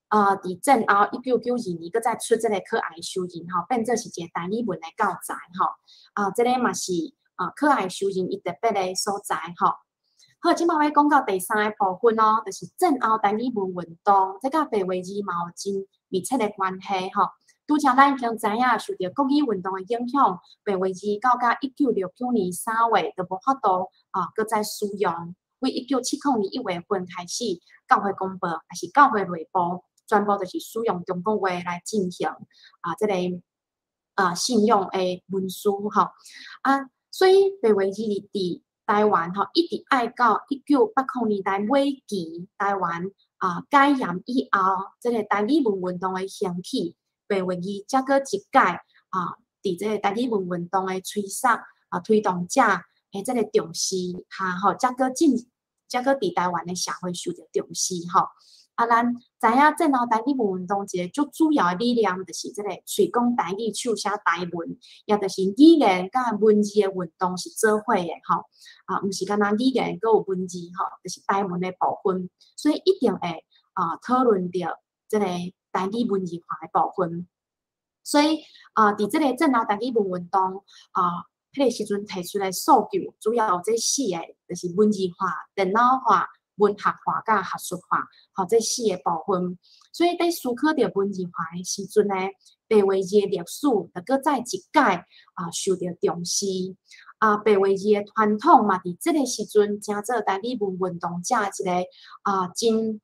佇戰後1992年，閣再出這个可愛修人吼，變做是一個台語文的教材吼。啊，這个嘛是可愛修人伊特別的所在吼。好，這擺欲講到第三个部分哦，就是戰後台語文運動，這佮白話字嘛有真密切的關係吼。拄才咱已經知影，受著國語運動的影響，白話字到甲1969年3月就無法度閣再使用。為1970年1月份開始，教會公報抑是教會內部，全部就是使用中國話來進行這个信仰的文書吼。啊，所以白話字佇台灣吼，一直愛到1980年代尾期，台灣解嚴以後，這个台語文運動的興起，白話字才閣一擺佇這個台語文運動的催促推動者的這个重視下吼，才閣佇台灣的社會受著重視吼。啊，咱知影戰後台語文運動一个足主要的理念，就是這个喙講台語，手寫台文，也就是語言佮文字的運動是做伙的吼。啊，毋是干焦語言閣有文字吼，就是台文的部分，所以一定會討論著這个台語文字化的部分。所以佇這个戰後台語文運動彼个時陣提出來訴求，主要有這四个，就是文字化、電腦化、文學化佮學術化，吼，這四个部分。所以佇思考著文字化的時陣呢，白話字的歷史就閣再一擺受著重視。白話字的傳統嘛，佇這个時陣成做台語文運動者一个真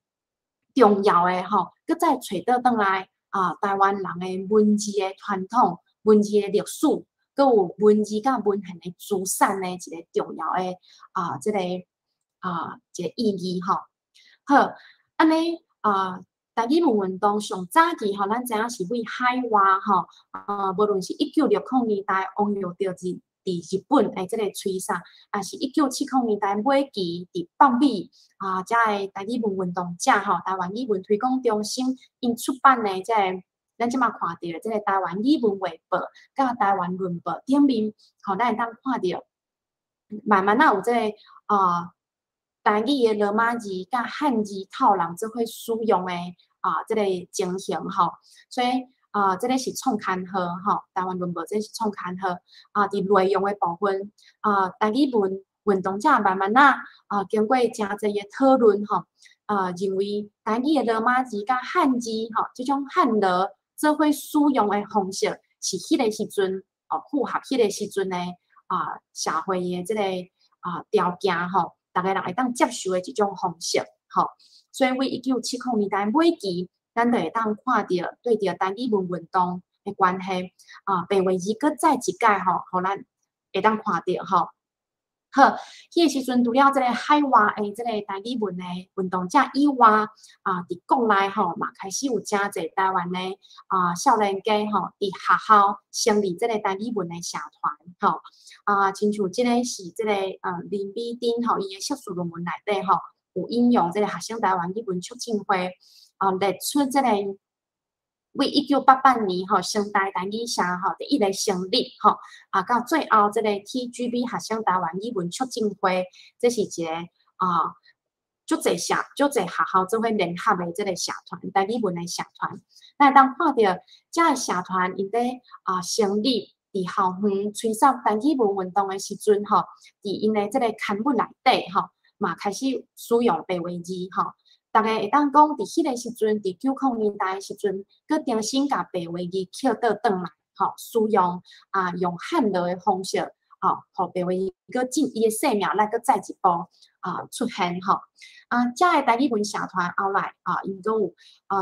重要的吼，閣再揣倒轉來台灣人的文字的傳統、文字的歷史，閣有文字佮文獻的資產的一个重要的這个一个意義吼。好，按呢台語文運動上早期吼，咱知影是為海外吼，無論是1960年代王育德佇日本的這个吹掃，抑是1970年代尾期佇北美遮个台語文運動者吼，台灣語文推廣中心𪜶出版的這个，咱這馬看著的這个台灣語文畫報佮台灣論報頂面，吼，咱會當看著慢慢仔有這个台語的羅馬字佮漢字套人做伙使用的這个情形吼，所以這个是創刊號吼，台灣論報這是創刊號佇內容的部分台語文運動者慢慢仔經過誠濟的討論吼，認為台語的羅馬字佮漢字吼，這種漢羅做伙使用的方式，是彼个時陣符合彼个時陣的社會的這个條件吼，逐个人會當接受的一種方式吼。所以為1970年代尾期，咱就會當看著對著台語文運動的關係白話字閣再一擺吼，予咱會當看著吼。好，彼个時陣除了這个海外的這个台語文的運動者以外，佇國內吼嘛開始有誠濟台灣的少年家吼，佇學校成立這个台語文的社團吼。親像這个是這个林美珍吼，伊的碩士論文內底吼，有引用這个學生台灣語文促進會列出這個為1988年吼，成大台語社吼第一个成立吼，到最後這个 TGB 學生台灣語文促進會，這是一个足濟社、足濟學校做伙聯合的這个社團，台語文的社團。咱會當看著這个社團𪜶佇成立佇校園吹掃台語文運動的時陣吼，佇𪜶的這个刊物內底吼，嘛開始使用白話字吼。逐家會當講，佇彼个時陣，佇90年代的時陣，閣重新共白話字抾倒轉來，吼，使用用漢羅的方式，吼，予白話字閣進伊的生命來閣再一步出現吼。遮个台語文社團後來𪜶閣有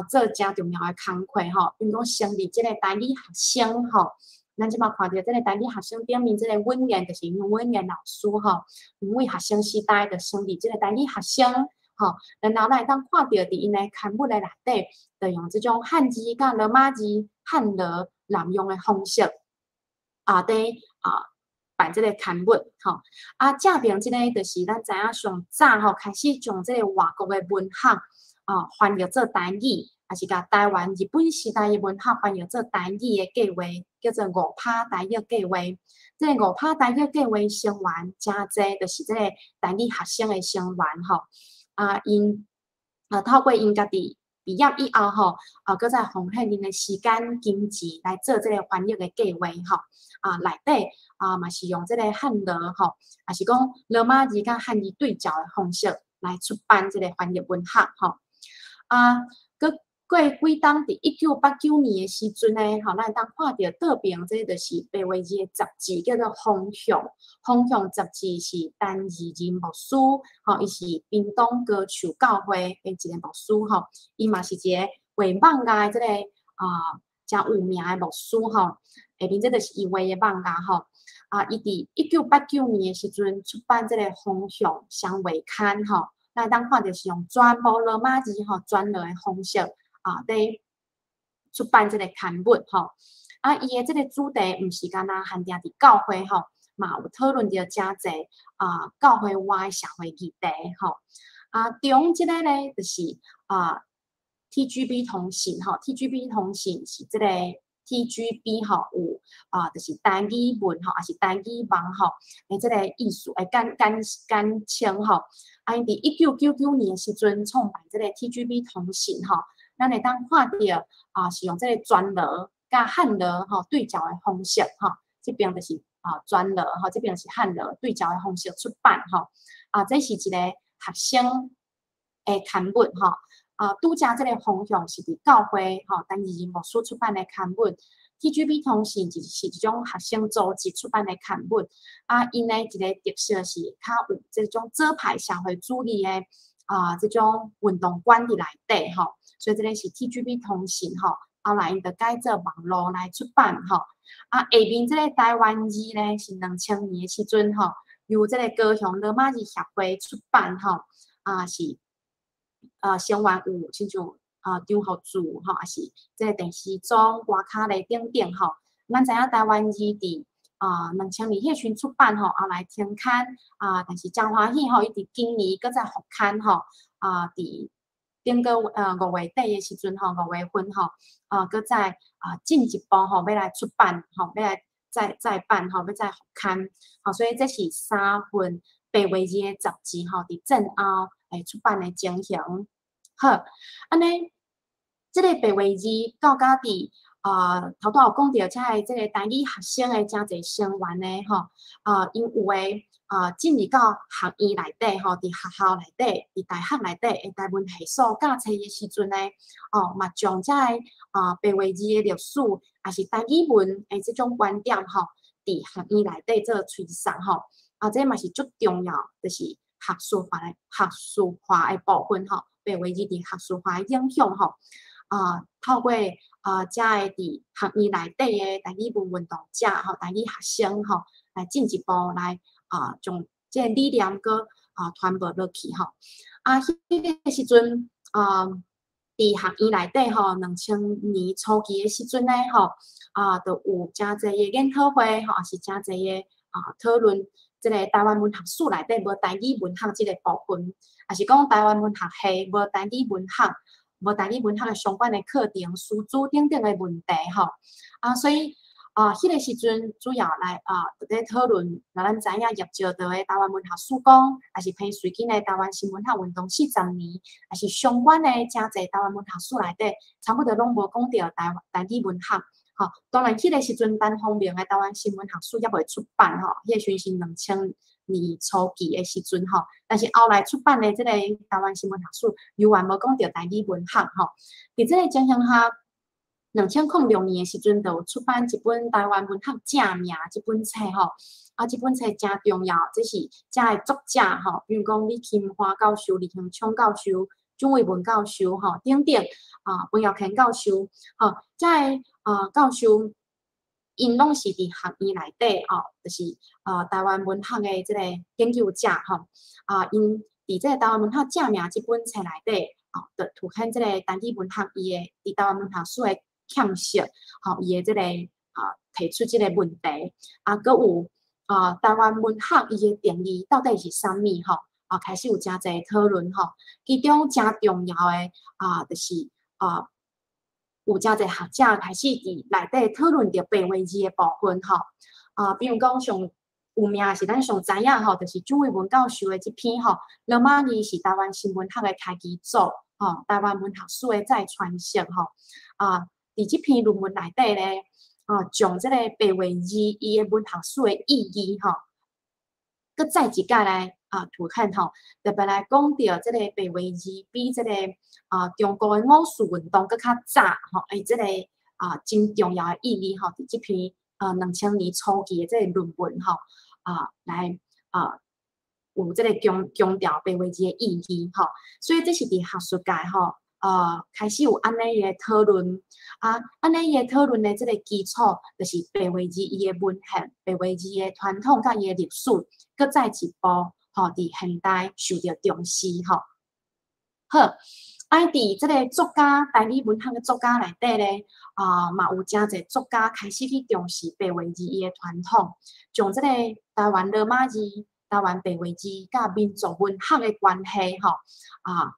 做誠重要的工課吼，比如講成立這个台語學生吼。咱這馬看著這个台語學生頂面這个尹燕，就是楊尹燕老師吼，𪜶為學生時代就成立這个台語學生。吼，然後咱會當看著佇𪜶的刊物的內底，就用這種漢字佮羅馬字、漢羅濫用的方式，佇辦這个刊物，吼。這邊這个就是咱知影上早吼，開始將這个外國的文學翻譯做台語，抑是共台灣日本時代的文學翻譯做台語的計劃，叫做五拍台譯計劃。這个五拍台譯計劃成員誠濟，就是這个台語學生的成員吼。𪜶透過𪜶家己畢業以後吼，閣再奉獻𪜶的時間、金錢來做這个翻譯的計劃吼。內底嘛是用這个漢羅吼，抑是講羅馬字佮漢字對照的方式來出版這个翻譯文學吼。閣過幾冬，佇1989年的時陣呢，吼，咱會當看著倒爿這就是白話字的雜誌，叫做《風向》。《風向》雜誌是陳義仁牧師，吼，伊是屏東高樹教會的一个牧師，吼，伊嘛是一个畫漫畫的這个誠有名的牧師，吼。下面這就是伊畫的漫畫，吼。伊佇1989年的時陣出版這个《風向》雙月刊，吼，咱會當看著是用全部羅馬字，吼，全羅的方式佇出版這个刊物，吼。伊的這个主題毋是干焦限定佇教會，吼，嘛有討論著誠濟教會外的社會議題，吼。中這个咧就是TGB 通信，吼，TGB 通信是這个 TGB 吼有就是台語文吼，抑是台語網吼的這个意思的簡簡簡稱吼。𪜶佇1999年的時陣創辦這个 TGB 通信吼，咱會當看著是用這个全羅佮漢羅吼對照的方式吼，這邊就是啊轉羅吼，這邊是漢羅對照的方式出版吼。啊，這是一個學生的刊物吼。啊，拄才這個方向是佇教會吼，陳義仁牧師出版的刊物。TGB 通信是一種學生組織出版的刊物。啊，𪜶的一個特色是較有這種左派社會主義的啊這種運動觀佇內底吼，所以這個是 TGB 通信吼。後來𪜶就改做網路來出版吼。啊，下面這個台灣字咧是2000年的時陣吼，由這個高雄羅馬字協會出版吼。啊是啊，成員有親像啊張福柱吼，抑是這個鄭時宗、郭卡雷等等吼。咱知影台灣字佇啊2000年彼時陣出版吼，後來停刊啊，但是誠歡喜吼，伊佇今年閣再復刊吼。啊，佇頂個5月底的時陣吼，5月份吼，啊，閣再啊進一步吼，欲來出版吼，欲來再再版吼，欲再復刊，吼，所以這是三份白話字的雜誌吼，佇戰後會出版的情形。好，按呢，這個白話字到甲佇啊，頭拄有講著，遮的這個台語學生的誠濟成員呢，吼，啊，𪜶有的啊進入到學院內底，吼，佇學校內底，佇大學內底的台文系所教冊的時陣呢，哦，嘛將遮的啊白話字的歷史，抑是台語文的這種觀點，吼，佇學院內底做推廣，吼，啊，這嘛是足重要，就是學術化的部分，吼，白話字佇學術化的影響，吼。啊，透過啊，遮的佇學院內底的台語文運動者吼，台語學生吼，來進一步來啊，將這個理念閣啊傳播落去吼。啊，彼個時陣啊，佇學院內底吼，2000年初期的時陣呢吼，啊，就有誠濟的研討會吼，抑是誠濟的啊討論，這個台灣文學史內底無台語文學這個部分，抑是講台灣文學系無台語文學。無台語文學的相關的課程、師資等等的問題吼，啊，所以啊，彼個時陣主要來啊，佇咧討論，若咱知影葉石道的台灣文學史講，抑是彭瑞金的台灣新文學運動40年，抑是相關的誠濟台灣文學史內底，差不多攏無講著台台語文學，吼。當然，彼個時陣陳芳明的台灣新文學史猶未出版吼，彼個時陣是2000年初期的時陣吼，但是後來出版的這個台灣新文學史，猶原無講著台語文學吼。佇這個情形下，2006年的時陣，就有出版一本《台灣文學正名》這本冊吼。啊，這本冊誠重要，這是遮的作者吼，比如講李琴華教授、李恆聰教授、蔣偉文教授吼等等，啊，彭耀乾教授，吼，遮的啊教授。𪜶攏是佇學院內底哦，就是啊台灣文學的這個研究者吼，啊，𪜶佇這個台灣文學正名這本冊內底，哦，就凸顯這個台語文學伊的佇台灣文學史的欠缺，吼，伊的這個啊提出這個問題，啊，閣有啊台灣文學伊的定義到底是啥物吼？啊，開始有誠濟討論吼，其中誠重要的啊，就是啊，有誠濟學者開始佇內底討論著白話字的部分吼，啊，比如講上有名的是咱上知影吼，就是蔣偉文教授的這篇吼，羅馬字是台灣新文學的開基祖，吼，台灣文學史的再詮釋吼，啊，佇這篇論文內底咧，啊，將這個白話字伊的文學史的意義吼，閣再一擺來啊，凸顯吼，特別來講著這個白話字比這個啊中國的五四運動閣較早吼，欸，這個啊真重要的意義吼，佇這篇啊2000年初期的這個論文吼啊來啊有這個強強調白話字的意義吼，所以這是佇學術界吼啊開始有按呢的討論啊，按呢的討論的這個基礎，就是白話字伊的文獻、白話字的傳統佮伊的歷史，閣再一步。吼，佇現代受著重視吼。好，啊，佇這個作家，台語文學的作家內底咧，啊，嘛有誠濟作家開始去重視白話字伊的傳統，將這個台灣羅馬字、台灣白話字佮民族文學的關係吼，啊，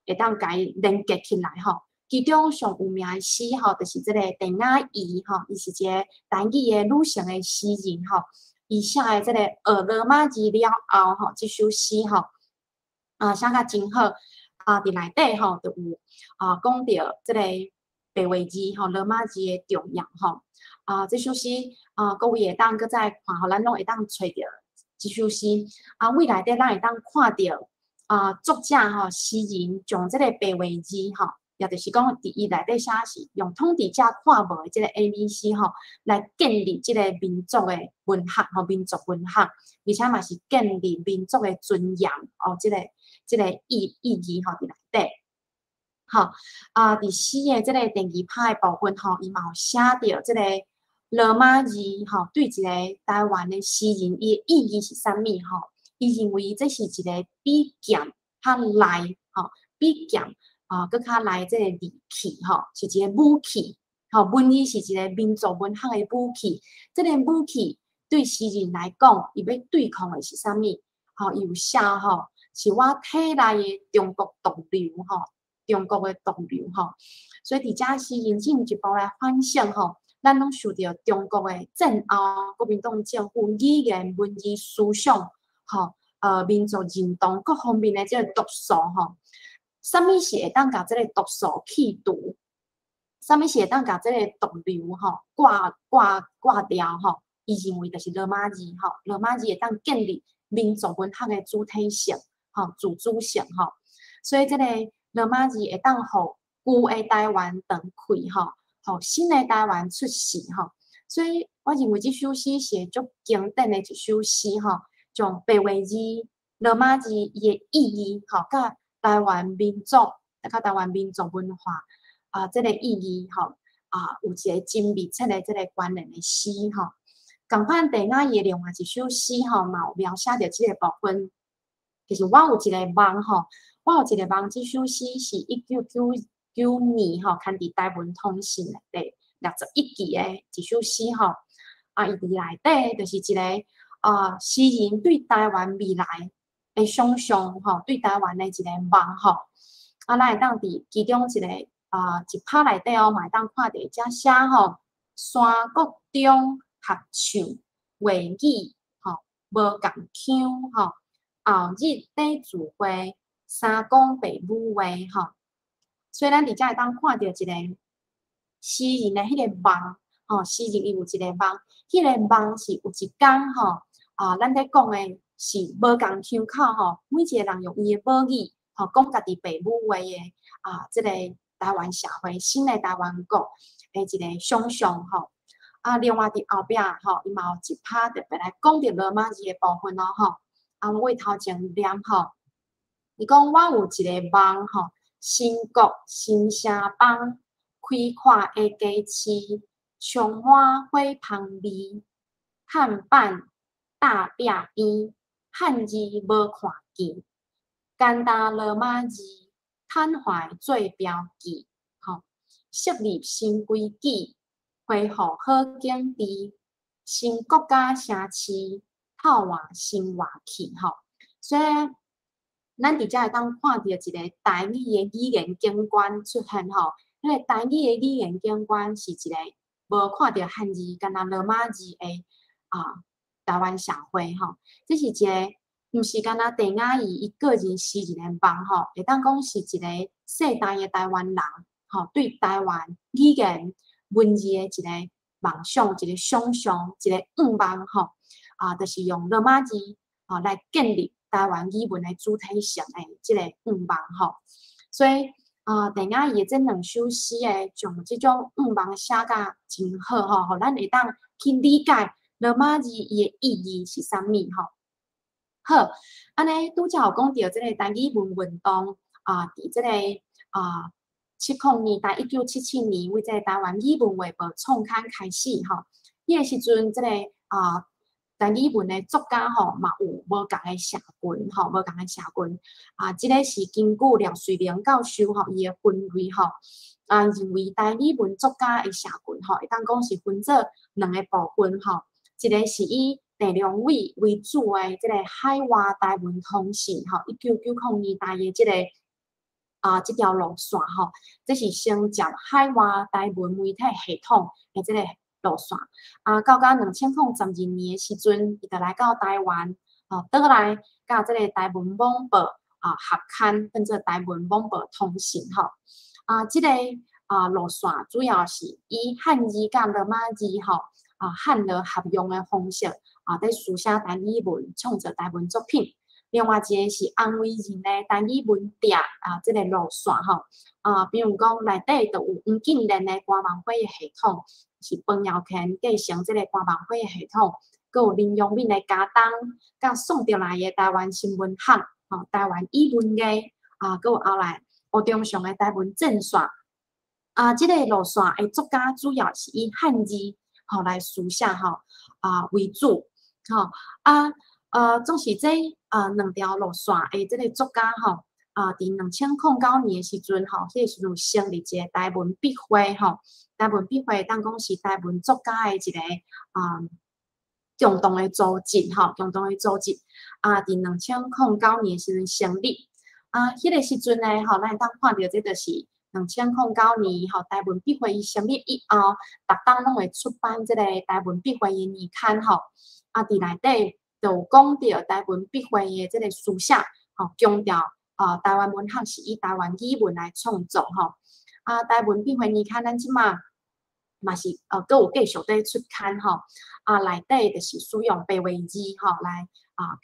會當共伊連結起來吼。其中上有名的詩吼，就是這個鄧雅儀吼，伊是一個台語的女性的詩人吼。伊寫的這個學羅馬字了後吼，這首詩吼，啊寫甲真好，啊佇內底吼就有啊講著這個白話字吼羅馬字的重要吼，啊，這首詩啊，各位會當閣再看吼，咱攏會當揣著這首詩。啊，對內底咱會當看著啊，作者吼，詩人將這個白話字吼，也就是講，佇伊內底寫是用統治者看無的這個 ABC 吼，來建立這個民族的文學吼，民族文學，而且嘛是建立民族的尊嚴哦，這個意義吼，佇內底。吼，啊，佇詩的這個第二拍的部分吼，伊嘛有寫著這個羅馬字吼，對一個台灣的詩人，伊的意義是啥物吼？伊認為這是一個比劍較利吼，比劍啊，閣較利這個利器吼，是一個武器吼，文字是一個民族文學的武器。這個武器對詩人來講，伊欲對抗的是啥物？吼，伊有寫吼，是我體內的中國毒瘤吼，中國的毒瘤吼。所以佇遮詩人進一步來反省吼，咱攏受著中國的戰後國民黨政府語言文字思想吼，民族認同各方面的這個毒素吼。啥物是會當共這個毒素去除？啥物是會當共這個毒瘤吼掛掉吼？伊認為就是羅馬字吼，羅馬字會當建立民族文學的主體性吼，自主性吼。所以這個羅馬字會當予舊的台灣斷開吼，予新的台灣出世吼。所以我認為這首詩是足經典的一首詩吼，將白話字、羅馬字伊的意義吼，佮台灣民族，佮台灣民族文化啊，這個意義吼啊，有一個真密切的這個關聯的詩吼。仝款鄭雅儀的另外一首詩吼，嘛有描寫著這個部分。其實我有一個夢吼，我有一個夢，這首詩是1999年吼，刊佇台文通信內底61期的一首詩吼。啊，伊佇內底就是一個啊，詩人對台灣未來的想象吼，對台灣的一個夢吼。啊，咱會當佇其中一個啊一拍內底哦，嘛會當看著遮寫吼，山谷中合唱話語吼，無仝腔吼，後日底聚會，三講爸母話吼。所以咱佇遮會當看著一個詩人的彼個夢吼，詩人伊有一個夢，彼個夢是有一工吼，啊，咱咧講的是無仝腔口吼，每一個人用伊的母語吼，講家己爸母話的啊，這個台灣社會新的台灣國的一個想象吼。啊，另外佇後壁吼，伊嘛有一拍特別來講著羅馬字的部分咯吼。啊，我對頭前念吼，伊講我有一個夢吼，新國新城邦，開闊的街市，充滿火芳味，漢板大壁邊，漢字無看見，簡單羅馬字，坦懷做標記，吼，設立新規矩，恢復好景致，新國家城市，透換新活氣，吼。所以，咱佇遮會當看著一個台語的語言景觀出現，吼。彼個台語的語言景觀是一個無看著漢字，干焦羅馬字的啊台灣社會，吼。這是一個，毋是干焦鄭雅儀伊個人私人的夢，吼，會當講是一個世代的台灣人，吼，對台灣語言文字的一個夢想，一個想象，一個願望，吼，啊，就是用羅馬字啊來建立台灣語文的主體性的這個願望，吼。所以啊，鄭雅儀的這兩首詩的將這種願望寫甲真好，吼，予咱會當去理解羅馬字伊的意義是啥物，吼。好，按呢拄才有講著這個台語文運動啊，佇這個啊70年代，1977年，為這個台灣語文畫報創刊開始吼，彼個時陣，這個啊台語文的作家吼嘛有無仝的社群吼，無仝的社群啊，這個是根據廖瑞玲教授吼伊的分類吼，啊認為台語文作家的社群吼，會當講是分做兩個部分吼，一個是以鄭良偉為主的這個海外台文通信吼，1990年代的這個啊，這條路線吼，這是承接海外台文媒體系統的這個路線。啊，到甲2012年的時陣，伊就來到台灣，哦，倒來佮這個台文網報啊合刊，變做台文網報通信吼。啊，這個路線主要是以漢字佮羅馬字吼漢羅合用的方式佇書寫台語文，創作台文作品。另外一个是翁維仁的台語文牒這个路線吼比如講內底就有黃敬連的歌夢花的系統，是彭耀乾繼承這个歌夢花的系統，閣有林陽敏的家東，佮宋德來的台灣新文學，吼台灣語文藝，閣有後來吳中祥的台文戰線。這个路線的作家主要是以漢字吼來書寫吼為主，吼總是這兩條路線的這个作家吼佇2009年的時陣吼，彼个時陣有成立一個台文筆會吼，台文筆會當講是台文作家的一個共同的組織吼，共同的組織佇2009年的時陣成立。彼个時陣呢吼，咱會當看著這就是2009年吼，台文筆會伊成立以後，逐冬攏會出版這個台文筆會的年刊吼。佇內底就有講著台文筆會的這個思想吼，強調台灣文學是以台灣語文來創作吼。台文筆會年刊咱這馬嘛是閣有繼續佇出刊吼。內底就是使用白話字吼來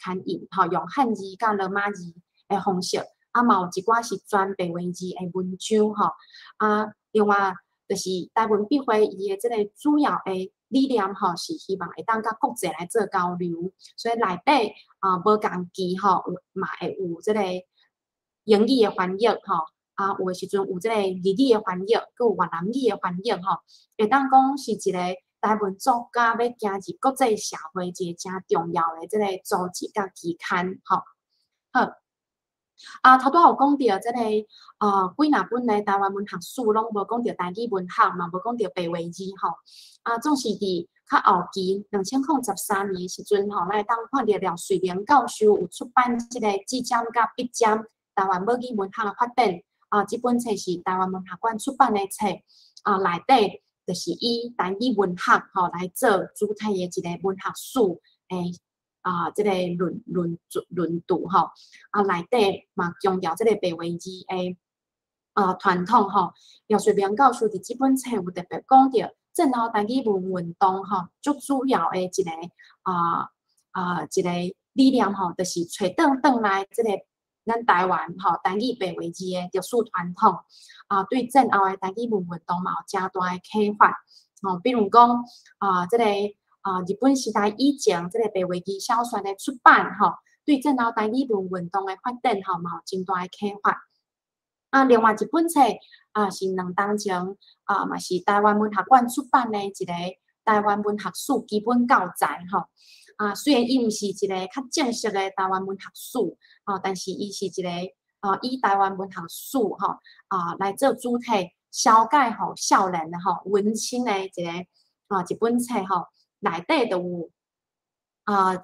刊印吼，用漢字佮羅馬字的方式。嘛有一寡是全白話字的文章吼。另外就是台文筆會伊的這個主要的理念吼，是希望會當佮國際來做交流，所以內底無仝期吼，嘛會有這個英語的翻譯吼，有的時陣有這個日語的翻譯，閣有越南語的翻譯吼，會當講是一個台文作家欲行入國際社會一個誠重要的這個組織佮期刊吼。好。頭拄仔有講著這個幾若本的台灣文學史攏無講著台語文學，嘛無講著白話字吼。總是佇較後期2013年的時陣吼，咱會當看著廖瑞玲教授有出版這個《指尖佮筆尖：台灣母語文學的發展》這本冊是台灣文學館出版的冊，內底就是以台語文學吼來做主體的一個文學史的這个論著吼，內底嘛強調這个白話字的傳統吼。廖瑞明教授佇這本冊有特別講著戰後台語文運動吼，最主要的一個理念吼，就是揣轉來這个咱台灣吼台語白話字的歷史傳統。對戰後的台語文運動嘛有誠大的啟發。吼，比如講這个日本時代以前，這个白話字小說的出版吼，對戰後台語文運動的發展吼，嘛有真大的啟發。另外一本冊是2冬前嘛是台灣文學館出版的一個台灣文學史基本教材吼。雖然伊毋是一個較正式的台灣文學史吼，但是伊是一個以台灣文學史吼來做主體，紹介予少年的吼文青的一本冊吼。內底就有一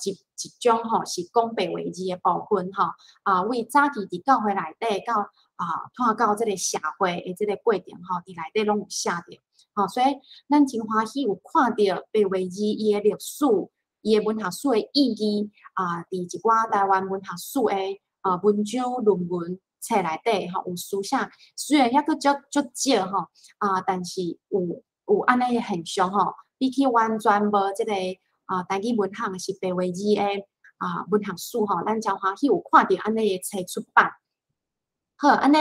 章吼是講白話字的部分吼，為早期佇教會內底到湠到這个社會的這个過程吼，佇內底攏有寫著吼，所以咱真歡喜有看著白話字伊的歷史，伊的文學史的意義佇一寡台灣文學史的文章論文冊內底吼有書寫，雖然猶閣足足少吼但是有按呢的現象吼。比起完全無這个台語文學是白話字的文學史吼，咱誠歡喜有看著按呢的冊出版。好，按呢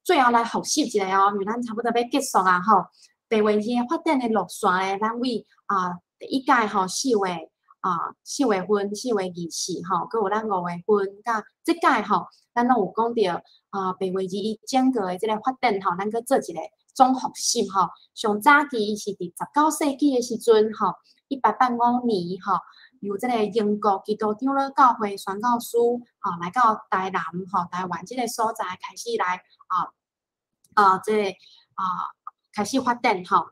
最後來複習一下哦，因為咱差不多欲結束啊吼。白話字的發展的路線咧，咱為第一屆吼4月份4月24吼，閣有咱5月份，佮這屆吼，咱攏有講著白話字伊整個的這個發展吼，咱閣做一個總複習吼。上早期伊是佇19世紀的時陣吼，1885年吼，由這個英國基督長老教會宣教師吼來到台南吼台灣這個所在開始來這個開始發展吼。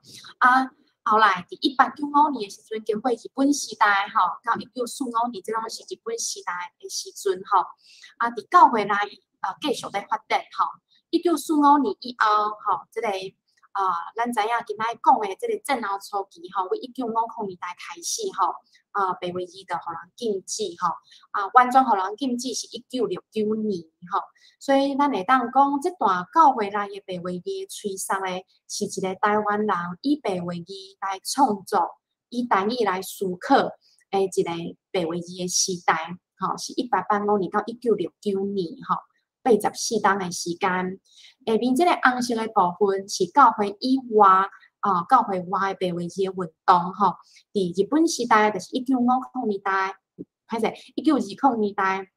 後來佇1895年的時陣，經過日本時代吼，到1945年，這攏是日本時代的時陣吼。佇教會內繼續咧發展吼。1945年以後吼，這個啊，咱知影今仔講的這个戰後初期吼，為1950年代開始吼，啊，白話字就予人禁止吼，啊，完全予人禁止是1969年吼，所以咱會當講，這段教會內的白話字催送的，是一个台灣人以白話字來創作，以台語來思考的一个白話字的時代，吼，是1885年到1969年吼。84冬的時間，下面這个紅色的部分是教會以外啊，教會外的白話字的運動吼。佇日本時代，就是1950年代，歹勢，1920年代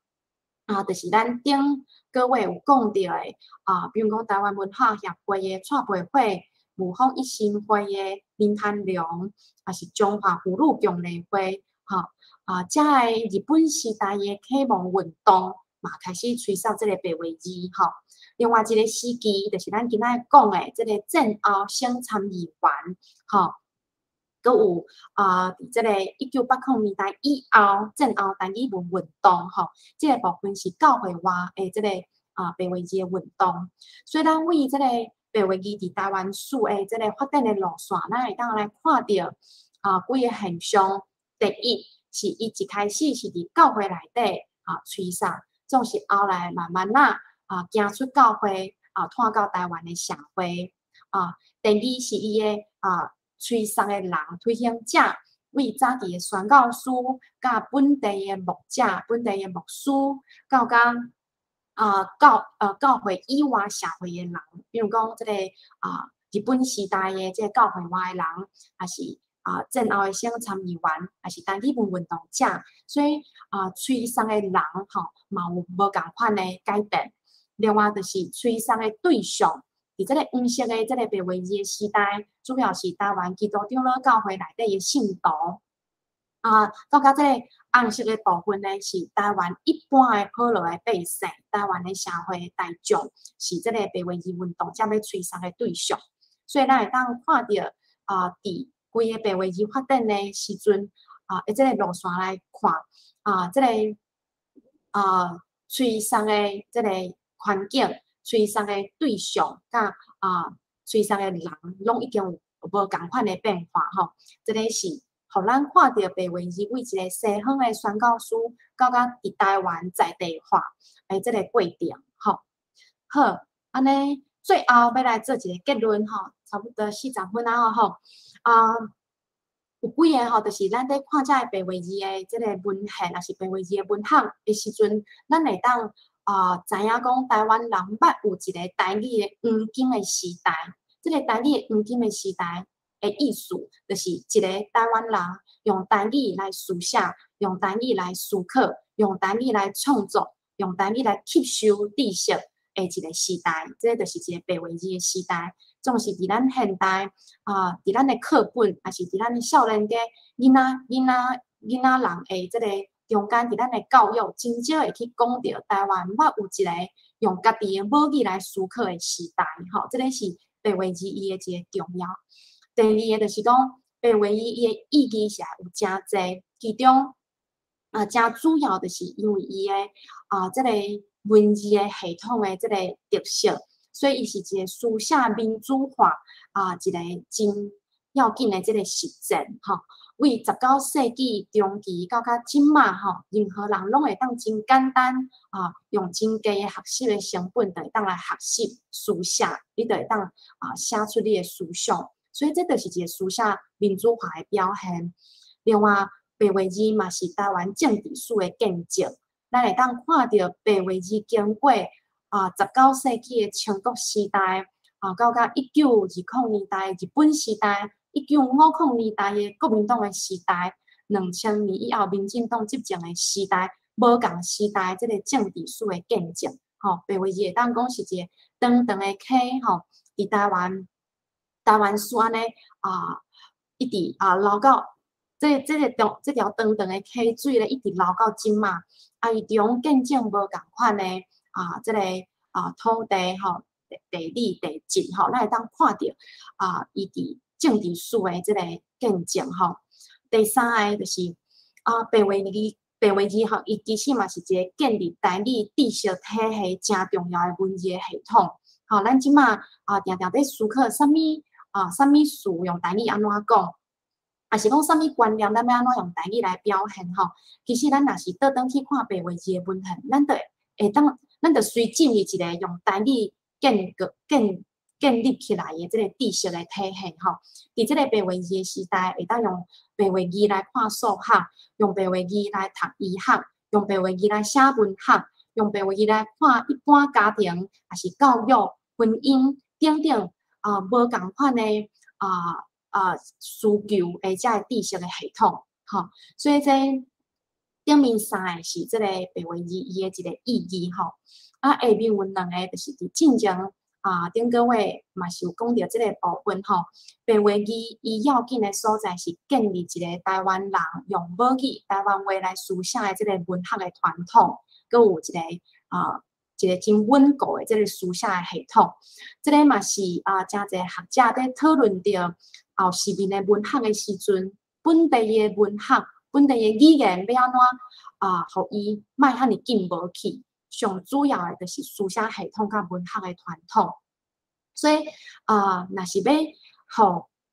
啊，就是咱頂個月有講著的啊，比如講台灣文學協會的蔡培慧、霧峰一心會的林攀良，抑是中華婦女共濟會，吼啊，遮个日本時代的啟蒙運動，嘛開始催送這个白話字吼。另外一个時期，就是咱今仔講的這个戰後省參議員吼，閣有啊，佇這个1980年代以後，戰後台語文運動吼，這个部分是教會外的這个啊白話字的運動。所以咱為這个白話字佇台灣史的這个發展的路線，咱會當來看著啊幾个現象。第一，是伊一開始是佇教會內底啊催送。總是後來慢慢仔啊，行出教會啊，湠到台灣的社會啊。第二是伊的啊，催送的人推行者，為早期的宣教師，佮本地的牧者、本地的牧師，到甲啊教會以外社會的人，比如講這个啊日本時代的這个教會外的人，抑是啊，戰後的省參議員，抑是台語文運動者，所以啊，催送的人吼嘛有無仝款的改變。另外就是催送的對象，佇這个黃色的這个白話字的時代，主要是台灣基督長老教會內底的信徒。啊，到佮這个紅色的部分呢，是台灣一般的普羅的百姓，台灣的社會大眾，是這个白話字運動者欲催送的對象。所以咱會當看著啊，佇規個白話字發展的時陣，啊，以這个路線來看，啊，這个啊，催送的這个環境、催送的對象，佮啊，催送的人，攏已經有無仝款的變化吼。這个是予咱看著白話字為一个西方的宣教師，到佮佇台灣在地化的這个過程吼。好，按呢最後欲來做一个結論吼，差不多40分啊吼。啊，有幾个吼，就是咱佇看這个白話字的這个文獻，抑是白話字的文學的時陣，咱會當啊知影講台灣人捌有一个台語的黃金的時代。這个台語的黃金的時代的意思，就是一个台灣人用台語來書寫，用台語來思考，用台語來創作，用台語來吸收知識的一个時代。這个就是一个白話字的時代。總是佇咱現代啊，佇咱的課本，抑是佇咱的少年家囡仔人的這个中間，佇咱的教育，真少會去講著台灣捌有一個用家己的母語來思考的時代，吼，這个是白話字伊的一個重要。第二个就是講，白話字伊的意義是有誠濟，其中啊，誠主要就是因為伊的啊，這个文字的系統的這个特色。所以，伊是一個書寫民主化啊，一個真要緊的這个實踐吼。為19世紀中期到佮這馬吼，任何人攏會當真簡單啊，用真低的學習的成本，就會當來學習書寫，你就會當啊寫出你的思想。所以，這就是一個書寫民主化的表現。另外，白話字嘛是台灣政治史的見證，咱會當看著白話字經過啊，19世紀的清國時代，啊，到佮1920年代日本時代，1950年代的國民黨的時代，2000年以後民進黨執政的時代，無仝時代這个政治史的見證，吼，白話字會當講是一個長長的溪，吼，佇台灣史按呢啊，一直啊流到這個這條長長的溪水咧，一直流到這馬，啊，伊中見證無仝款的啊，這個啊土地吼，地理地質吼，咱會當看著啊，伊佇政治史的這個見證吼。第三個就是啊，白話字吼，伊其實嘛是一個建立台語知識體系誠重要的文字的系統。吼，咱這馬啊，定定佇思考啥物啊，啥物事用台語按怎講，抑是講啥物觀念，咱欲按怎用台語來表現吼。其實咱若是倒轉去看白話字的文獻，咱就會當，咱就隨進入一個用台語建構、建立起來的這個知識的體系吼。佇這個白話字的時代，會當用白話字來看數學，用白話字來讀醫學，用白話字來寫文學，用白話字來看一般家庭，抑是教育、婚姻等等啊，無仝款的需求的這个知識的系統，吼。所以這頂面三个是這个白話字伊的一個意義吼。啊，下面有兩个就是佇進前啊，頂個月嘛是有講著這个部分吼。白話字伊要緊的所在是建立一個台灣人用母語台灣話來書寫的這個文學的傳統，閣有一個真穩固的這個書寫的系統。這个嘛是啊，誠濟學者佇討論著後殖民的文學的時陣，本地的文學、本地的語言欲按怎啊，予伊莫遐爾緊無去。上主要的就是書寫系統佮文學的傳統。所以啊，若是欲予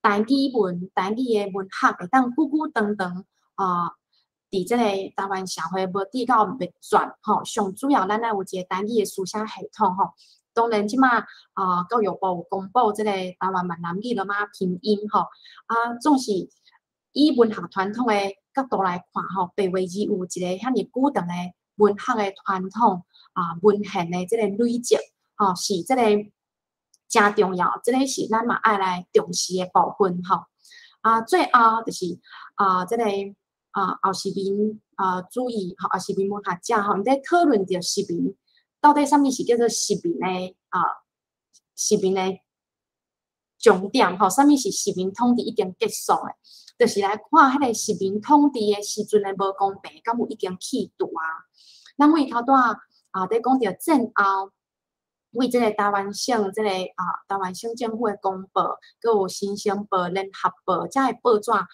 台語文、台語的文學會當久久長長啊，佇這個台灣社會無至到滅絕吼，上主要咱愛有一個台語的書寫系統吼。當然，這馬啊，教育部有公布這個台灣閩南語羅馬拼音吼，啊，總是以文學傳統的角度來看吼，白話字有一個遐爾久長的文學的傳統啊，文獻的這個累積吼，是這個誠重要，這個是咱嘛愛來重視的部分吼。啊，最後就是啊，這個啊後殖民啊主義吼，後殖民文學者吼，𪜶佇討論著殖民到底啥物是叫做殖民的終點吼，啥物是殖民統治已經結束的，就是來看彼個殖民統治的時陣的無公平，敢有已經去除啊？咱對頭拄仔啊，佇講著戰後，為這個台灣省這個啊，台灣省政府的公報，閣有新生報、聯合報，遮个報紙啊，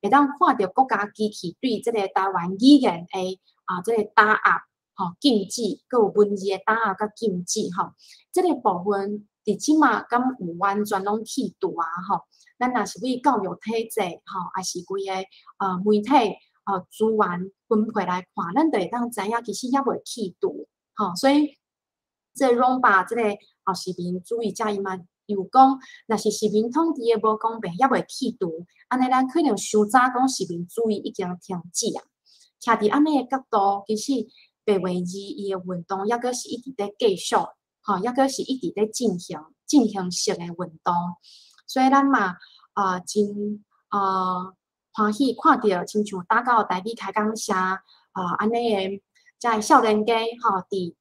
會當看著國家機器對這個台灣語言的啊，這個打壓、吼禁止，閣有文字的打壓佮禁止吼，這個部分佇這馬敢有完全攏去除啊？吼，咱若是對教育體制吼，抑是規个啊媒體啊資源分配來看，咱就會當知影其實猶未去除吼，所以這攏把這個後殖民主義者伊嘛又講，若是殖民統治的無公平猶未去除，按呢咱可能傷早講殖民主義已經停止啊。徛佇按呢的角度，其實白話字伊的運動猶閣是一直佇繼續，吼，猶閣是一直佇進行式的運動。所以咱嘛啊真啊歡喜看著，親像打狗台語開講社啊，按呢的遮的少年家吼，佇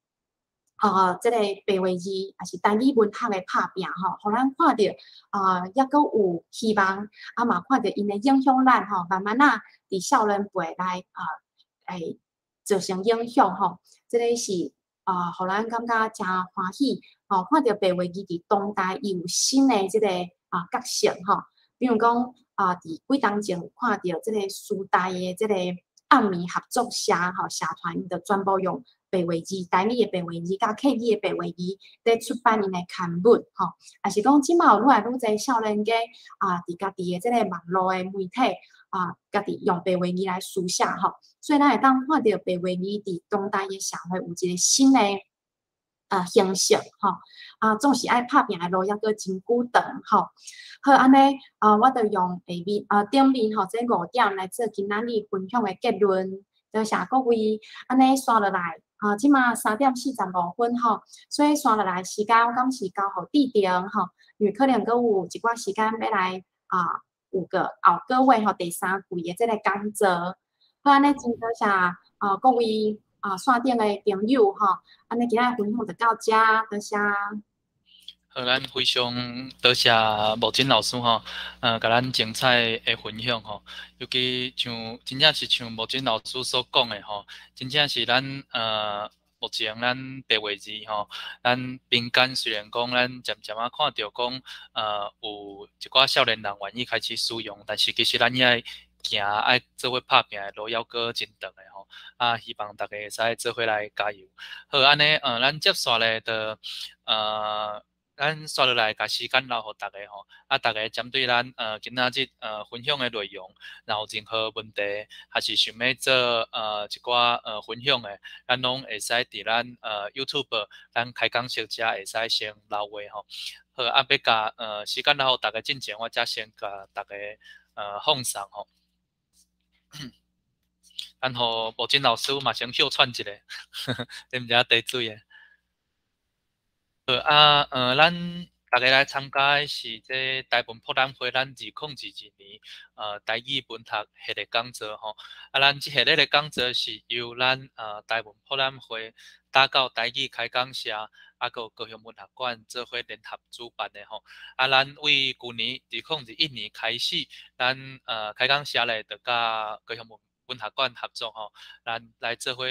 啊這個白話字抑是台語文學的拍拚吼，予咱看著啊，猶閣有希望，啊嘛看著𪜶的影響力吼，慢慢仔佇少年輩來啊，會造成影響吼。這個是啊，予咱感覺誠歡喜吼，看著白話字佇當代伊有新的這個啊角色吼，比如講啊，佇幾冬前看著這個師大的這個暗暝合作社吼社團，𪜶就全部用白話字、台語的白話字佮客語的白話字佇出版𪜶的刊物吼，抑是講這馬有愈來愈濟少年家啊，佇家己的這個網路的媒體啊，家己用白話字來書寫吼，所以咱會當看著白話字佇當代的社會有一個新的啊形式吼，啊總是愛拍拚的路猶閣真久長吼。好，按呢啊，我就用下面啊頂面吼這五點來做今仔日分享的結論。多謝各位，按呢紲落來啊，這馬3點45分吼，所以紲落來時間我敢是交予志婷吼，因為可能閣有一寡時間欲來啊，有個後個月吼第三季的這個講座。好，按呢真多謝啊各位啊線頂的朋友吼，按呢今仔分享就到遮，多謝。好，咱非常多謝木真老師吼，共咱精彩的分享吼，尤其像真正是像木真老師所講的吼，真正是咱目前咱白話字吼，咱民間雖然講咱漸漸仔看著講，有一寡少年人願意開始使用，但是其實咱也愛行愛做伙拍拚的路猶閣真長的吼，啊，希望大家會使做伙來加油。好，按呢，咱接紲咧，就咱煞落來共時間留予逐家吼，啊，逐家針對咱今仔日分享的內容，若有任何問題，還是想欲做一寡分享的，咱攏會使佇咱YouTube 咱開講室遮會使先留話吼。好，啊，欲共時間留予逐家進前，我才先共逐家放送吼。咱予無真老師嘛先歇喘一下，你毋知影茶水的。好啊，咱逐家來參加的是這台文博覽會，咱2022年台語文學系列講座吼。啊，咱這系列的講座是由咱台文博覽會打狗台語開講社，啊，閣有高雄文學館做伙聯合主辦的吼。啊，咱為舊年2021年開始，咱開講社咧就佮高雄文學館合作吼，咱來做伙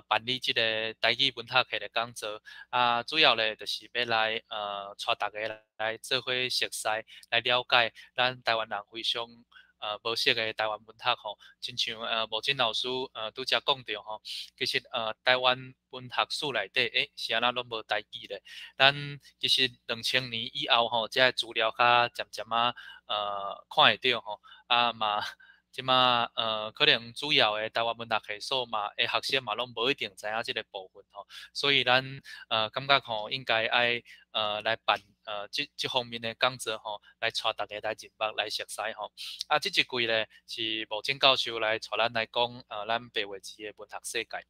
辦理這個台語文學系列講座。啊，主要咧就是欲來帶逐家來做伙熟似，來了解咱台灣人非常無熟的台灣文學吼。親像無真老師拄才講著吼，其實台灣文學史內底，是按怎攏無台語咧？咱其實2000年以後吼，這个資料較漸漸仔看會著吼，啊嘛。這馬可能主要的台灣文學系所嘛的學生嘛攏無一定知影這个部分吼，所以咱感覺吼應該愛來辦這方面的講座吼，來帶逐家來入目來熟似吼。啊，這一季咧是無真教授來帶咱來講咱白話字的文學世界。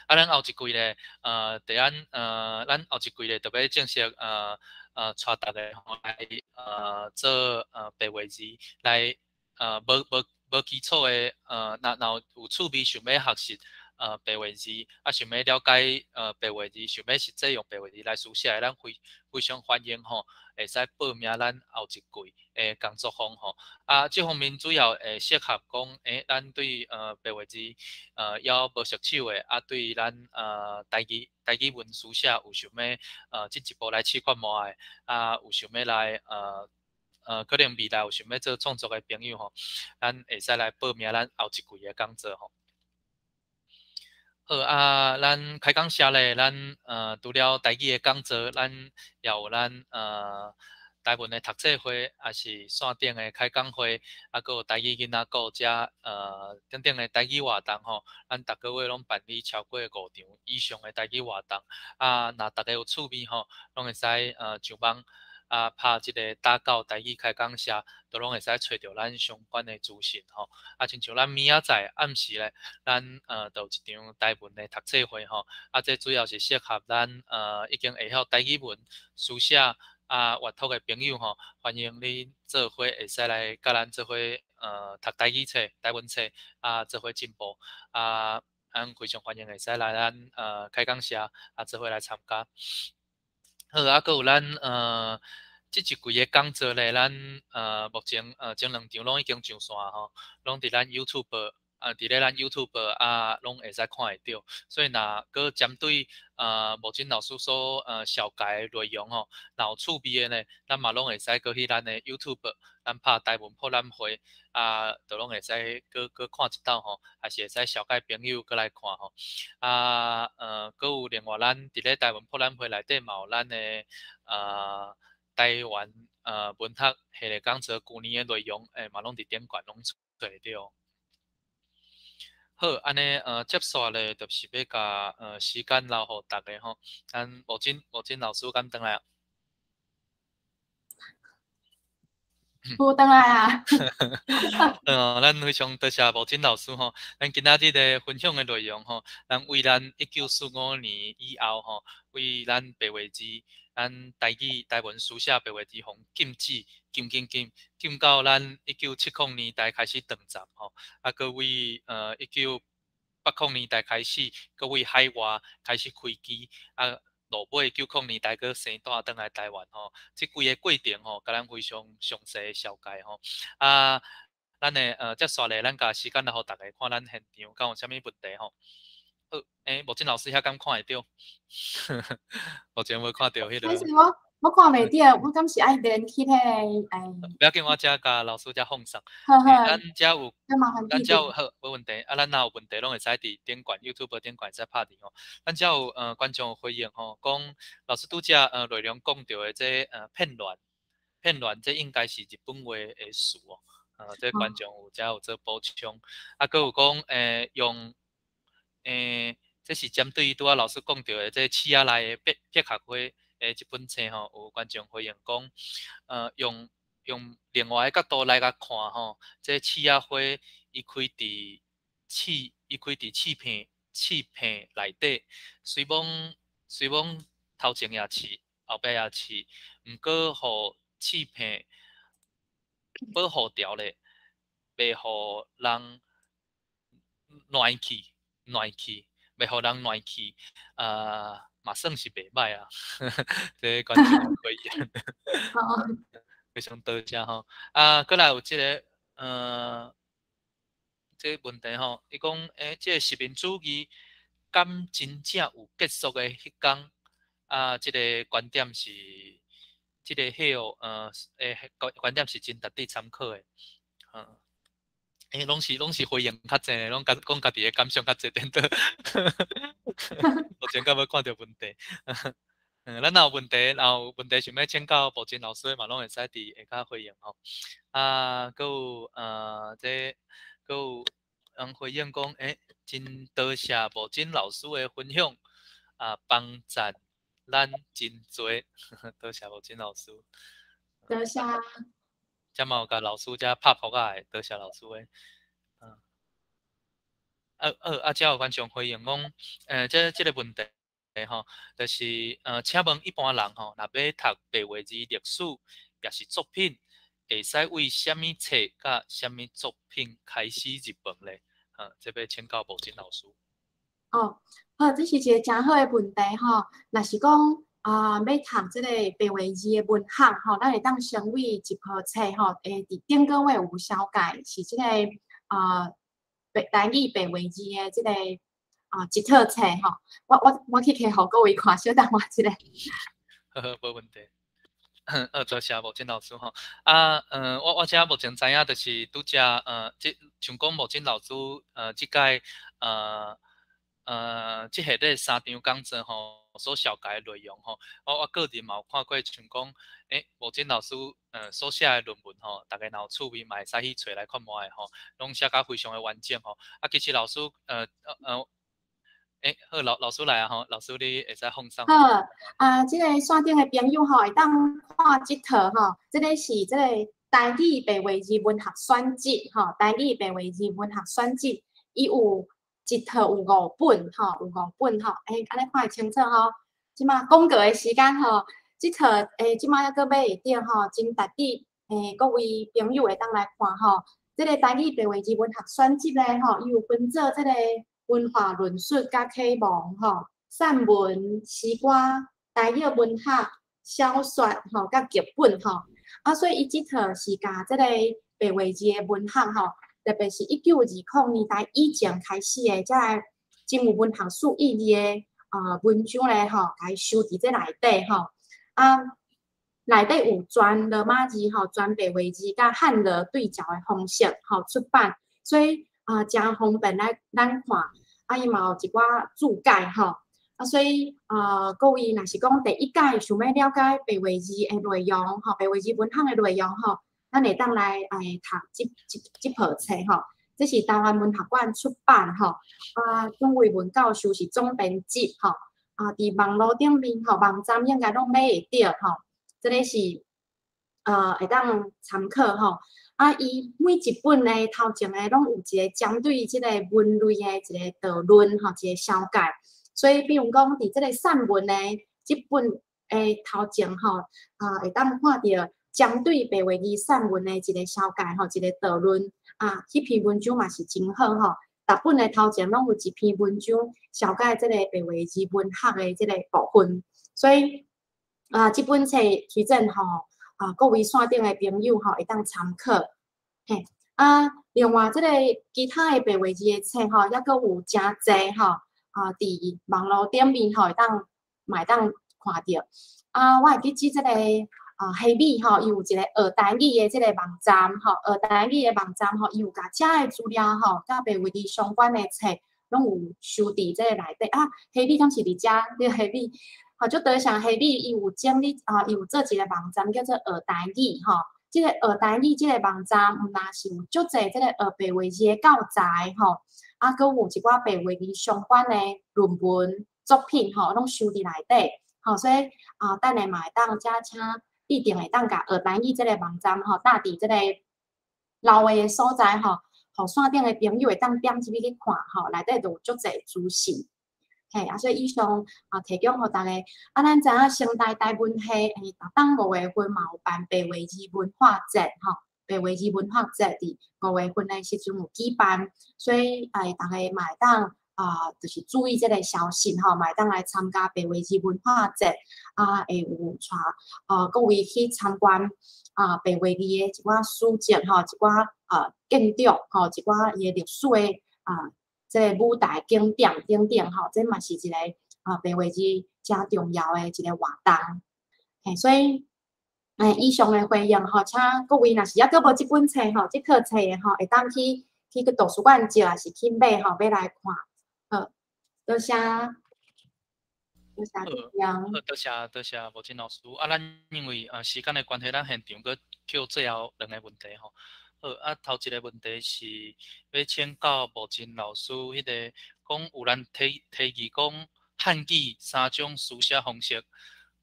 啊，咱後一季咧，佇咱咱後一季咧，就欲正式帶逐家吼來做白話字來。無基礎的，若有趣味想欲學習白話字，啊，想欲了解白話字，想欲實際用白話字來書寫的，咱非常歡迎吼，會使報名咱後一季的工作坊吼。啊，這方面主要會適合講，咱對白話字猶無熟手的，啊，對咱台語文書寫有想欲進一步來試看覓的，啊，有想欲來可能未來有想欲做創作的朋友吼，咱會使來報名咱後一季的講座吼。好啊，咱開講社咧，咱除了台語的講座，咱也有咱台文的讀冊會，抑是線頂的開講會，啊，閣有台語囡仔顧遮等等的台語活動吼。咱逐個月攏辦理超過五場以上的台語活動。啊，若逐家有趣味吼，攏會使上網啊，拍這个打狗台語開講社，都攏會使揣著咱相關的資訊吼。啊，親像咱明仔載暗時咧，咱就有一場台文的讀冊會吼。啊，這主要是適合咱已經會曉台語文書寫啊閱讀的朋友吼，歡迎恁做伙會使來佮咱做伙讀台語冊、台文冊啊，做伙進步啊，咱非常歡迎會使來咱開講社啊，做伙來參加。好，啊，閣有咱這一季的講座咧，咱目前前兩場攏已經上線吼，攏佇咱 YouTube 啊，佇咧咱 YouTube 啊，攏會使看會著。所以若閣針對無真老師所紹介的內容吼，若有趣味的呢，咱嘛攏會使閣去咱的 YouTube，咱拍台文博覽會啊，就攏會使閣看一道吼，抑是會使紹介朋友閣來看吼。啊，閣有另外咱佇咧台文博覽會內底嘛有咱的台灣文學系列講座舊年的內容，嘛攏佇頂懸攏揣會著。好，按呢接紲咧，就是欲共時間留予逐家吼。咱無真老師敢轉來啊？有轉來啊！咱非常多謝無真老師吼。咱今仔日的分享的內容吼，咱為咱1945年以後吼，為咱白話字，咱台語台文書寫白話字予禁止、禁禁禁禁到咱1970年代開始斷絕吼。啊，閣為1980年代開始，閣為海外開始開機啊。落尾90年代閣生帶轉來台灣吼，這規个過程吼，共咱非常詳細的紹介吼。啊，咱的接紲咧，咱共時間留予逐家看咱現場敢有啥物問題吼。好，無真老師遐敢看會著？目前無看著彼個。其實我我看袂著，我敢是愛連去彼个欸。不要緊，我遮共老師遮放送。好好。咱遮有，咱遮有好，無問題。啊，咱若有問題，攏會使佇頂懸 YouTube 頂懸會使拍佇吼。咱遮有觀眾有回應吼，講老師拄才內容講著的這片亂，片亂這應該是日本話的詞哦。這觀眾有遮有做補充。啊，閣有講用這是針對拄仔老師講著的這刺仔內的百百合花的這本冊吼，有觀眾回應講，用另外的角度來共看吼，這刺仔花伊開佇刺，伊開佇刺片刺片內底，雖罔頭前也刺，後壁也刺，毋過予刺片保護牢咧，袂予人爛去爛去，袂予人爛去，嘛算是袂䆀啊，這個觀眾回應，非常多謝吼。啊，閣來有這個，這個問題吼，伊講，這個殖民主義敢真正有結束的彼工？啊，這個觀點是，這個彼個，觀點是真值得參考的，嗯。攏是回應較濟，攏共講家己的感想較濟，顛倒。目前敢無看著問題。咱若有問題，若有問題想欲請教寶珍老師的嘛，攏會使佇下跤回應吼。啊，閣有這閣有人回應講，真多謝寶珍老師的分享，啊，幫贊咱真濟，多謝寶珍老師。多謝。遮嘛有共老師遮拍噗仔的，多謝老師的。啊，遮有觀眾回應講，這個問題吼，就是請問一般人吼，若欲讀白話字歷史，抑是作品，會使對啥物冊佮啥物作品開始入門咧？這欲請教寶珍老師。哦，好，這是一個誠好的問題吼。若是講啊，欲讀這個白話字的文學吼，咱會當先對一部冊吼，佇頂個月有紹介，是這個白台語白話字的這個一套冊吼。我去摕予各位看，小等我一下。好好，無問題。多謝寶珍老師吼。啊，我遮目前知影，就是拄才這像講寶珍老師這擺這系列三場講座吼，所紹介的內容吼，我個人嘛有看過，像講，寶珍老師所寫的論文吼，逐家若有趣味嘛會使去揣來看覓吼，攏寫甲非常的完整吼。啊，其實老師，好，老師來啊吼，老師你會使放送。好，啊，這個線頂的朋友吼，會當看這套吼，這個是這個台語白話字文學選集吼，台語白話字文學選集，伊有一套有五本吼，有五本吼，按呢看會清楚吼。這馬廣告的時間吼，這套這馬猶閣買會著吼，真值得各位朋友會當來看吼。這個台語白話字文學選集咧吼，伊有分做這個文化論述佮啟蒙吼，散文、詩歌、台語文學、小說吼，佮劇本吼。啊，所以伊這套是共這個白話字的文學吼，特別是1920年代以前開始的，這个真有文學史意義的文章咧吼，共伊收佇這內底吼。啊，內底有全羅馬字吼，全白話字佮漢羅對照的方式吼出版，所以啊，誠方便來咱看。啊，伊嘛有一寡注解吼。啊，所以各位若是講第一擺想欲了解白話字的內容吼，白話字文學的內容吼，咱會當來讀這部冊吼。這是台灣文學館出版吼，啊，鍾偉文教授是總編輯吼。啊，佇網路頂面吼，網站應該攏買會著吼。這个是會當參考吼。啊，伊每一本的頭前的攏有一個針對這個文類的一個導論吼，一個紹介。所以，比如講，佇這個散文的這本的頭前吼，啊，會當看著針對白話字散文的一個紹介吼，一個導論。啊，彼篇文章嘛是真好吼。逐本的頭前攏有一篇文章紹介這個白話字文學的這個部分。所以，啊，這本冊推薦吼，啊，各位線頂的朋友吼，會當參考。嘿，啊，另外這個其他的白話字的冊吼，猶閣有誠濟吼，啊，佇網路頂面吼，會當嘛會當看著。啊，我會記這個啊，希美吼，伊有一個學台語的這個網站吼，學台語的網站吼，伊有共遮的資料吼，佮白話字相關的冊，攏有收佇這個內底。啊，希美敢是佇遮？對，希美，吼，足多謝希美，伊有整理啊，伊有做一個網站叫做學台語吼。這個學台語這個網站，毋但是有足濟這個學白話字的教材吼，啊，閣有一寡白話字相關的論文作品吼，攏收佇內底。吼，所以啊，等下嘛會當遮請一定會當共學台語這個網站吼，搭佇這個留話的所在吼，予線頂的朋友會當點入去去看吼，內底就有足濟資訊。嘿，啊，所以以上啊，提供予大家。啊，咱知影成大台文系，逐冬5月份嘛有辦白話字文化節吼，白話字文化節佇五月份的時陣有舉辦，所以大家嘛會當啊，就是注意這個消息吼，嘛會當來參加白話字文化節，啊，會有帶各位去參觀啊白話字的一寡書籍吼，一寡建築吼，一寡伊的歷史的啊。這個舞台景點等等吼，這嘛是一個啊白話字誠重要的一個活動。嘿，所以以上的回應吼，請各位若是猶閣無這本冊吼，這套冊的吼，會當去個圖書館借，抑是去買吼，買來看。好，多謝，多謝好，多謝多謝無真老師。啊，咱因為時間的關係，咱現場閣扣最後兩個問題吼。好，啊，頭一個問題是欲請教無真老師，彼個講有人提議講漢語三種書寫方式，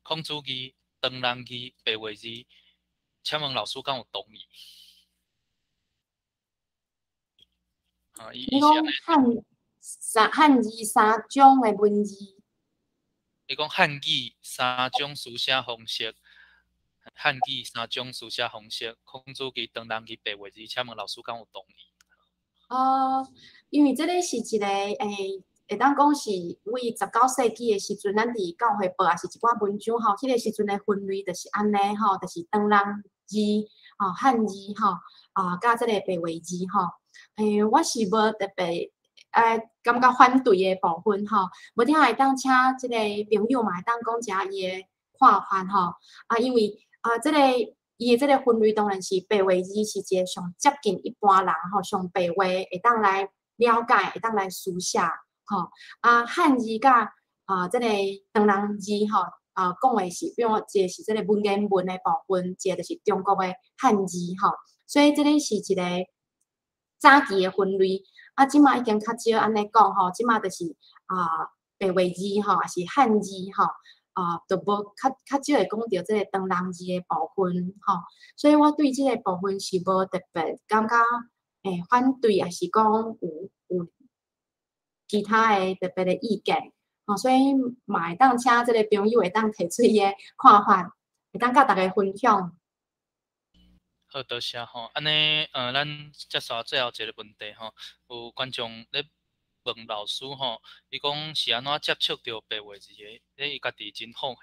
孔子字、唐人字、白話字，請問老師敢有同意？啊，你講漢字三種的文字？你講漢語三種書寫方式？漢語三種書寫方式，孔子字、唐人字、白話字，請問老師敢有同意？因為這個是一個會當講是為19世紀的時陣，咱佇教會報，抑是一寡文章吼，彼個時陣的分類就是按呢吼，就是唐人字、吼漢字吼，啊，佮這個白話字吼。我是無特別感覺反對的部分吼，無聽會當請這個朋友嘛會當講一下伊的看法吼。啊，因為啊，這個伊的這個分類當然是白話字是一個上接近一般人吼，上白話會當來了解，會當來書寫吼。啊，漢字佮啊這個唐人字吼，啊講的是，比如講一個是這個文言文的部分，一個就是中國的漢字吼。所以這個是一個早期的分類。啊，這馬已經較少按呢講吼，這馬就是啊白話字吼，抑是漢字吼。啊，就無較少會講著這個唐人字的部分吼，所以我對這個部分是無特別感覺反對，抑是講有其他的特別的意見吼，所以嘛會當請這個朋友會當提出伊的看法，會當佮大家分享。好，多謝吼，按呢，咱接續最後一個問題吼，有觀眾咧問老師吼，伊講是按怎接觸著白話字的？伊家己真好奇。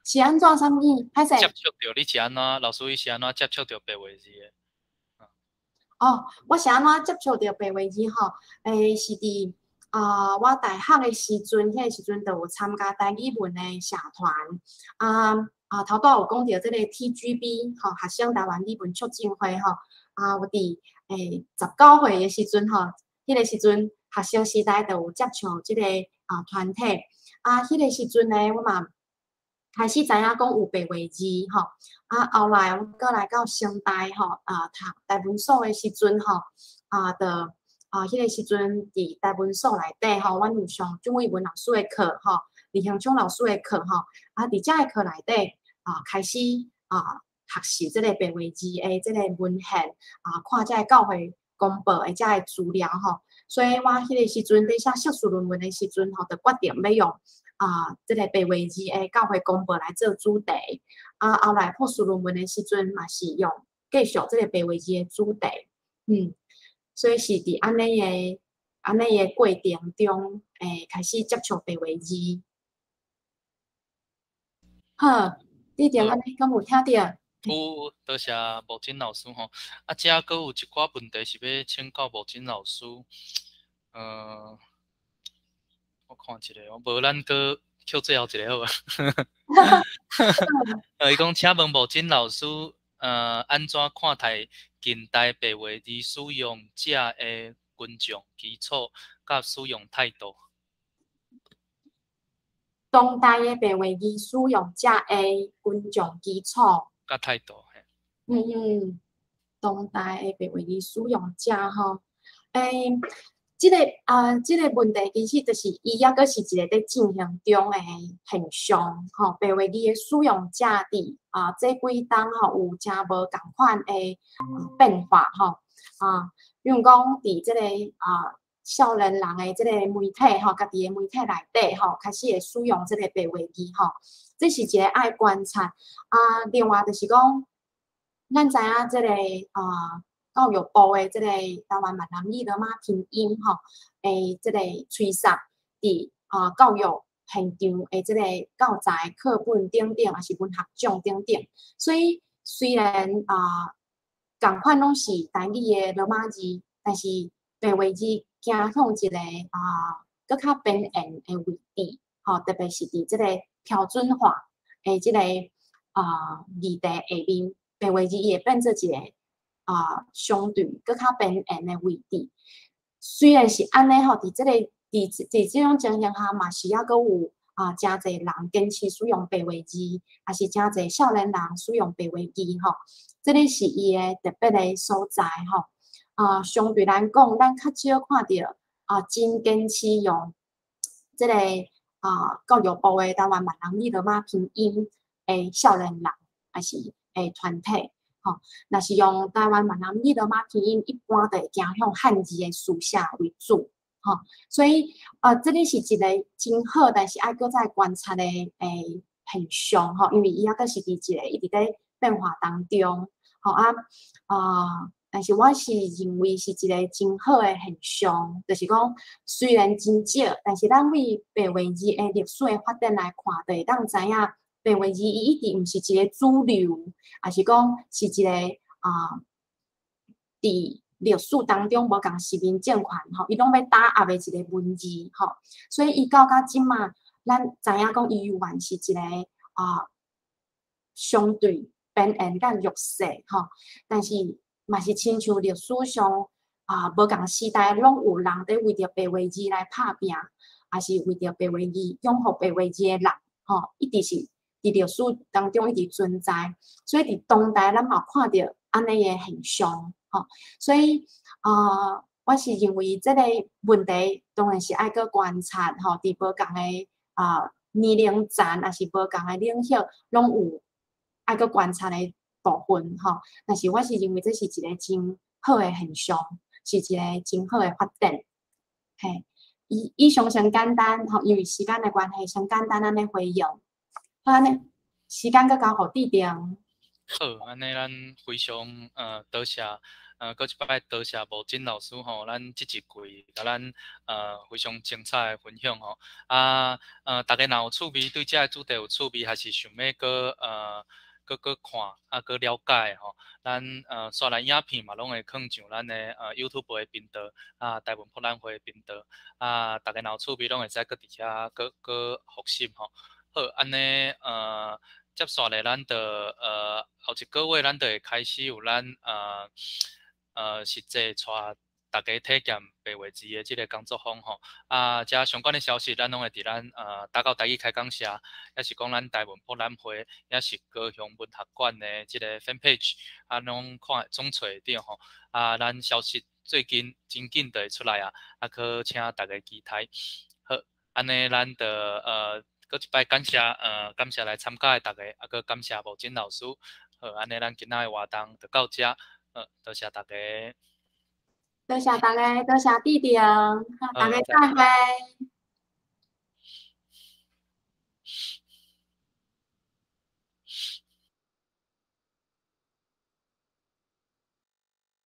是按怎啥物？歹勢。接觸著你是按怎？老師伊是按怎接觸著白話字的？哦，我是按怎接觸著白話字吼？是佇啊，我大學的時陣，彼個時陣就有參加台語文的社團啊啊，頭拄有講著這個 TGB 吼，學生台灣語文促進會吼啊，有佇19歲的時陣吼，彼個時陣學生時代就有接觸這個啊團體啊，彼個時陣呢，我嘛開始知影講有白話字吼，啊，後來我閣來到成大吼，啊，讀台文所的時陣吼，啊，就啊，彼個時陣佇台文所內底吼，阮有上蔣偉文老師的課吼，李興聰老師的課吼，啊，佇遮个課內底啊，開始啊學習這個白話字的這個文獻啊，看這個教會公報的這個資料吼，所以我彼個時陣佇寫碩士論文的時陣吼，就決定欲用啊這個白話字的教會公報來做主題，啊，後來博士論文的時陣嘛是用繼續這個白話字的主題，所以是佇按呢的過程中，開始接觸白話字。好，你著按呢敢有聽著？有，多謝無真老師吼。啊，遮閣有一寡問題是欲請教無真老師。我看一下哦，無咱閣扣最後一个好無？伊講，請問慕真老師，按怎看待近代白話字使用者的群眾基礎佮使用態度？當代的白話字使用者的群眾基礎佮態度。當代的白話字使用者吼，這個問題其實就是伊猶閣是一个佇進行中的現象吼。白話字的使用者佇這幾冬吼有誠無仝款的變化吼。比如講佇這個少年人的這個媒體吼，家己的媒體內底吼，開始會使用這個白話字吼，這是一个愛觀察。另外就是講，咱知影這個教育部的這個台灣閩南語羅馬拼音吼，這個催索佇教育現場的這個教材課本等等，抑是文學獎等等。所以雖然仝款攏是台語的羅馬字，但是白話字行向一个閣較邊緣的位置，吼，特別是佇這個標準化的這個議題下面，白話字伊會變做一个相對閣較邊緣的位置。雖然是按呢吼，佇這個佇佇這種情形下，嘛是猶閣有誠濟人堅持使用白話字，抑是誠濟少年人使用白話字吼，這个是伊的特別的所在吼。相對來講，咱較少看著真堅持用這个教育部的台灣閩南語羅馬拼音的少年人，抑是的團體。吼，若是用台灣閩南語羅馬拼音，一般就會行向漢字的書寫為主，吼。所以，這个是一個真好，但是愛閣再觀察的現象，吼，因為伊猶閣是佇一個一直佇變化當中，吼，但是我是認為是一個真好的現象，就是講雖然真少，但是咱為白話字的歷史的發展來看，就會當知影白話字伊一直毋是一個主流，抑是講是一個佇歷史當中無仝殖民政權吼，伊攏欲打壓的一個文字吼，所以伊到這馬，咱知影講伊猶原是一個相對邊緣佮弱勢吼，但是嘛是親像歷史上無仝時代攏有人佇為著白話字來拍拚，抑是為著白話字擁護白話字的人吼，一直是佇歷史當中一直存在，所以佇當代咱嘛有看著按呢的現象吼，所以我是認為這個問題當然是愛閣觀察吼，佇無仝的年齡層，抑是無仝的領域，攏有愛閣觀察的部分吼。但是我是認為這是一個真好的現象，是一個真好的發展。嘿，以上先簡單吼，因為時間的關係，先簡單按呢回應。好，按呢，時間閣交予志定。好，按呢咱非常多謝，閣一擺多謝慕真老師吼，咱這一季共咱非常精彩的分享吼。逐家若有趣味，對這个主題有趣味，還是想欲閣看閣了解吼，咱紲來影片嘛攏會放上咱的 YouTube 的頻道，台文博覽會的頻道，逐家若有趣味，攏會使閣佇遐閣閣複習吼。好，按呢接紲來咱就後一個月咱就會開始有咱實際帶逐家體驗白話字的這个工作坊吼。遮相關的消息，咱攏會佇咱打狗台語開講社，抑是講咱台文博覽會，抑是高雄文學館的這个 fan page，攏看總揣會著吼。咱消息最近真緊就會出來啊，閣請逐家期待。好，按呢咱就閣一擺感謝來參加的逐家，閣感謝慕真老師。好，按呢咱今仔的活動就到遮，好，多謝逐家。多謝逐家，多謝志定，大家再會。